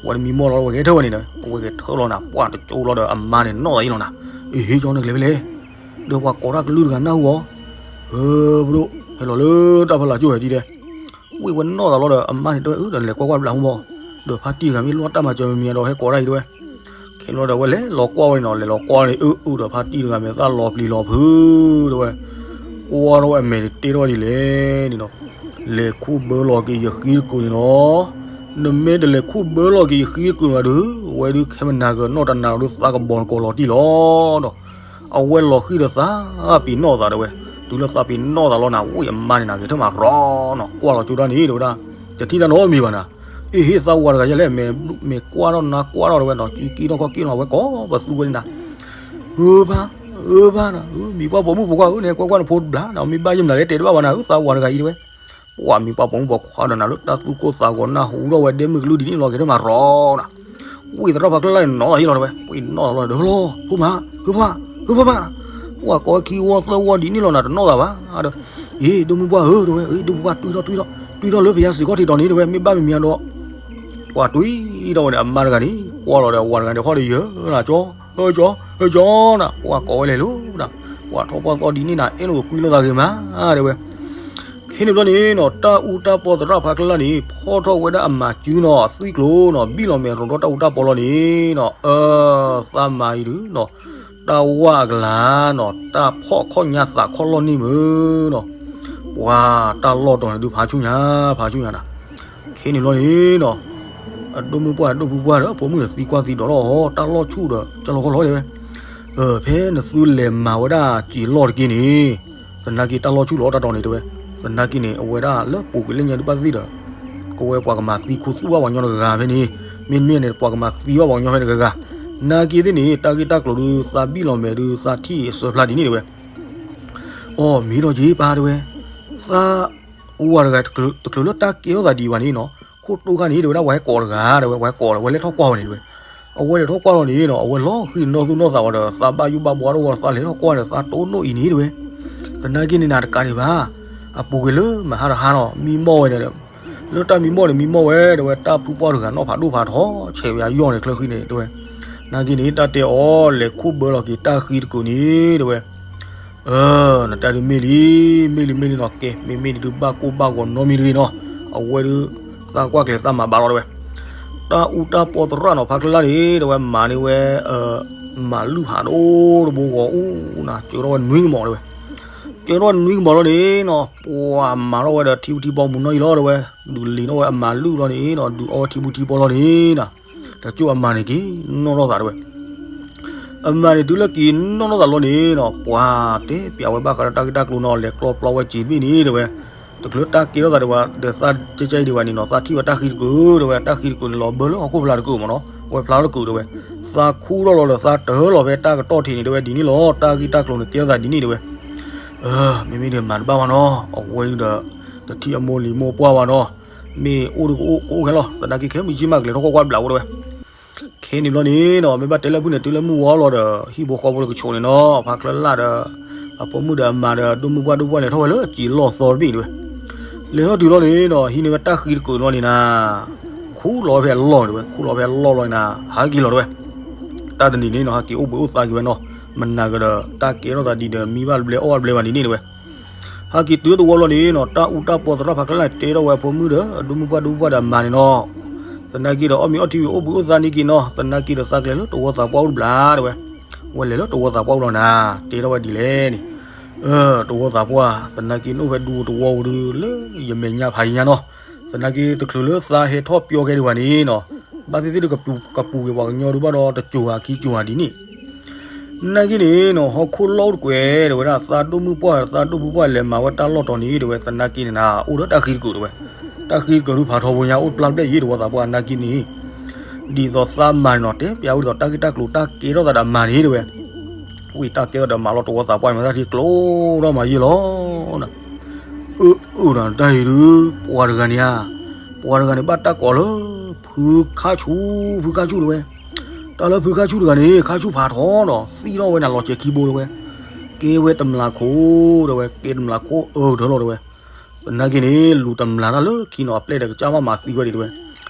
အဝဲတမံမီၢ်လီၤ အဝဲဂဲၤထၢၣ်ဝဲန့ၣ်ဒီး အဝဲဂဲၤထၢၣ်လီၤနၤ ပှၢ်တကၠိလီၤဒီး အမါန့ၣ်နီၣ်သးအံၤလီၤနၤ, အ့ ဟ့ၣ်ကၠီနကလဲၤဖဲလဲၣ်, ဒီးပှၤကိးတၢ်ကလုၢ်တဂၤနၢ်ဟူအီၤ, ဧၢ ပဒိၣ် ဟဲလီၤလၢတၢ်ဖီလာ်ကၠိဝဲဒ်ဒဲး ဝံၢ်ဝဲနီၣ်သးလီၤဒီး အမါန့ၣ်တဲဝဲ အၢ ဒီးလဲၤကွၢ်ကွၢ်ဘျးမူဘီ, ဒီးဖါတံၢ်တဂၤမ့ၢ်လီၢ်တၢ်မၤစၢၤမံၤမံၤဒီး ဟဲကိးတၢ်အံၤတဲဝဲ, ခဲန့ၣ်ဒီး အဝဲလဲၤလီၤကွၢ်ဝဲန့ၣ်နီၤ, လဲၤလီၤကွၢ်န့ၣ် အၢ အၢ ဒီးဖါတံၢ်တဂၤမ့ၢ်သၣ်လီၤပျံၤလီၤဖုး တဲဝဲ, ကွၢ်ထီၣ်ဝဲအမဲာ်န့ၣ်တဲထီၣ်ဒ်လဲၣ်န့ၣ်နီၤ, လဲၤခူၣ်ဘၢလီၤက့ၤယဃံတကုာ်န့ၣ်နီၤ, နမ့ၢ်တလဲၤခူၣ်ဘၢလီၤက့ၤယဃံတကုာ်ဘၣ်ဒီး အဝဲဒုးခဲမနၤကနီၣ်တနၤဒီးသးကဘီၤနကိးလီၤတံၢ်လီၤနီၤ အဝဲလီၤဃံၤဒီးသးပ့ၤနီၣ်သးတဲဝဲ, တုၤလၢသးပ့ၤနီၣ်သးလီၤနၤ ဝံၢ်အမါန့ၣ်နၤ ဂဲၤထၢၣ်မးရီနီၤ, ကွၢ်လီၤကၠိတၢ်န့ၣ်တဲဝဲဒၣ်, တထံၣ်တၢ်နီတမံၤဘၣ်နၤ, အ့ ဟ့ၣ်သးဝၤတဂၤယဲလဲၣ်, မ့ၢ်ကွၢ်ထီၣ်နါကွၢ်ထီၣ်တဲဝဲနီၤ, စုက့ထီၣ်ခီၣ်က့ထီၣ် အဝဲကိးပသူဝဲန့ၣ်နၤ, ဧၢဘၣ်, ဧၢဘၣ်နၤ, ဧၢ မံၤပှၢ်ပိာ်မုၣ်ဖိခွါဧၢ နကွၢ်ကွၢ်နဖိတဘျီနၤ, မ့ၢ်ဘၣ်ယဲမနုၤလဲၣ်တဲတဘၣ်ဘၣ်နၤ, ဧၢ သးဝၤတဂၤအံၤတဲဝဲ ပှၢ်မံၤပှၢ်ပိာ်မုၣ်ပိာ်ခွါဒီးနၤလၢတၢ်သူၣ်ကိၢ်သးဂီၤနၢ်ဟူထီၣ်ဝဲဒဲမုၣ်ကလုၢ်ဒ်န့ၣ်လီၤ ဂဲၤထၢၣ်မးရီနၤ, ဝံၢ်သရၣ်ဖးကျၢ်လၢ်န့ၣ်နီၤလီၤဟ့ၣ်လီၤတဲဝဲ, ပှၢ်နီၣ်လီၤဒီးလီၤ, ဖိမး, ဧၢဖး, ဧၢဖးမးနၤ, ပှၢ်ကိးဝဲခံဝီသၢဝီဒ်န့ၣ်လီၤနၤ တနီၣ်သးဘၣ်ဒီး, အ့ ဒိၣ်မုၣ်ပှၢ်ဧၢ တဲဝဲ, အ့ ဒိၣ်မုၣ်ပှၢ် တွံၢ်ထီၣ် တွံၢ်ထီၣ် တွံၢ်ထီၣ်လၢပယါစ့ၢ်ကီးထံးတီၤန့ၣ်တဲဝဲ, မ့ၢ်ဘၣ်မံၤမံၤဒီး ပှၢ်တွံၢ်ထီၣ်ဝဲန့ၣ် အမါတဂၤန့ၣ် ကွၢ်လီၤဒီးအဝၤတဂၤန့ၣ် ဃီဒီးယၢၤနၤ ကၠီ, ဧၢကၠီ, ဧၢကၠီနၤ, ပှၢ်ကိးဝဲလဲၤလီၤနၤ, ပှၢ်ထီၣ်ပှၢ်သီဒ်န့ၣ်နၤ အဲၣ်လိာ်ကွံလိာ်သးဂ့ၤမး တဲဝဲ ခဲန့ၣ်ဘျီန့ၣ်နီၤ တၢ်အူတၢ်ပီသရၣ်ဖးကျၢ်လၢ်န့ၣ် ဖီၣ်ထီၣ်ဝဲဒၣ်အမၤစုနီၤ သွံၣ်ကျိၤနီၤ ဘံၣ်လီၤမဲာ်ရိၤဒီးတၢ်အူတၢ်ပီလီၤန့ၣ်နီၤ အၢ သးမၤအံၤဒုးနီၤ တၢ်ဝၢ်အကလၤနီၤ တၢ်ဖီၣ်ခီၣ်ညါသးခီၣ်လီၢ်န့ၣ်မုၢ်နီၤ ပှၤတၢ်လီၢ်တီၤန့ၣ်ဒုးဖးဆူၣ်ညါ ဖးဆူၣ်ညါနၤ ခဲန့ၣ်ဘျီန့ၣ်နီၤ အဒိၣ်မုၣ်ပှၢ် အဒိၣ်ဖုပှၢ်ဒီး အဖိမုၣ်န့ၣ်သံကွၢ်သံဒိးလီၤ တၢ်လီၢ်ဆူၣ်ဒီး ကၢ်လီၤခီၣ်လီၤတဲဝဲ ဖဲနသုလဲၤမၤဝဲဒၣ်စံာ်လီၢ်တက့ၢ်န့ၣ် သနာ်က့တၢ်လီၢ်ဆူၣ်လီၤတၢ်တီၤန့ၣ်တဲဝဲ သနာ်က့န့ၣ် အဝဲဒၣ်လၢပူၤကွံာ်လၢညါဒုးဘၣ်သ့ၣ်ဒီး ကဝဲပှၤကမၤသံခူသူၣ်ဘၣ်ပှၤကညီတဂၤဖဲန့ၣ် မ့တမ့ၢ်န့ၣ် ပှၤကမၤသံဘၣ်ပှၤကညီဖဲတဂၤဂၤ နာ်က့သ့ၣ်န့ၣ် တၢ်ဂ့ၢ်တၢ်ကျိၤဒုးသးဘံၣ်လီၤမဲာ်ဒုးသးထံၣ်အစၢဖျါဒ်န့ၣ်တဲဝဲ အိ မ့ၢ်ဒီးက့ၤပၢ်တဲဝဲ သး ဝၤတဂၤတချုးလၢတၢ်ကဲထီၣ်သးဒံးဘၣ်န့ၣ်နီၤ ခိၣ်တိၢ်ခါန့ၣ် တဲဝဲဒၣ် ပှၤဟဲကိးတဂၤ တဲဝဲ ပှၤဟဲကိး ဝဲလဲၤထီၣ်ကွၢ်ဝဲန့ၣ်တဲဝဲ အဝဲလဲၤထီၣ်ကွၢ်လီၤန့ၣ်နီၤ အဝဲလီၤဃံၤနီၢ်သူၣ်နီၢ်သးဝဲဒီး သးဘၣ်ယိၣ်ဘၣ်ဘှါတအိၣ်ဒီး သးလဲၤထီၣ်ကွၢ်ဒီး သးတိၢ်နီၣ်အံၤန့ၣ်တဲဝဲ သနာ်က့န့ၣ်နၤတကးဒံးဘၣ် အပူၤကွံာ်လၢမဟါတဟါနီၤ မံမီၢ်ဝဲန့ၣ် လၢတၢ်မံမီၢ်န့ၣ် မံမီၢ်ဝဲ တဲဝဲ တၢ်ဖုပှၢ်တဂၤနီၣ်ဖးဒိၣ်ဖးထီ ဆဲးဝဲယီၢ်န့ၣ်ချၢဃံန့ၣ် တဲဝဲ နာ်က့န့ၣ် တၢ်တဲအီၤ လဲၤခူၣ်ဘၢလီၤက့ၤတၢ်ဃံတကုာ်န့ၣ် တဲဝဲ အၢ နတၢ်ဒုးမ့ၢ်လံ မ့ၢ်လံမ့ၢ်လံနီၤ ကဲ မ့မ့ၢ်ဒုးဘၣ်ကိၢ်ဘၣ်ဂီၤနီတမံၤတဂ့ၤနီၤ အဝဲဒုး သးကွၢ်ကျဲၤသးမၤဘၣ်လီၤတဲဝဲ တၢ်အူတၢ်ပီသရၣ်နီၤ ဖးကျၢ်လၢ်န့ၣ် တဲဝဲ မၤန့ၢ်ဝဲ မၤလုၢ်ဖးဒိၣ်တဘိဂီၤအူနၤ ကၢထီၣ်ဝဲနွံကမီၤတဲဝဲ ကၢထီၣ်ဝဲနွံကမီၤလီၤန့ၣ်နီၤ ပှၤမၤထီၣ်ဝဲဒီးထံဖိထံဖိမုၢ်နီၢ်အံၤလီၤတဲဝဲ ဒုးလ့ၤထီၣ်ဝဲအမၤလုၢ်လီၤန့ၣ်နီၤ ဒုးအီဝဲထံဖိထံဖိလီၤန့ၣ်နီၤ တကၠိၢ်အမၤန့ၣ်က့ၤနီၣ်ထီၣ်သးတဲဝဲ အမၤန့ၣ်တုၤလၢက့ၤနီၣ်ထီၣ်သးလီၤန့ၣ်နီၤ ပှၤတဲပျးဝဲဘၣ်ဃးဒီးတၢ်ဂ့ၢ်တၢ်ကျိၤနီၤ လဲၤကျီပျီဝဲစ့ဘ့ၣ်န့ၣ်တဲဝဲ တချုးတၢ်ကဲထီၣ်သးဒံးဘၣ်ဒီးသးကဲကဲအံၤဒံးဘၣ်န့ၣ်နီၤ သးထံၣ်ဝဲတၢ်ဃံတကုာ်တဲဝဲ တၢ်ဃံတကုာ်န့ၣ်လီၤဘၢလၢဟီၣ်ခိၣ်ဖျါတကုာ်မးနီၤ ဝဲဖျါတကုာ်တဲဝဲ သးခူၣ်ထီၣ်လီၤဒီးသးတၢၢ်လီၤဖဲတၢ်ကတီၢ်ထံးန့ၣ်တဲဝဲဒ်န့ၣ်လီၤ တၢ်ဂ့ၢ်တၢ်ကျိၤန့ၣ်ကဲထီၣ်သးဒ်န့ၣ်တဲဝဲ မ့မ့ၢ်ဒီးမၤတဘၣ်ဘၣ်နီၤ အဝဲဒီး တထံၣ်အမိၢ်လံၤမိၢ်ပှၢ်ဘၣ်နီၤ မ့ၢ်အိၣ်ဒီးကအိၣ်ကအိၣ်ခဲလီၤ သနာ်က့ခဲမုၢ်ဆ့ၣ်မးကလဲၤထီၣ်ကွၢ်ကွၢ်ဘျးအိၣ်တဲဝဲ ခဲန့ၣ်ဘျီန့ၣ်နီၤ မ့ၢ်ဘၣ်တဲလၢဖုၣ်န့ၣ် တုၤလၢမုၢ်ဝီလီၤဒီး ဟံၣ်ဖိဃီဖိတကဆိးန့ၣ်နီၤ ဖးကျၢ်လၢ်ဒီး အဖိမုၣ်ဒီးအမါဒီး ဒိၣ်မုၢ်ပှၢ်ဒိၣ်ပှၢ်လဲၤထီၣ်ဝဲလၢစံာ်လီၢ်သီတဘ့ၣ်တဲဝဲ လဲၤထီၣ်တုၤလီၤန့ၣ်နီၤ ဟံးန့ၢ်ဝဲတၢ်ဃံတကုာ်လီၤန့ၣ်နၤ ခူၣ်လီၤဝဲဖဲအလီၢ်တဲဝဲ ခူၣ်လီၤဖဲအလီၢ်လီၤန့ၣ်နၤ ဟးက့ၤလီၤတဲဝဲ တၢ်တနံၤန့ၣ်နီၤ ဟးက့ၤအိၣ်ဘှံးအိၣ်သါက့ၤဝဲနီၤ မနၤကဒီး တၢ်ကဲထီၣ်သးဒ်ဒီး မံဘၣ်တဘျဲ အီၣ်ဘၣ်တဘျဲဘၣ်ဒ်န့ၣ်တဲဝဲ ဟဲက့ၤတုၤတဝီလီၤန့ၣ်နီၤ တၢ်အူတၢ်ပီသရၣ်ဖးကျၢ်လၢ်န့ၣ် တဲထီၣ်ဝဲအဖိမုၣ်ဒီး ဒိၣ်မုၢ်ပှၢ်ဒိၣ်ပှၢ်ဒီးအမါန့ၣ်နီၤ သနာ်က့ဒီး အီၣ်မ့ၤအီထံဝံၤ အိၣ်ဘှံးအိၣ်သါန့ၢ်က့ၤနီၤ သနာ်က့ဒီး သးကျဲၤလၢတဝီသးပှၢ်အိၣ်တဘျီတဲဝဲ ဝဲလဲၤလၢတဝီသးပှၢ်အိၣ်လီၤနၤ တဲထီၣ်ဝဲဒ်လဲၣ်န့ၣ် တဝီသးပှၢ် သနာ်က့န့ၣ်အိၣ်ဖဲဒူတဝီဧိၤဒီး လၢယမဲာ်ညါဖးယံၤညါနီၤ သနာ်က့တချုးလၢသးဟဲထီၣ်ပၠီခဲဒံးဘၣ်န့ၣ်နီၤ ဘၣ်သ့ၣ်သ့ၣ်ဒီးကပူၤကပူၤက့ၤပှၤကညီဒုးဘၣ်ဒီး တစိၤဧါခံစိၤဧါဒ်န့ၣ် နာ်က့န့ၣ်နီၤ ဟီၣ်ခိၣ်လီၢ်အိၣ်တကွဲးတဲဝဲဒၣ် သးဒိၣ်မုၢ်ပှၢ် သးဒိၣ်မုၢ်ပှၢ်လဲၤမၤဝဲတၢ်လီၢ်တီၤန့ၣ်တဲဝဲ သနာ်က့န့ၣ်နၤ အိၣ်ဒီးတၢ်ဃံတကုာ်တဲဝဲ တၢ်ဃံတကုာ်ဒုးဖးထီဖိညါ အိၣ်တပျၢ်ဘျဲၣ်ယံၤတဝီသးပှၢ်နာ်က့န့ၣ် ဒ်သိးသးမၤန့ၣ်နီၤ တဲပျးဝဲဒ်သိးတၢ်ဂ့ၢ်တၢ်ကျိၤတၢ်ကဲထီၣ်သးဒီးအမါန့ၣ်တဲဝဲ ဝံၤတၢ်ကဲထီၣ်ဒီးမၤလီၤတဝီသးပှၢ်န့ၣ် တၢ်ထံကျိထီၣ်မၤယံၤလီၤ အၢ အၢ တၢ်အံၤဒုး ပှၤတဂၤန့ၣ်ဧါ ပှၤတဂၤန့ၣ်ဘၣ်တၢ်ကိးလၢ ဖုခါဆူၣ် ဖုခါဆူၣ်တဲဝဲ တၢ်လၢဖုခါဆူၣ်တဂၤန့ၣ် ခါဆူၣ်ဖးထီနီၤ သံထီၣ်ဝဲန့ၣ်လီၤစဲးခံဘိတဲဝဲ ကဲဝဲတမျးခိၣ်တဲဝဲ ကဲတမျးခိၣ်အၢကတၢၢ်လီၤတဲဝဲ သနာ်က့န့ၣ် လူၤတမျၢ်တၢ်လၢခံနီၤ အပျဲၢ်ဒီးကစၢ်ဘၣ်မၤသံဝဲဒံးတဲဝဲ,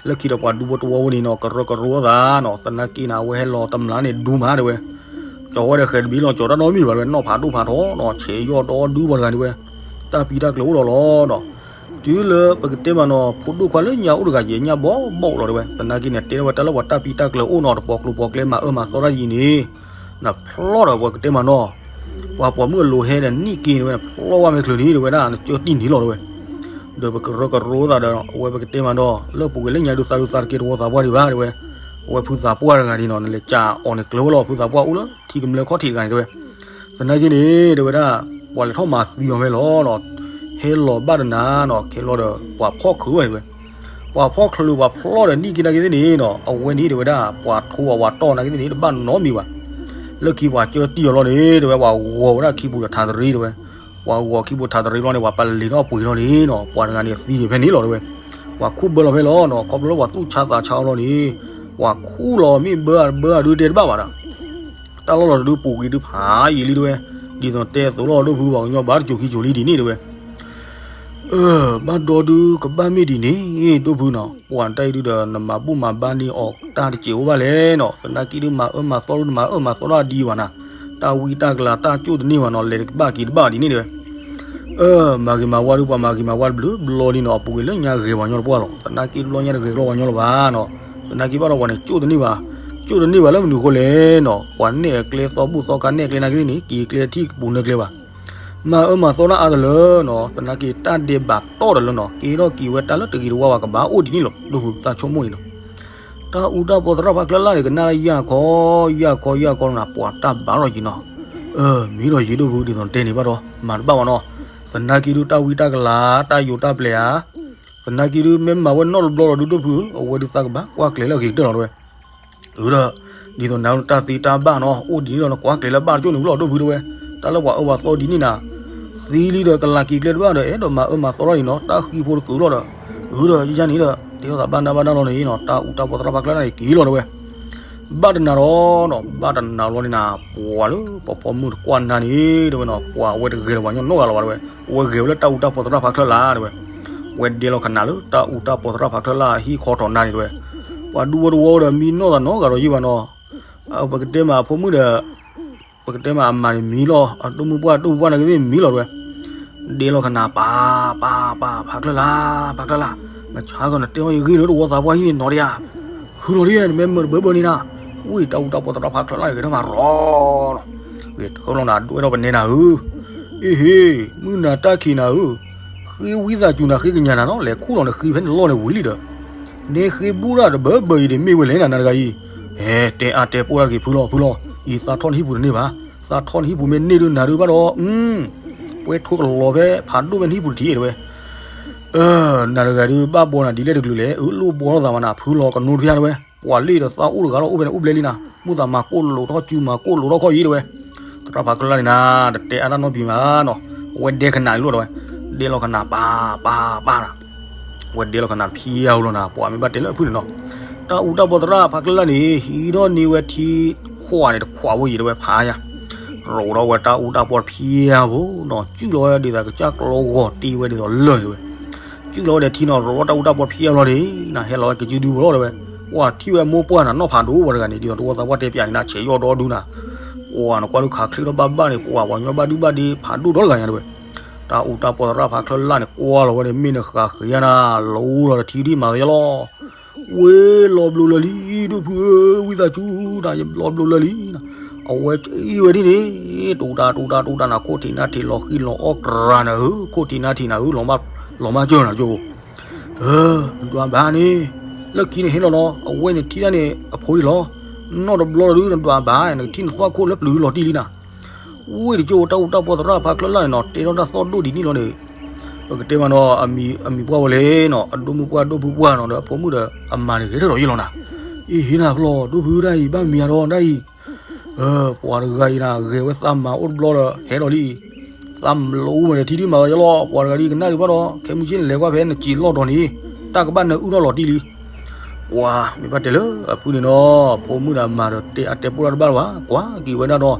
လၢခံဒီးပှၤဒူဖိတဝီဖိန့ၣ်နီၤ ကရၢကရိသးနီၤ သနာ်က့န့ၣ် အဝဲဟဲလီၤတမျၢ်န့ၣ်ဒူမးတဲဝဲ, ကၠီၤဝဲဒီးဃဲၤတဘ့ၣ်လီၤ ကၠီၤတၢ်နီတမံၤဘၣ်တဲဝဲ နီၣ်ဖးဒိၣ်ဖးထီနီၤ ဆဲးယီၢ်ဒီဒူပှၤတဂၤတဲဝဲ, တၢ်ပံတၢ်ကျၢၤအိၣ်ဒီးလီၤနီၤ တုၤလၢပကတဲမးနီၤ ဖိဒိၣ်ခွါလၢညါအိၣ်တဂၤယဲၢ်ညၣ်ဘီဘီလီၤတဲဝဲ, သနာ်က့န့ၣ် တဲထီၣ်ဝဲတၢ်လၢပှၤတၢ်ပံတၢ်ကျၢၤအိၣ်နီၤ တပိာ်ကျိၤပိာ်ကျဲမၤအၢမၤသီတၢ်ယံၤန့ၣ် နဖျီၣ်ဒီးပှၤကတဲမးနီၤ, ပှၤပိာ်မုၣ်အလိၤဟဲဒီးနံၣ်က့န့ၣ်ဝဲ နဖျီၣ်ဝဲမ့ၢ်ချုးန့ၣ်တဲဝဲဒၣ် နကၢတံၢ်န့ၣ်လီၤတဲဝဲ, ဒီးပကရၢကရိသးဒီး အဝဲပကတဲမးနီၤ လၢပူၤကွံာ်လၢညါဒုးသးဒုးသးတကဲတဝီသးပှၢ်ဒံးဘၣ်တဲဝဲ, အဝဲဖုသးပှၢ်တဂၤန့ၣ်နီၤ နလဲၤကးအီၤန့ၣ်ကျၢၤဝဲလီၤ ဖုသးပှၢ်အိၣ်လၢထံကမျၢၢ်ခီၣ်ထံးတဂၤန့ၣ်တဲဝဲ, သနာ်က့န့ၣ် တဲဝဲဒၣ် ပှၤလဲၤထီၣ်မၤသံအီၤဖဲလီၤနီၤ, ဟဲလီၤဘၣ်တနၤနီၤ ခဲလီၤဒီး ပှၤဖီၣ်ချုးဝဲတဲဝဲ ပှၤဖီၣ်ချုး ပှၤဖျီၣ်ဒီးနံၣ်က့နာ်က့သ့ၣ်န့ၣ်နီၤ အဝဲန့ၣ်တဲဝဲဒၣ် ပှၤထိအဝၤတီၢ်နာ်က့သ့ၣ်န့ၣ် တဘၣ်နီတမံၤဘၣ်. လၢခံပှၤကၢတံၢ်အီၤလီၤန့ၣ် တဲဝဲ ပှၤဂီၤဝဲဒၣ်ခံပူၤဒီးထးတရံးတဲဝဲ, ပှၤဂီၤခံပူၤထးတရံးလီၤန့ၣ် ပှၤပလ့ၤထီၣ်ပှ့ၤလီၤန့ၣ်နီၤ ပှၤတဂၤန့ၣ်သံဖဲန့ၣ်လီၤတဲဝဲ, ပှၤခူၣ်ဘၢလီၤဖဲလီၤနီၤ ခီဖျိလၢပှၤသူၣ်ဆါသးဆါအီၤလီၤန့ၣ်, ပှၤခူၣ်လီၤမ့ၢ်ဘၢအဘၢအဒုးတဲတဘၣ်ဘၣ်ဒီး တၢ်လီၢ်လီၤတဒုပူၤကွံာ်ဒုဖးယံာ်လံတဲဝဲ, ဒ်သိးတဲအသိးလီၤ ဒိၣ်ဖု ပှၤကညီဘၣ်တစိၤခံစိၤလံဒ်န့ၣ်တဲဝဲ, အၢ ဘၣ်ဒီဒုကဘၣ်မ့ၢ်ဒ်န့ၣ် ဒိၣ်ဖုနီၤ ပှၤတၢ်အံၤဒုဒီး နမၤဘူၣ်မၤဘါန့ၢ်အီၤတၢ်တစဲးအိၣ်ဘၣ်လဲၣ်နီၤ သနာ်က့ဒုမၤအၢမၤသီဒု နမၤအၢမၤသီဒၣ်ဒ်အံၤဘၣ်နၤ, တၢ်ဝံတၢ်ကလၤတၢ်ကၠိၣ်တန့ၢ်ဘၣ်နီၤ လဲၤတကဘၣ်က့ၤတဘၣ်ဒ်န့ၣ်တဲဝဲ အၢ မၤဂ့ၤမၤဝါဒု ပှၤမၤဂ့ၤမၤဝါတဘျုးဘျီလံနီၤ အပူၤကွံာ်လၢညါဂဲၤပှၤကညီတပှၢ်လီၤ သနာ်က့တဘျီညါတဂဲၤကျီပှၤကညီလၢၤဘၣ်နီၤ, သနာ်က့ဘၣ်ဒီးပှၤန့ၣ် ကၠိၣ်တန့ၢ်ဘၣ်, ကၠိၣ်တန့ၢ်ဘၣ်လၢမနုၤအဃိလဲၣ်နီၤ ပှၤနဲၣ်အကျဲသီဘူၣ်သီခါနဲၣ်အကျဲနာ်က့သ့ၣ်န့ၣ် က့ၤကျဲထံၣ်ကပူၤနၢကျဲဘၣ်, မၤအၢမၤသီတၢ်အါတလၢနီၤ သနာ်က့တၢ်ဒဲးဘးတီၢ်တလၢနီၤ ကဲထီၣ်က့ၤဝဲတၢ်လၢတဂ့ၤတဝါဘၣ်ကဘၣ်အိၣ်ဒ်န့ၣ်လီၤ ဒိၣ်ဖုသးဆိကမိၣ်န့ၣ်နီၤ တၢ်အူတၢ်ပီသရၣ်ဖးချၢလၢ်န့ၣ် ကနၣ်လၢယၢ်ခီ ယၢ်ခီ ယၢ်ခီနၤ ပှၤတၢ်ဘၣ်လီၤယံၤနီၤ, အၢ မ့ၢ်ဒီးယံၤဒိၣ်ဖုဒ်သိးတဲန့ၣ်ဘၣ်ဒီး မၤတဘၣ်ဘၣ်နီၤ, သနာ်က့ဒုတၢ်ဝံတၢ်ကလၤ တၢ်ယိၤတၢ်ပျဲၤဧါ, သနာ်က့ဒုမ့ၢ်မၤဝဲနီတဘျီဒီးဒုဒိၣ်ဖုဧၢ အဝဲဒုသးကဘၣ်ကွၢ်ကျဲၤလၢအဂ့ၤကတၢၢ်လီၤတဲဝဲ အၢဒီး ဒ်သိးနၤတၢ်သ့တၢ်ဘၣ်နီၤ အိၣ်ဒ်န့ၣ်ဒီး နကွၢ်ကျဲၤလၢဘၣ်တကၠိၣ်န့ၣ်ဝံၤလီၤ ဒိၣ်ဖုတဲဝဲ, တၢ်လၢပှၤအၢပှၤသီဒ်န့ၣ်နၤ, သံလံဒီးကလၤက့ၤကျဲတဘၣ်ဒီး အဲၣ်ဒိးမၤအၢမၤသီထီၣ်အံၤနီၤ တၢ်ဃံဖိတကုာ်လီၤဒီး, အၢဒီးယန့ၣ်ဒီး တဲထီၣ်သးဘၣ်နၢ်ဘၣ်နၢ်လီၤန့ၣ်နီၤ တၢ်အူတၢ်ပီသရၣ်ဖးချၢလၢ်န့ၣ်က့ၤလီၤတဲဝဲ ဘၣ်တနၤဒီးနီၤ ဘၣ်တနၤလီၤန့ၣ်နၤ ပှၤလၢပှၤဖီမုၢ်တကွၢ်နၤန့ၣ် တဲဝဲနီၤ ပှၤအဝဲတဂဲၤလီၤပှၤကညီနီတဂၤလီၤဘၣ်တဲဝဲ, အဝဲဂဲၤဝဲလၢတၢ်အူတၢ်ပီသရၣ်ဖးချၢလၢ်တဲဝဲ, ဝဲဒဲလီၤခနၣ်လၢတၢ်အူတၢ်ပီသရၣ်ဖးချၢလၢ်ဟံၣ်ခီထီၣ်နၤန့ၣ်တဲဝဲ, ပှၤဒူဖိတဝီဒီးမံနီၢ်သးနီတဂၤဒီးယံၤဘၣ်နီၤ, ပကတဲမးအဖိမုၣ်ဒီး ပကတဲမးအမါန့ၣ်မံလီၤ အဒိၣ်မုၢ်ပှၢ်ဒိၣ်မုၢ်ပှၢ်နာ်က့သ့ၣ်မံလီၤတဲဝဲ ဒဲလီၤခနၣ် ပၢ် ပၢ် ပၢ် ဖးချၢလၢ် ဖးချၢလၢ်, နဆါကီးနတဲအီၤယဂ့ၢ်လၢတဝီသးပှၢ်ဟံၣ်န့ၣ်နီၤဒံးဧါ, ဟုလီၤဒံး နမ့ၢ်မၢတဘၢဘၢန့ၣ်နၤ, ဝံၢ်တၢ်အူတၢ်ပီသရၣ်ဖးချၢလၢ်န့ၣ် ဂဲၤထီၣ်မးရီၤလီၤ, ဂဲၤထၢလီၤနၤ ဒွဲၣ်ထီၣ်ပနဲနၤဧၢ, အ့ဟ့ မုၢ်နၤတၢ်ခံးနၤဧၢ, ဃ့ဝံသးစူၤနၤဃ့ကညးနၤနီၤ လဲၤခူၣ်လီၤနဃ့ဖဲနလီၢ်န့ၣ်ဝံၤလံဒီး နဃ့ဘူၣ်တၢ်တဘၢဘၢအံၤန့ၣ်မ့ၢ်ဝဲလဲၣ်နၤ နၤတဂၤအံၤ, ဟဲ တဲအါတဲပှိၢ်တၢ်တဂ့ၤ ဖုလီၤ ဖုလီၤ, အံၤသးထီၣ်နဟံၣ်ပူၤတန့ၢ်ဘၣ်, သးထီၣ်နဟံၣ်ပူၤတန့ၢ်ဘၣ်, သးထီၣ်နဟံၣ်ပူၤမ့ၢ်န့ၢ်ဒုးနၤဒုးဘၣ်ဒီး, ပှဲၤထိကလီၤဖဲဖးဒိၣ်ဖဲနဟံၣ်ပူၤတထံးတဲဝဲ, နၤတဂၤဒုးဘၣ်ဘှီနၤဒ်လဲၣ်တကလုာ်လဲၣ်, အၢ လိၣ်ဘှီထီၣ်သးမးနၤ ဖုလီၤ ကနိတဖျါတဲဝဲ, ပှၤလ့ၣ်ဒီးသးအိၣ်တဂၤလီၤ အိၣ်ဖဲန့ၣ်အိၣ်ဘျဲလံနၤ, မုၢ်သးမၤကိၣ်လိာ်ထီၣ်စုမၤကိၣ်လိာ်ထီၣ်ခီၣ်ယံၤတဲဝဲ, သရၣ်ဖးချၢလၢ်န့ၣ်နၤ တတဲအါတၢ်နီတမံၤဘၣ်နီၤ, အဝဲဒဲခနၣ်လီၤတဲဝဲ, ဒဲလီၤခနၣ် ပၢ် ပၢ် ပၢ်နၤ ဝဲဒဲလီၤခနၣ်ဖံးယၤဟူလီၤနၤ ပှၤမ့ၢ်ဘၣ်တဲလၢအဖုန့ၣ်နီၤ, တၢ်အူတၢ်ပီသရၣ်ဖးကျၢၢ်လၢ်န့ၣ် ဟံးထီၣ်န့ၢ်ဝဲထံခွးန့ၣ်တခွးဖိယံၤတဲဝဲဖးယၤ, ရိးထီၣ်ဝဲတၢ်အူတၢ်ပီဖံးယၤဖိနီၤ စုၣ်လီၤဝဲဒ်သိးကစၢ်ကျီဂီၤတ့ဝဲဒ်သိးလၢၢ်တဲဝဲ, စုၣ်လီၤဝဲဒီးထံနီၤ ရိးထီၣ်တၢ်အူတၢ်ပီဖံးယၤလီၤန့ၣ် နဟဲလီၤဝဲကစုဒုဖိလီၤတဲဝဲ, ပှၤထံၣ်ဝဲအမိၢ်ပှၢ်နၤနီၢ်ဖးဒိၣ်ပှၤတဂၤန့ၣ် ဒ်သိးတဝီသးပှၢ်တဲပျးန့ၣ်နၤ ဆဲးယီၢ်ဒီဒူနၤ, ပှၤနကွၢ်ဒုးခးချ့ထီၣ်ဘၣ်ဘၣ်န့ၣ် ပှၤပှၤကညီဘၣ်ဒုဘၣ်ဒ့ဖးဒိၣ်ဒီတဂၤညါတဲဝဲ တၢ်အူတၢ်ပီသရၣ်ဖးချၢလၢ်န့ၣ် ကွၢ်လီၤဝဲန့ၣ် မ့ၢ်နဃးဃ့ယါနၤ လီၤအူလီၤတထံဒံးမၤသးယလီၤ, ဝ့ၢ်လီၤဘျိလၢာ်လံ ဒိၣ်ဖုဧၢ ဝံသးစူၤ တၢ်လီၤဘျိလၢာ်လံ, အဝဲက့ၤဝဲဒ်န့ၣ် တူၢ်တၢ်တူၢ်တၢ်တူၢ်တၢ်နၤ ခိၣ်ထံးနၢ်ထံးလီၤဃံလီၤအီၣ်ကြၤနၤဧၢ ခိၣ်ထံးနၢ်ထံးနၤဧၢ လီၤမၢ်စၢၤနၤကၠိ နဒွးဘၣ်န့ၣ် လၢခံန့ၣ်ဟဲလီၤနီၤ အဝဲန့ၣ်ထံၣ်တၢ်န့ၣ် အဖိဒံးလီၤ, နီၢ်တဘျီဒီးနဒွးဘၣ် နကထံၣ်နသွၣ်ခိၣ်လၢပျုၤလီၤတံၢ်လံနၤ, ဝ့ၢ်တကၠိ တၢ်အူတၢ်ပီသရၣ်ဖးချၢလၢ်န့ၣ်နီၤ တဲထီၣ်တၢ်သီၣ်ဒိၣ်ဒ်န့ၣ်လီၤန့ၣ်, ပကတဲမးနီၤ အမံၤပှၢ်ဝဲလဲၣ်နီၤ အဒိၣ်မုၢ်ပှၢ်ဒိၣ်ဖုပှၢ်နီၤ ဒီးအဖိမုၣ်ဒီးအမါန့ၣ်ဂဲၤထီၣ်ဒီးယလီၤနၤ, အ့ဟ့နၤဖျီ ဒိၣ်ဖုတၢ်အံၤ ဘၣ်မံၤအါဒီးတၢ်အံၤ ပှၤတဂၤအံၤနၤ ဂဲၤဝဲသးမၤအိၣ်တဘျီဒီး ဟဲလီၤလံ, သးမၤလီၤအူဝဲဒီးထံဒံးမၤသးယလီၤ ပှၤတဂၤဒ်ကနၣ်ဒံးဘၣ်ဒီး ခဲမုၢ်ဆ့ၣ်န့ၣ်လဲၤကွၢ်ဖဲနစံးလီၢ်တီၤန့ၣ် တၢ်ကဘၣ်နၢအုၣ်ထီၣ်လီၤတံၢ်လံ, ပှၤမ့ၢ်ဘၣ်တဲလၢအဖုန့ၣ်နီၤ ဖိမုၣ်ဒီးအမါဒီးတဲအါတဲပှိၢ်တၢ်တဘၣ်လၢၤဘၣ် ကွၢ်က့ၤဝဲဒၣ်ဒီး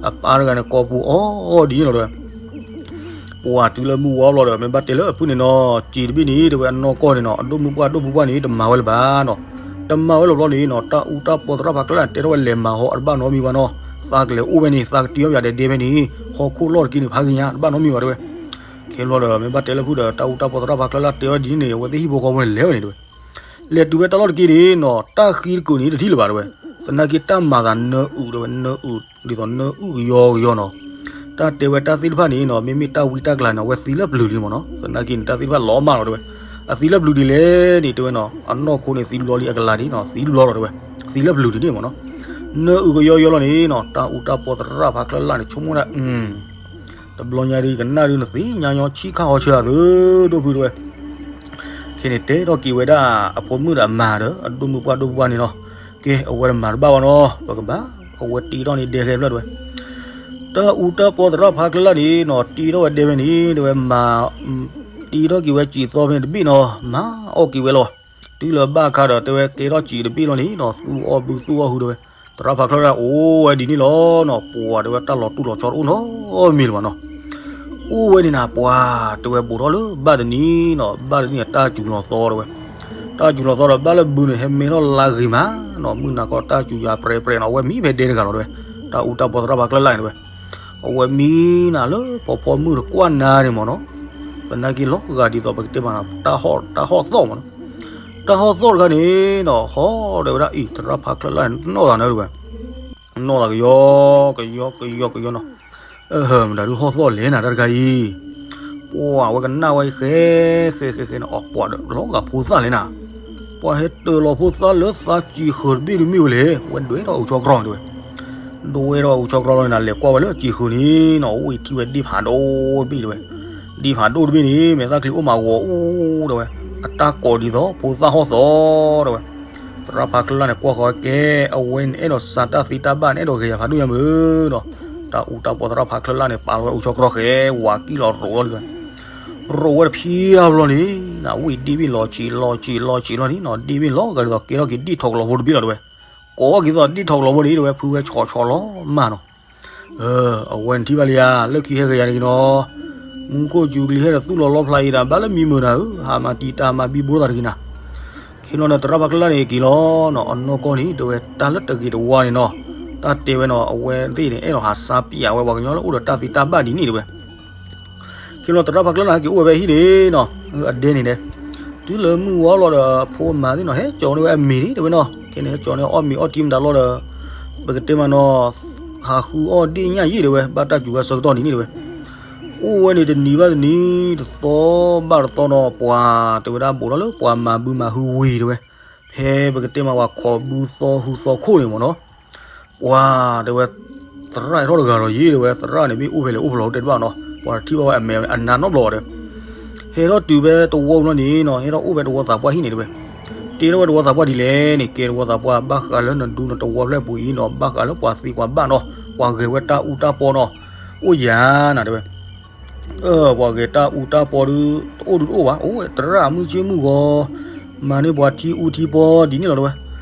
အပၢ်တဂၤန့ၣ် ကိးပူၤအီၤဒ်န့ၣ်လီၤတဲဝဲ ဒ် ပှၤတုၤလၢမုၢ်ဝါဘျီဒီး မ့ၢ်ဘၣ်တဲလၢအဖုၣ်န့ၣ်နီၤ, စံးတဘ့ၣ်န့ၣ် တဲဝဲအနီၢ်ကီၢ်န့ၣ်နီၤ, အဒိၣ်မုၣ်ပှၢ်ဒိၣ်ပူၤပှၢ်န့ၣ် တမၤဝဲလၢၤဘၣ်နီၤ. တမၤဝဲလၢၤဘျီန့ၣ်နီၤ, တၢ်အူတၢ်ပီသရၣ်ဖးကျၢၣ်လၢ်န့ၣ်တဲထီၣ်ဝဲလဲၤမၤဟီအတဘၣ်နီတမံၤဘၣ်နီၤ. သးကလဲၤအိၣ်ဝဲန့ၣ် သးကတံၤအီၣ်ပယၤဒဲဒဲဖဲန့ၣ်, ဟီၣ်ခိၣ်လီၢ်တက့ၢ်န့ၣ် ဖးဂ့ၤညါ တဘၣ်နီတမံၤဘၣ်တဲဝဲ. ခဲဘျီဒီး မ့ၢ်ဘၣ်တဲလၢဖုၣ်ဒီး တၢ်အူတၢ်ပီသရၣ်ဖးကျၢၣ်လၢ်တဲဝဲဒ်န့ၣ်န့ၣ် အဝဲသ့ၣ်ဟံၣ်ဖိဃီဖိန့ၣ်လဲၤဝဲန့ၣ်တဲဝဲ. လဲၤတုၤဝဲတၢ်လီၢ်တက့ၢ်န့ၣ်နီၤ, တၢ်ဃံတကုာ်န့ၣ်တထံၣ်လၢၤဘၣ်တဲဝဲ. သနာ်က့တၢ်မၤသးနၢအုးတဲဝဲ, နၢအုး ဒ်သိးနၢအုးကယီကယီနီၤ. တၢ်တဲဝဲတၢ်သ့ၣ်တဖၣ်န့ၣ်နီၤ, မ့မ့ၢ်တၢ်ဝံတၢ်ကလၤန့ၣ် အဝဲသံလၢပျုၤဒ်န့ၣ်မ့ၢ်နီၤ. သနာ်က့န့ၣ် တၢ်သ့ၣ်တဖၣ်လီၤမၢ်လီၤတဲဝဲ. အသံလၢပျုၤဒ်လဲၣ်န့ၣ်တဲဝဲနီၤ, အနီၢ်ခိန့ၣ်သံဘျီလံ အကလၤဒ်နီၤ သံဘျီလီၤတဲဝဲ. သံလၢပျုၤဒ်န့ၣ်မ့ၢ်နီၤ. နၢအုးကယီကယီလီၤန့ၣ်နီၤ, တၢ်အူတၢ်ပီသရၣ်ဖးကျၢၣ်လၢ်န့ၣ် ဆိကမိၣ်ဒၣ် တဘျီညါဒ်ကနၣ်ဒ်နသ့ၣ်ညါညီဆံၣ်ခၣ်ဟီဆၢအသိး ဒိၣ်ဖုတဲဝဲ. ခဲန့ၣ်တဲထီၣ်က့ၤဝဲဒၣ်အဖိမုၣ်ဒီးအမါဒီး အဒိၣ်မုၣ်ပှၢ်ဒိၣ်ပူၤပှၢ်န့ၣ်နီၤ. ကဲ အဝဲတမၤတဘၣ်ဘၣ်နီၤ, ပကဘၣ်, အဝဲတ့ထီၣ်န့ၣ်ဒဲခဲဖျၢၣ်တဲဝဲ. တၢ်အူတၢ်ပီသရၣ်ဖးကျၢၣ်လၢ်န့ၣ်နီၤ, တ့ထီၣ်ဝဲဒဲဖဲန့ၣ်တဲဝဲ, မၤ, တ့ထီၣ်က့ၤဝဲစံာ်သီဖဲန့ၣ်တဘ့ၣ်နီၤ, မၤအီၣ်က့ၤဝဲလီၤ. တုၤလၢဘၣ်အခါဒီးတဲဝဲကဲထီၣ်စံာ်တဘ့ၣ်လီၤန့ၣ်နီၤ, သူၣ်အီၣ်ဘုသူၣ်အီၣ်ဟုတဲဝဲ. သရၣ်ဖးကျၢၣ်လၢ်အိၣ်ဝဲဒ်န့ၣ်လီၤနီၤ, ပှၤတဲဝဲတၢ်လီၤတူၢ်လီၤဆီတအိၣ်နီတမံၤလၢၤဘၣ်နီၤ. အိၣ်ဝဲန့ၣ်နၤပှၤ, တဲဝဲဘူးထီၣ်လၢဘၣ်တနံၤနီၤ, ဘၣ်တနံၤအတၢ်စူၤလီၤသီတဲဝဲ. တၢ်စူၤလီၤသီဒီးဘၣ်လၢဘုန့ၣ် ဟဲမဲထီၣ်လါဂ့ၤမးနီၤ, မုၢ်နၤခီတၢ်စူၤယၤပြဲၤပြဲၤနီၤ, အဝဲမံဖဲဒဲတဂၤလီၤတဲဝဲ. တၢ်အူတၢ်ပီသရၣ်ဖးကျၢၣ်လၢ်န့ၣ်တဲဝဲ. အဝဲမံနၤလၢဖီဖီမုၢ်တကွၢ်နၤန့ၣ်မ့ၢ်နီၤ, သနာ်က့လီၤဂာ်ဒ်သိးပကတဲမးနီၤ, တၢ်ဟီၣ်သီၣ်မ့ၢ်နီၤ. တၢ်ဟီၣ်သီၣ်တခါန့ၣ်နီၤ, ဟီၣ်တဲဝဲဒၣ်အံၤ သရၣ်ဖးကျၢၣ်လၢ်န့ၣ် နီၢ်သးနၢၤတဲဝဲ. နီၢ်သးကယီ, ကယီကယီကယီနီၤ. အဟၢ မတၤဒုးဟီၣ်သီၣ်လဲၣ်နၤတၢ်တခါအံၤ. ပှၤဝဲကနၣ်ဝဲဃဲဃဲဃဲဃဲနီၤ, အီၤပှၤဒီးလီၤဂာ်ဖိသၣ်လဲၣ်နၤ. ပှၤဟဲတၢၤလီၤဖိသၣ်လၢသးစံာ်ဃုာ်တဘ့ၣ်ဒုးမ့ၢ်ဝဲလဲၣ်, ဝဲဒွဲၣ်ထီၣ်အူဆီကြီတဲဝဲ. ဒွဲၣ်ထီၣ်အူဆီကြီလီၤန့ၣ်နၤ, လဲၤကွၢ်ဝဲလၢစံာ်ဃုာ်န့ၣ်နီၤ, အိၣ်ဝဲထံၣ်ဝဲဒ့ၣ်ဖးဒိၣ်တဘ့ၣ်တဲဝဲ. ဒ့ၣ်ဖးဒိၣ်တဘ့ၣ်န့ၣ် မဲာ်သၣ်ချံအိၣ်မးဂီၤအူတဲဝဲ. အတၢ်ကိးဒ်သိးဖိသၣ်ဟီၣ်သီၣ်တဲဝဲ. သရၣ်ဖးကျၢၣ်လၢ်န့ၣ် ကွၢ်ဃီၤကဲ, အဝဲန့ၣ်အဲၣ်ဒိးစးတၢ်သ့တၢ်ဘၣ်န့ၣ် အဲၣ်ဒိးဂဲၤယၤဖးဒိၣ်ညါမုၢ်နီၤ. တၢ်အူတၢ်ပီသရၣ်ဖးကျၢၣ်လၢ်န့ၣ် ပာ်လီၤဝဲအူဆီကြီဃဲ, ဝၤကံၣ်လီၤရိးလီၤလံဝဲ. ရိးဝဲတဖျၢၣ်ဘျီန့ၣ်, ဝံၣ်ဒ့ၣ်ဘ့ၣ်လီၤဆံးလီၤဆံးလီၤဆံးလီၤန့ၣ်နီၤ, ဒ့ၣ်ဘ့ၣ်လီၤဂာ်ဒ်သိးကဲထီၣ်က့ၤဒ့ၣ်ထီၣ်ကလီၤဖိတဘ့ၣ်လီၤတဲဝဲ. ကိးက့ၤသိးဒ့ၣ်ထီၣ်ကလီၤဖိန့ၣ်တဲဝဲ, ဖုဝဲဆီဆီလီၤမးနီၤ. အဝဲန့ၣ်ထံၣ်ဘၣ်လံဧါ, လၢခံဟဲဂဲၤယၤန့ၣ်နီၤ. မူခိၣ်စူၤကလံၤဟဲဒီးသူၣ်လီၤလီဖျါအံၤဒီး ဘၣ်လၢမံမုာ်နၤဧၢ, ဟးမၤတံာ်တာ်မၤဘံဘူသးတဂ့ၤနၤ. ခဲနီၤန့ၣ် သရၣ်ဖးကျၢၣ်လၢ်န့ၣ်က့ၤလီၤနီၤ, အနီၢ်ကီၢ်န့ၣ် တဲဝဲတၢ်လၢတဂ့ၤတဝါန့ၣ်နီၤ, တၢ်တဲဝဲနီၤ, အဝဲသ့ၣ်န့ၣ် အဲၣ်ဒိးဟးစါပၠးဝဲပှၤကညီလၢအိၣ်ဒီးတၢ်သ့တၢ်ဘၣ်ဒ်န့ၣ်တဲဝဲ. ခဲနီၤ သရၣ်ဖးကျၢၣ်လၢ်ဟဲက့ၤအိၣ်ဝဲဖဲဟံၣ်န့ၣ်နီၤ, အဒဲန့ၣ်ဒဲး, တုၤလၢမုၢ်ဝါလီၤဒီး ဖိအမါသ့ၣ်နီၤ ဟဲကၠီၤန့ၢ်ဝဲအမ့ၤန့ၣ်တဲဝဲနီၤ, ခဲန့ၣ်ဟဲကၠီၤန့ၢ်အီၣ်မ့ၤအီၣ်ထံမတၤလီၤဒီး ပကတဲမးနီၤ, ဟးဃုအီၣ်ဒ့ၣ်ညၣ်ယံာ်တဲဝဲ, ဘၣ်တၢ်စူၤဝဲဆၢကတီၢ်ဒ်န့ၣ်တဲဝဲ. အိၣ်ဝဲန့ၣ်တနံၤဘၣ်တနံၤ, တသီဘၣ်တသီနီၤ, ပှၤတဲဝဲဒၣ်ဘူးထီၣ်လၢပှၤမၤဘုမၤဟုဝံၤတဲဝဲ, ဖဲပကတဲမးပှၤခိးဘုသီဟူသီခိၣ်န့ၣ်မ့ၢ်နီၤ, ပှၤတဲဝဲ, သရၣ်ဟဲထီၣ်တဂၤလီၤယံၤတဲဝဲ, သရၣ်န့ၣ်မ့ၢ်အိၣ်ဖဲလဲၣ်အိၣ်ဖဲလဲၣ်တဲတဘၣ်နီၤ, ပှၤထံၣ်ဘၣ်ဝဲအမဲာ်အနါနီတဘျီဘၣ်တဲဝဲ. ဟဲထီၣ်တုၤဖဲသဝီပူၤလီၤန့ၣ်နီၤ, ဟဲထီၣ်အိၣ်ဖဲသဝီသးပှၢ်ဟံၣ်န့ၣ်တဲဝဲ. တဲထီၣ်ဝဲသဝီသးပှၢ်ဒ်လဲၣ်န့ၣ်, ကဲသဝီသးပှၢ် ဘၣ်ဃးလၢနဒူနသဝီဖျၢၣ်ပူၤအံၤနီၤ, ဘၣ်ဃးလၢပှၤသံပှၤဘၣ်နီၤ, ပှၤဂဲၤဝဲတၢ်အူတၢ်ပီနီၤ, အိၣ်ယၤနၤတဲဝဲ. ပှၤဂဲၤတၢ်အူတၢ်ပီဒုး တအိၣ်ဒုးတအိၣ်ဘၣ်, အိၣ်ဝဲသရၣ်မုၢ်ဆ့ၣ်မုၢ်ဂီၤ, မၤန့ၢ်ပှၤထံအူထံပီဒ်န့ၣ်လီၤတဲဝဲ.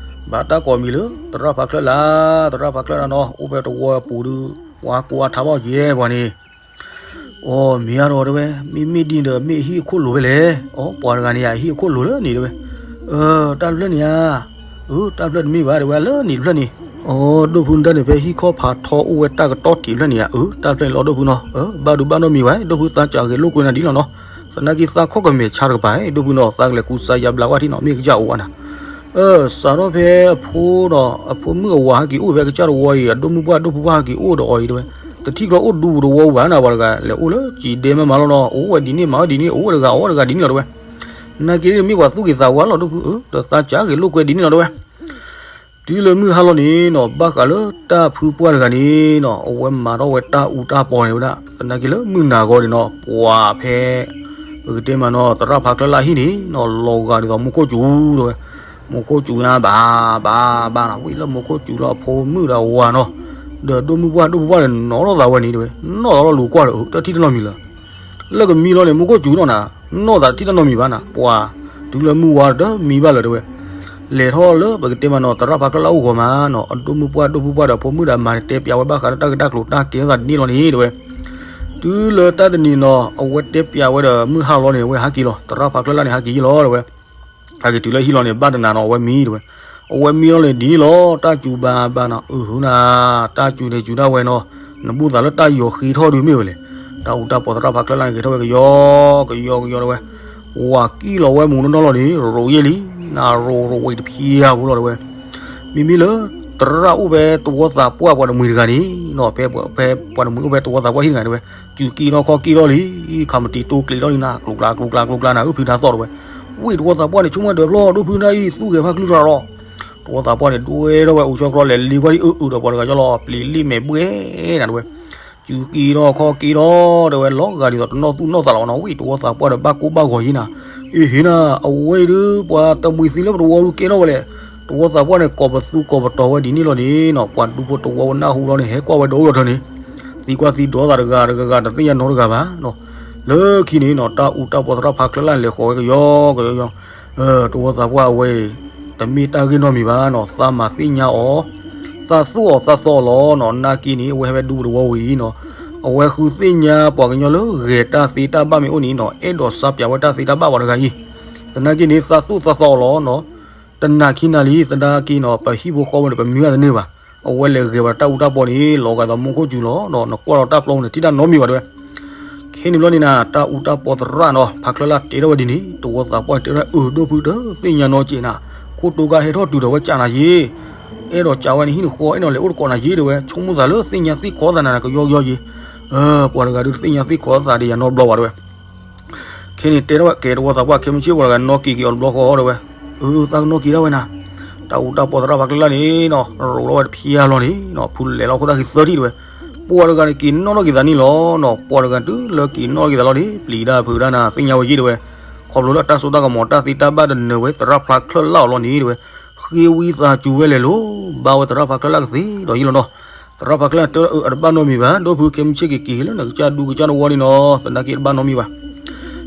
ဘၣ်တၢ်ကိးမံၤလၢ သရၣ်ဖးကျၢၣ်လၢ်, သရၣ်ဖးကျၢၣ်လၢ်နီၤ, အိၣ်ဖဲသဝီပူၤဒုး ပှၤကိးအါထါဘၣ်ယဲပှၤန့ၣ်. အိ မ့ၢ်အါဒီးတဲဝဲ, မ့မ့ၢ်ဒ်န့ၣ်ဒီး မ့ၢ်ဟံၣ်အခိၣ်လိၤဖဲလဲၣ်. အိ ပှၤတဂၤန့ၣ်ယၤ ဟံၣ်အခိၣ်လိၤလၢန့ၣ်တဲဝဲ. အၢ တၢ်တဖျၢၣ်န့ၣ်ဧါ. အၢ တၢ်တဖျၢၣ်တမ့ၢ်ဘၣ်တဲဝဲ, လၢန့ၣ်တဖျၢၣ်န့ၣ်. အိ ဒိၣ်ဖု နတၢ်န့ၣ် ဖဲဟံၣ်ခီၣ်ဖးထီအိၣ်ဝဲတၢ်ကတီၢ်တံးတဖျၢၣ်န့ၣ်ဧါ. အၢ တၢ်တဖျၢၣ်န့ၣ်လီၤဒိၣ်ဖုနီၤ. အၢ ဘၣ်ဒုးဘၣ်နီတမံၤဘၣ်, ဒိၣ်ဖုသးစၢ်ဂဲၤလိာ်ကွဲနၤဒ်လီၤနီၤ. သနာ်က့သးခီၣ်ကမဲာ်ဆါတကပၤ, ဒိၣ်ဖုနီၤ, သးကလဲၤကူစါယါဘျါဝဲထံနီၤ, မ့ၢ်ကစၢ်အိၣ်ဝဲနၤ. အၢ စးထီၣ်ဖဲအဖိဒီး အဖိမုၣ်အဝၤဟဲက့ၤအိၣ်ဖဲကစၢ်တဝီအံၤ အဒိၣ်မုၣ်ပှၢ်ဒိၣ်ဖုပှၢ်ဟဲက့ၤအိၣ်ဒီးအီၤအံၤတဲဝဲ, တထံၣ်ကျီအိၣ်ဒူတဝီဘၣ်နၤ, ပှၤတဂၤလဲၤအိၣ်လၢစံးဒဲမးမးလီၤနီၤ, အိၣ်ဝဲဒ်န့ၣ်မၤဝဲဒ်န့ၣ်, အိၣ်ဝဲတဂၤအီၣ်ဝဲတဂၤဒ်န့ၣ်လီၤတဲဝဲ. နာ်က့မ့ၢ်ပှၤသူၣ်က့ၤသးဝါလီၤ ဒိၣ်ဖုဧၢ, ဒီးသးစၢ်ဂဲၤလိာ်ကွဲဒ်န့ၣ်လီၤတဲဝဲ. တုၤလၢမုၢ်ဟါလီၤန့ၣ်နီၤ, ဘၣ်ဃးလၢတၢ်ဖုပှၢ်တဂၤန့ၣ်နီၤ, အဝဲမၤထီၣ်ဝဲတၢ်အူတၢ်ပီန့ၣ်ဝဲဒၣ်, သနာ်က့လၢမုၢ်နၤဂီၤန့ၣ်နီၤ, ပှၤဖဲ ပကတဲမးနီၤ, သရၣ်ဖးကျၢၢ်လၢဟံၣ်န့ၣ်နီၤ, လီၤဂာ်ဒ်သိးမူခိၣ်စူၤတဲဝဲ, မူခိၣ်စူၤညါဘၣ်ဘၣ်ဘၣ်နီၤ, ဝံၤလၢမူခိၣ်စူၤလၢအဖိမုၣ်ဒီးအဝၤနီၤ, ဒီးဒိၣ်မုၣ်ပှၢ်ဒိၣ်ပှၢ်ဒီးနီၤထီၣ်သးဝဲန့ၣ်တဲဝဲ, နီၣ်သးလီၤလူၤကွၢ်ဒီး တထံၣ်တနီတမံၤလၢၤ လၢကမံလီၤန့ၣ် မူခိၣ်စူၤနီၤနၤ, နီၣ်သးတထံၣ်တနီတမံၤဘၣ်နၤ, ပှၤ တုၤလၢမုၢ်ဝါတမံဘၣ်လၢၤတဲဝဲ. လဲၤထီၣ်လၢပကတဲမးနီၤ, သရၣ်ဖးကျၢၢ်လၢအအိၣ်ဂီၤမးနီၤ, အဒိၣ်မုၣ်ပှၢ်ဒိၣ်ပှၢ်ဒီးအဖိမုၣ်ဒီးအမါန့ၣ် တဲပျးဝဲဘၣ်ဃးလၢတၢ်ဂ့ၢ်တၢ်ကျိၤတၢ်ကဲထီၣ်သးဒ်န့ၣ်လီၤန့ၣ်တဲဝဲ. တုၤလၢတၢ်တနံၤနီၤ အဝဲတဲပျးဝဲဒီးမုၢ်ဟါလီၤန့ၣ် အဝဲဟးက့ၤလီၤ. သရၣ်ဖးချၢလၢ်န့ၣ် ဟးက့ၤယံလီၤတဲဝဲ. ဟဲက့ၤတုၤလၢဟံၣ်လီၤန့ၣ် ဘၣ်တနၤနီၤ အဝဲမံတဲဝဲ. အဝဲမံလီၤန့ၣ်ဒ်န့ၣ်လီၤ. တၢ်စူၤဘၣ်ဘၣ်နီၤ အုးဟုနၤ, တၢ်စူၤန့ၣ်စူၤဒၣ်ဝဲနီၤ, နဘူၣ်သးလၢတၢ်ယီၤဃ့ထီၣ်ဒုးမ့ၢ်ဝဲလဲၣ်. တၢ်အူတၢ်ပီၤသရၣ်ဖးချၢလၢ်န့ၣ် ဂဲၤထီၣ်ဝဲကယီကယီကယီတဲဝဲ. ဝၤကံၣ်လီၤဝဲမူနီၢ်နီၢ်လီၤန့ၣ် ရိးယဲၢ်လံ, နရိးရိးဝဲတဖျၢၣ်ဖိလီၤတဲဝဲ. မ့မ့ၢ်လၢ သရၣ်အိၣ်ဖဲသဝီသးပှၢ်ပှၤတမှံၤတဂၤန့ၣ်နီၤ, ဖဲပှၤတမှံၤအိၣ်ဖဲသဝီသးပှၢ်ဟံၣ်တဂၤန့ၣ်တဲဝဲ, စူၤကံၣ်ထီၣ်ခီၣ်ကံၣ်ထီၣ်လံ, ခးမတံၤတိကျံးထီၣ်လံနၤ, ကျိၤကျါကျိၤကျါကျိၤကျါနၤ, အုၣ်ဖုတၢ်သီၣ်တဲဝဲ. ဝံၣ်သဝီသးပှၢ်န့ၣ် ဆိကမိၣ်ဒီးဖျီၣ်ဒိၣ်ဖုနၢ်အံၤ သူၣ်ဂဲၤဖးကျူသရၣ်လီၤ. သဝီသးပှၢ်န့ၣ် ဒွဲထီၣ်ဝဲအိၣ်ဆှၢကျီလဲၤလ့ကွၢ်ဒ်အုးအုးဒီးပှၤတဂၤကၠီလီၤ, ပျံၤလံမဲာ်ဘှဲနၤတဲဝဲ. စူၤကံၣ်ထီၣ်ခီၣ်ကံၣ်ထီၣ်တဲဝဲ, လီၤဂာ်ဒ်သိးတနီၣ်သူၣ်နီၣ်သးလီၤနီၤ, ဝံၣ်သဝီသးပှၢ်ဒီးဘၣ်ကိၢ်ဘၣ်ဂီၤယံနၤ, အ့ဟ့နၤ, အဝဲအံၤဒုး ပှၤတမှံၤသံလၢပသဝီဒုးကဲထီၣ်ဝဲလဲၣ်. သဝီသးပှၢ်န့ၣ် ကိးပသူကိးပတီၤဝဲဒ်န့ၣ်လီၤန့ၣ်နီၤ, ပှၤဒူဖိသဝီဖိနၢ်ဟူလီၤန့ၣ် ဟဲကွၢ်ဝဲဒီးအိၣ်ဒီးထၢန့ၣ်, သံကွၢ်သံဒိးသးတဂၤတဂၤဂၤ တသ့ၣ်ညါနီတဂၤဘၣ်နီၤ. လၢခံန့ၣ်နီၤ တၢ်အူတၢ်ပီၤသရၣ်ဖးချၢလၢ်န့ၣ် လဲၤဃီၤဝဲကယီကယီကယီ သဝီသးပှၢ်အဝဲအံၤ တမ့ၢ်တၢ်ဂ့ၢ်နီတမံၤဘၣ်နီၤ, သးမၤသ့ၣ်ညါအီၤ, သးသူၣ်အီၤသးသီအီၤလီၤနီၤ. နာ်က့န့ၣ် အဝဲဟဲဖဲဒူပသဝီဝံၤအံၤနီၤ, အဝဲဃုသ့ၣ်ညါပှၤကညီလၢဂဲၤတၢ်သ့တၢ်ဘၣ်မ့ၢ်အိၣ်န့ၣ်နီၤ, အဲၣ်ဒိးစါပၠးဝဲတၢ်သ့တၢ်ဘၣ်ပှၤတဂၤအံၤ, သနာ်က့န့ၣ် သးသူၣ်သးသီအီၤလီၤနီၤ. တနၤခံနၤလံ သနာ်က့နီၤ ပဟံၣ်ဖိဃီဖိန့ၣ် ပမံဘၣ်တန့ၢ်ဘၣ်. အဝဲလဲၤဂဲၤဝဲတၢ်အူတၢ်ပီၤန့ၣ် လီၤဂာ်ဒီးမူခိၣ်စူၤလီၤနီၤ, နကွၢ်လီၤတၢ်ပျီပူၤန့ၣ် ထံၣ်တၢ်နီတမံၤဘၣ်တဲဝဲ. ခဲန့ၣ်ဘျီန့ၣ်နၤ တၢ်အူတၢ်ပီၤသရၣ်နီၤ ဖးချၢလၢ်တဲထီၣ်ဝဲဒ်န့ၣ်, သဝီသးပှၢ်တဲထီၣ် အၢ ဒိၣ်ဖုတသ့ၣ်ညါနီတစဲးနၤ, ခိၣ်တိကါဟဲထီၣ်တုၤဒီးဝဲကးနၤယ့ၤ, အဲၣ်ဒိးကးဝဲနဟံၣ်နဃီ အဲၣ်ဒိးလဲၤအိၣ်တကိးနၤယ့ၤတဲဝဲ, ဆိကမိၣ်သးလၢသ့ၣ်ညါသ့ၣ်ခီသးနၤ ကယီကယီယ့ၤ, ပှၤတဂၤဒုးတသ့ၣ်ညါသ့ၣ်ခီသးဒီးယၤနီတဘျီဘၣ်တဲဝဲ. ခဲန့ၣ်တဲထီၣ်ဝဲကဲ သဝီသးပှၢ်ခဲမုၢ်ဆ့ၣ်ပှၤတဂၤနီၣ်က့ၤက့ၤအီၤတဘျီဃီတဲဝဲ, အၢ သးကနီၣ်က့ၤဒၣ်ဝဲနၤ, တၢ်အူတၢ်ပီၤသရၣ်ဖးချၢလၢ်န့ၣ်နီၤ ရိးထီၣ်ဝဲတဖျၢၣ်လီၤန့ၣ်နီၤ, ဖုလဲၤလီၤခိၣ်သၣ်ခံသၢထံၣ်တဲဝဲ, ပှၤတဂၤန့ၣ် က့ၤနီၣ်ထီၣ်က့ၤသးန့ၣ်လီၤနီၤ, ပှၤတဂၤတုၤလၢက့ၤနီၣ်ထီၣ်က့ၤသးလီၤန့ၣ် ပျံၤတၢ်ဖုးတၢ်နၤ သ့ၣ်ညါဝဲယ့ၤတဲဝဲ, ခီဖျိလၢအတၢ်စိတၢ်ကမီၤတၢ်သ့တၢ်ဘၣ်တနၢၤဝဲသရၣ်ဖးချၢလၢ်အီၤလီၤန့ၣ်တဲဝဲ, ဃ့ဝံသးစူၤဝဲလဲၣ်လိၤ ဘၣ်ဝဲသရၣ်ဖးချၢလၢ်ကသ့ဒီးယ့ၤလီၤနီၤ. သရၣ်ဖးချၢလၢ်တဲအၢ အတဘၣ်နီတမံၤဘၣ်, ဒိၣ်ဖုခဲမုၢ်ဆ့ၣ်က့ၤက့ၤလၢနကစၢ်ဒူကစၢ်တဝီန့ၣ်နီၤ, သနာ်က့တဘၣ်နီတမံၤဘၣ်.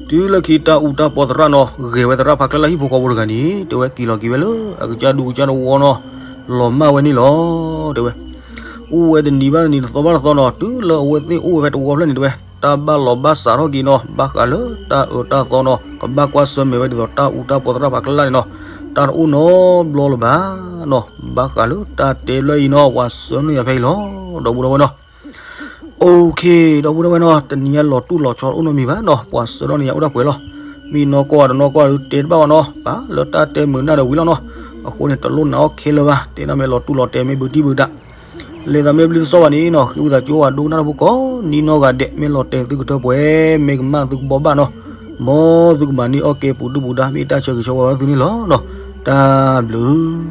တုၤလၢခံတၢ်အူတၢ်ပီၤသရၣ်နီၤ ဂဲၤဝဲသရၣ်ဖးချၢလၢ်ဟံၣ်ဖိဃီဖိတဂၤန့ၣ် တဲဝဲက့ၤလီၤက့ၤဝဲလၢအကစၢ်ဒူကစၢ်တဝီနီၤ, လီၤမၢ်ဝဲန့ၣ်လီၤ တဲဝဲ. အိၣ်ဝဲတနံၤဘၣ်တနံၤတသီဘၣ်တသီနီၤ, တုၤလၢအဝဲသ့ၣ်အိၣ်ဝဲဖဲတဝီဖျၢၣ်န့ၣ်တဲဝဲ, တၢ်ဘၣ်လီၤဘၣ်စးထီၣ်က့ၤနီၤ, ဘၣ်ဃးလၢတၢ်အၢတၢ်သီနီၤ, ကဘၣ်ကွၢ်ဆၢၣ်မဲာ်ဝဲဒ်သိးတၢ်အူတၢ်ပီၤသရၣ်ဖးချၢလၢ်န့ၣ်နီၤ, တၢ်တအိၣ်နီတဘျီလၢၤဘၣ်နီၤ, ဘၣ်ဃးလၢတၢ်တဲဖျၢၣ်အံၤနီၤ, ပှၤဆှၢန့ၢ်ယၤဖဲအံၤလီၤ ဒီပုၢ်ဒီဝဲၢ်နီၤ. အိၣ်ခ့ ဒီပုၢ်ဒီဝဲၢ်နီၤ, တနံၤညါလီၤတူၢ်လီၤဆီတအိၣ်နီတမံၤဘၣ်နီၤ, ပှၤဆှၢထီၣ်န့ၢ်ယၤအိၣ်ဒၣ်ပှဲၤလီၤ. မ့ၢ်နီၢ်ကီၢ်ဒီးနီၢ်ကီၢ်ဒုးတဲတဘၣ်ဘၣ်နီၤ, ပာ်လၢတၢ်တဲမုာ်နၢ်ဒီးဝံၤလီၤနီၤ. အဃိန့ၣ် တလိၣ်နာ်အီၣ်ခဲလၢာ်ဘၣ်, တဲဒၣ်မ့ၢ်လီၤတူၢ်လီၤတဲာ်မ့ၢ်ဘုတံၢ်ဘုတၢ်, လဲၤသးမ့ၢ်ဘျုးတစီဘၣ်န့ၣ်နီၤ, ဃ့ဝံသးစူၤဝဲဒိကနၣ်တၢ်ဖိကိးနံၤနီၢ်ဂၤဒဲး, မ့ၢ်လီၤတဲာ်သုကထၢပှဲၤ, မ့ၢ်ကမၣ်သုကဘီဘၣ်နီၤ, မ်သုကမၤန့ၢ်အီၣ်ကဲပူၤဒုၣ်ပူၤဒါ မ့ၢ်တၢ်ဆၢဂ့ၤဆၢဝါဘၣ်သုန့ၣ်လီၤနီၤ. တၢ်ဘျုး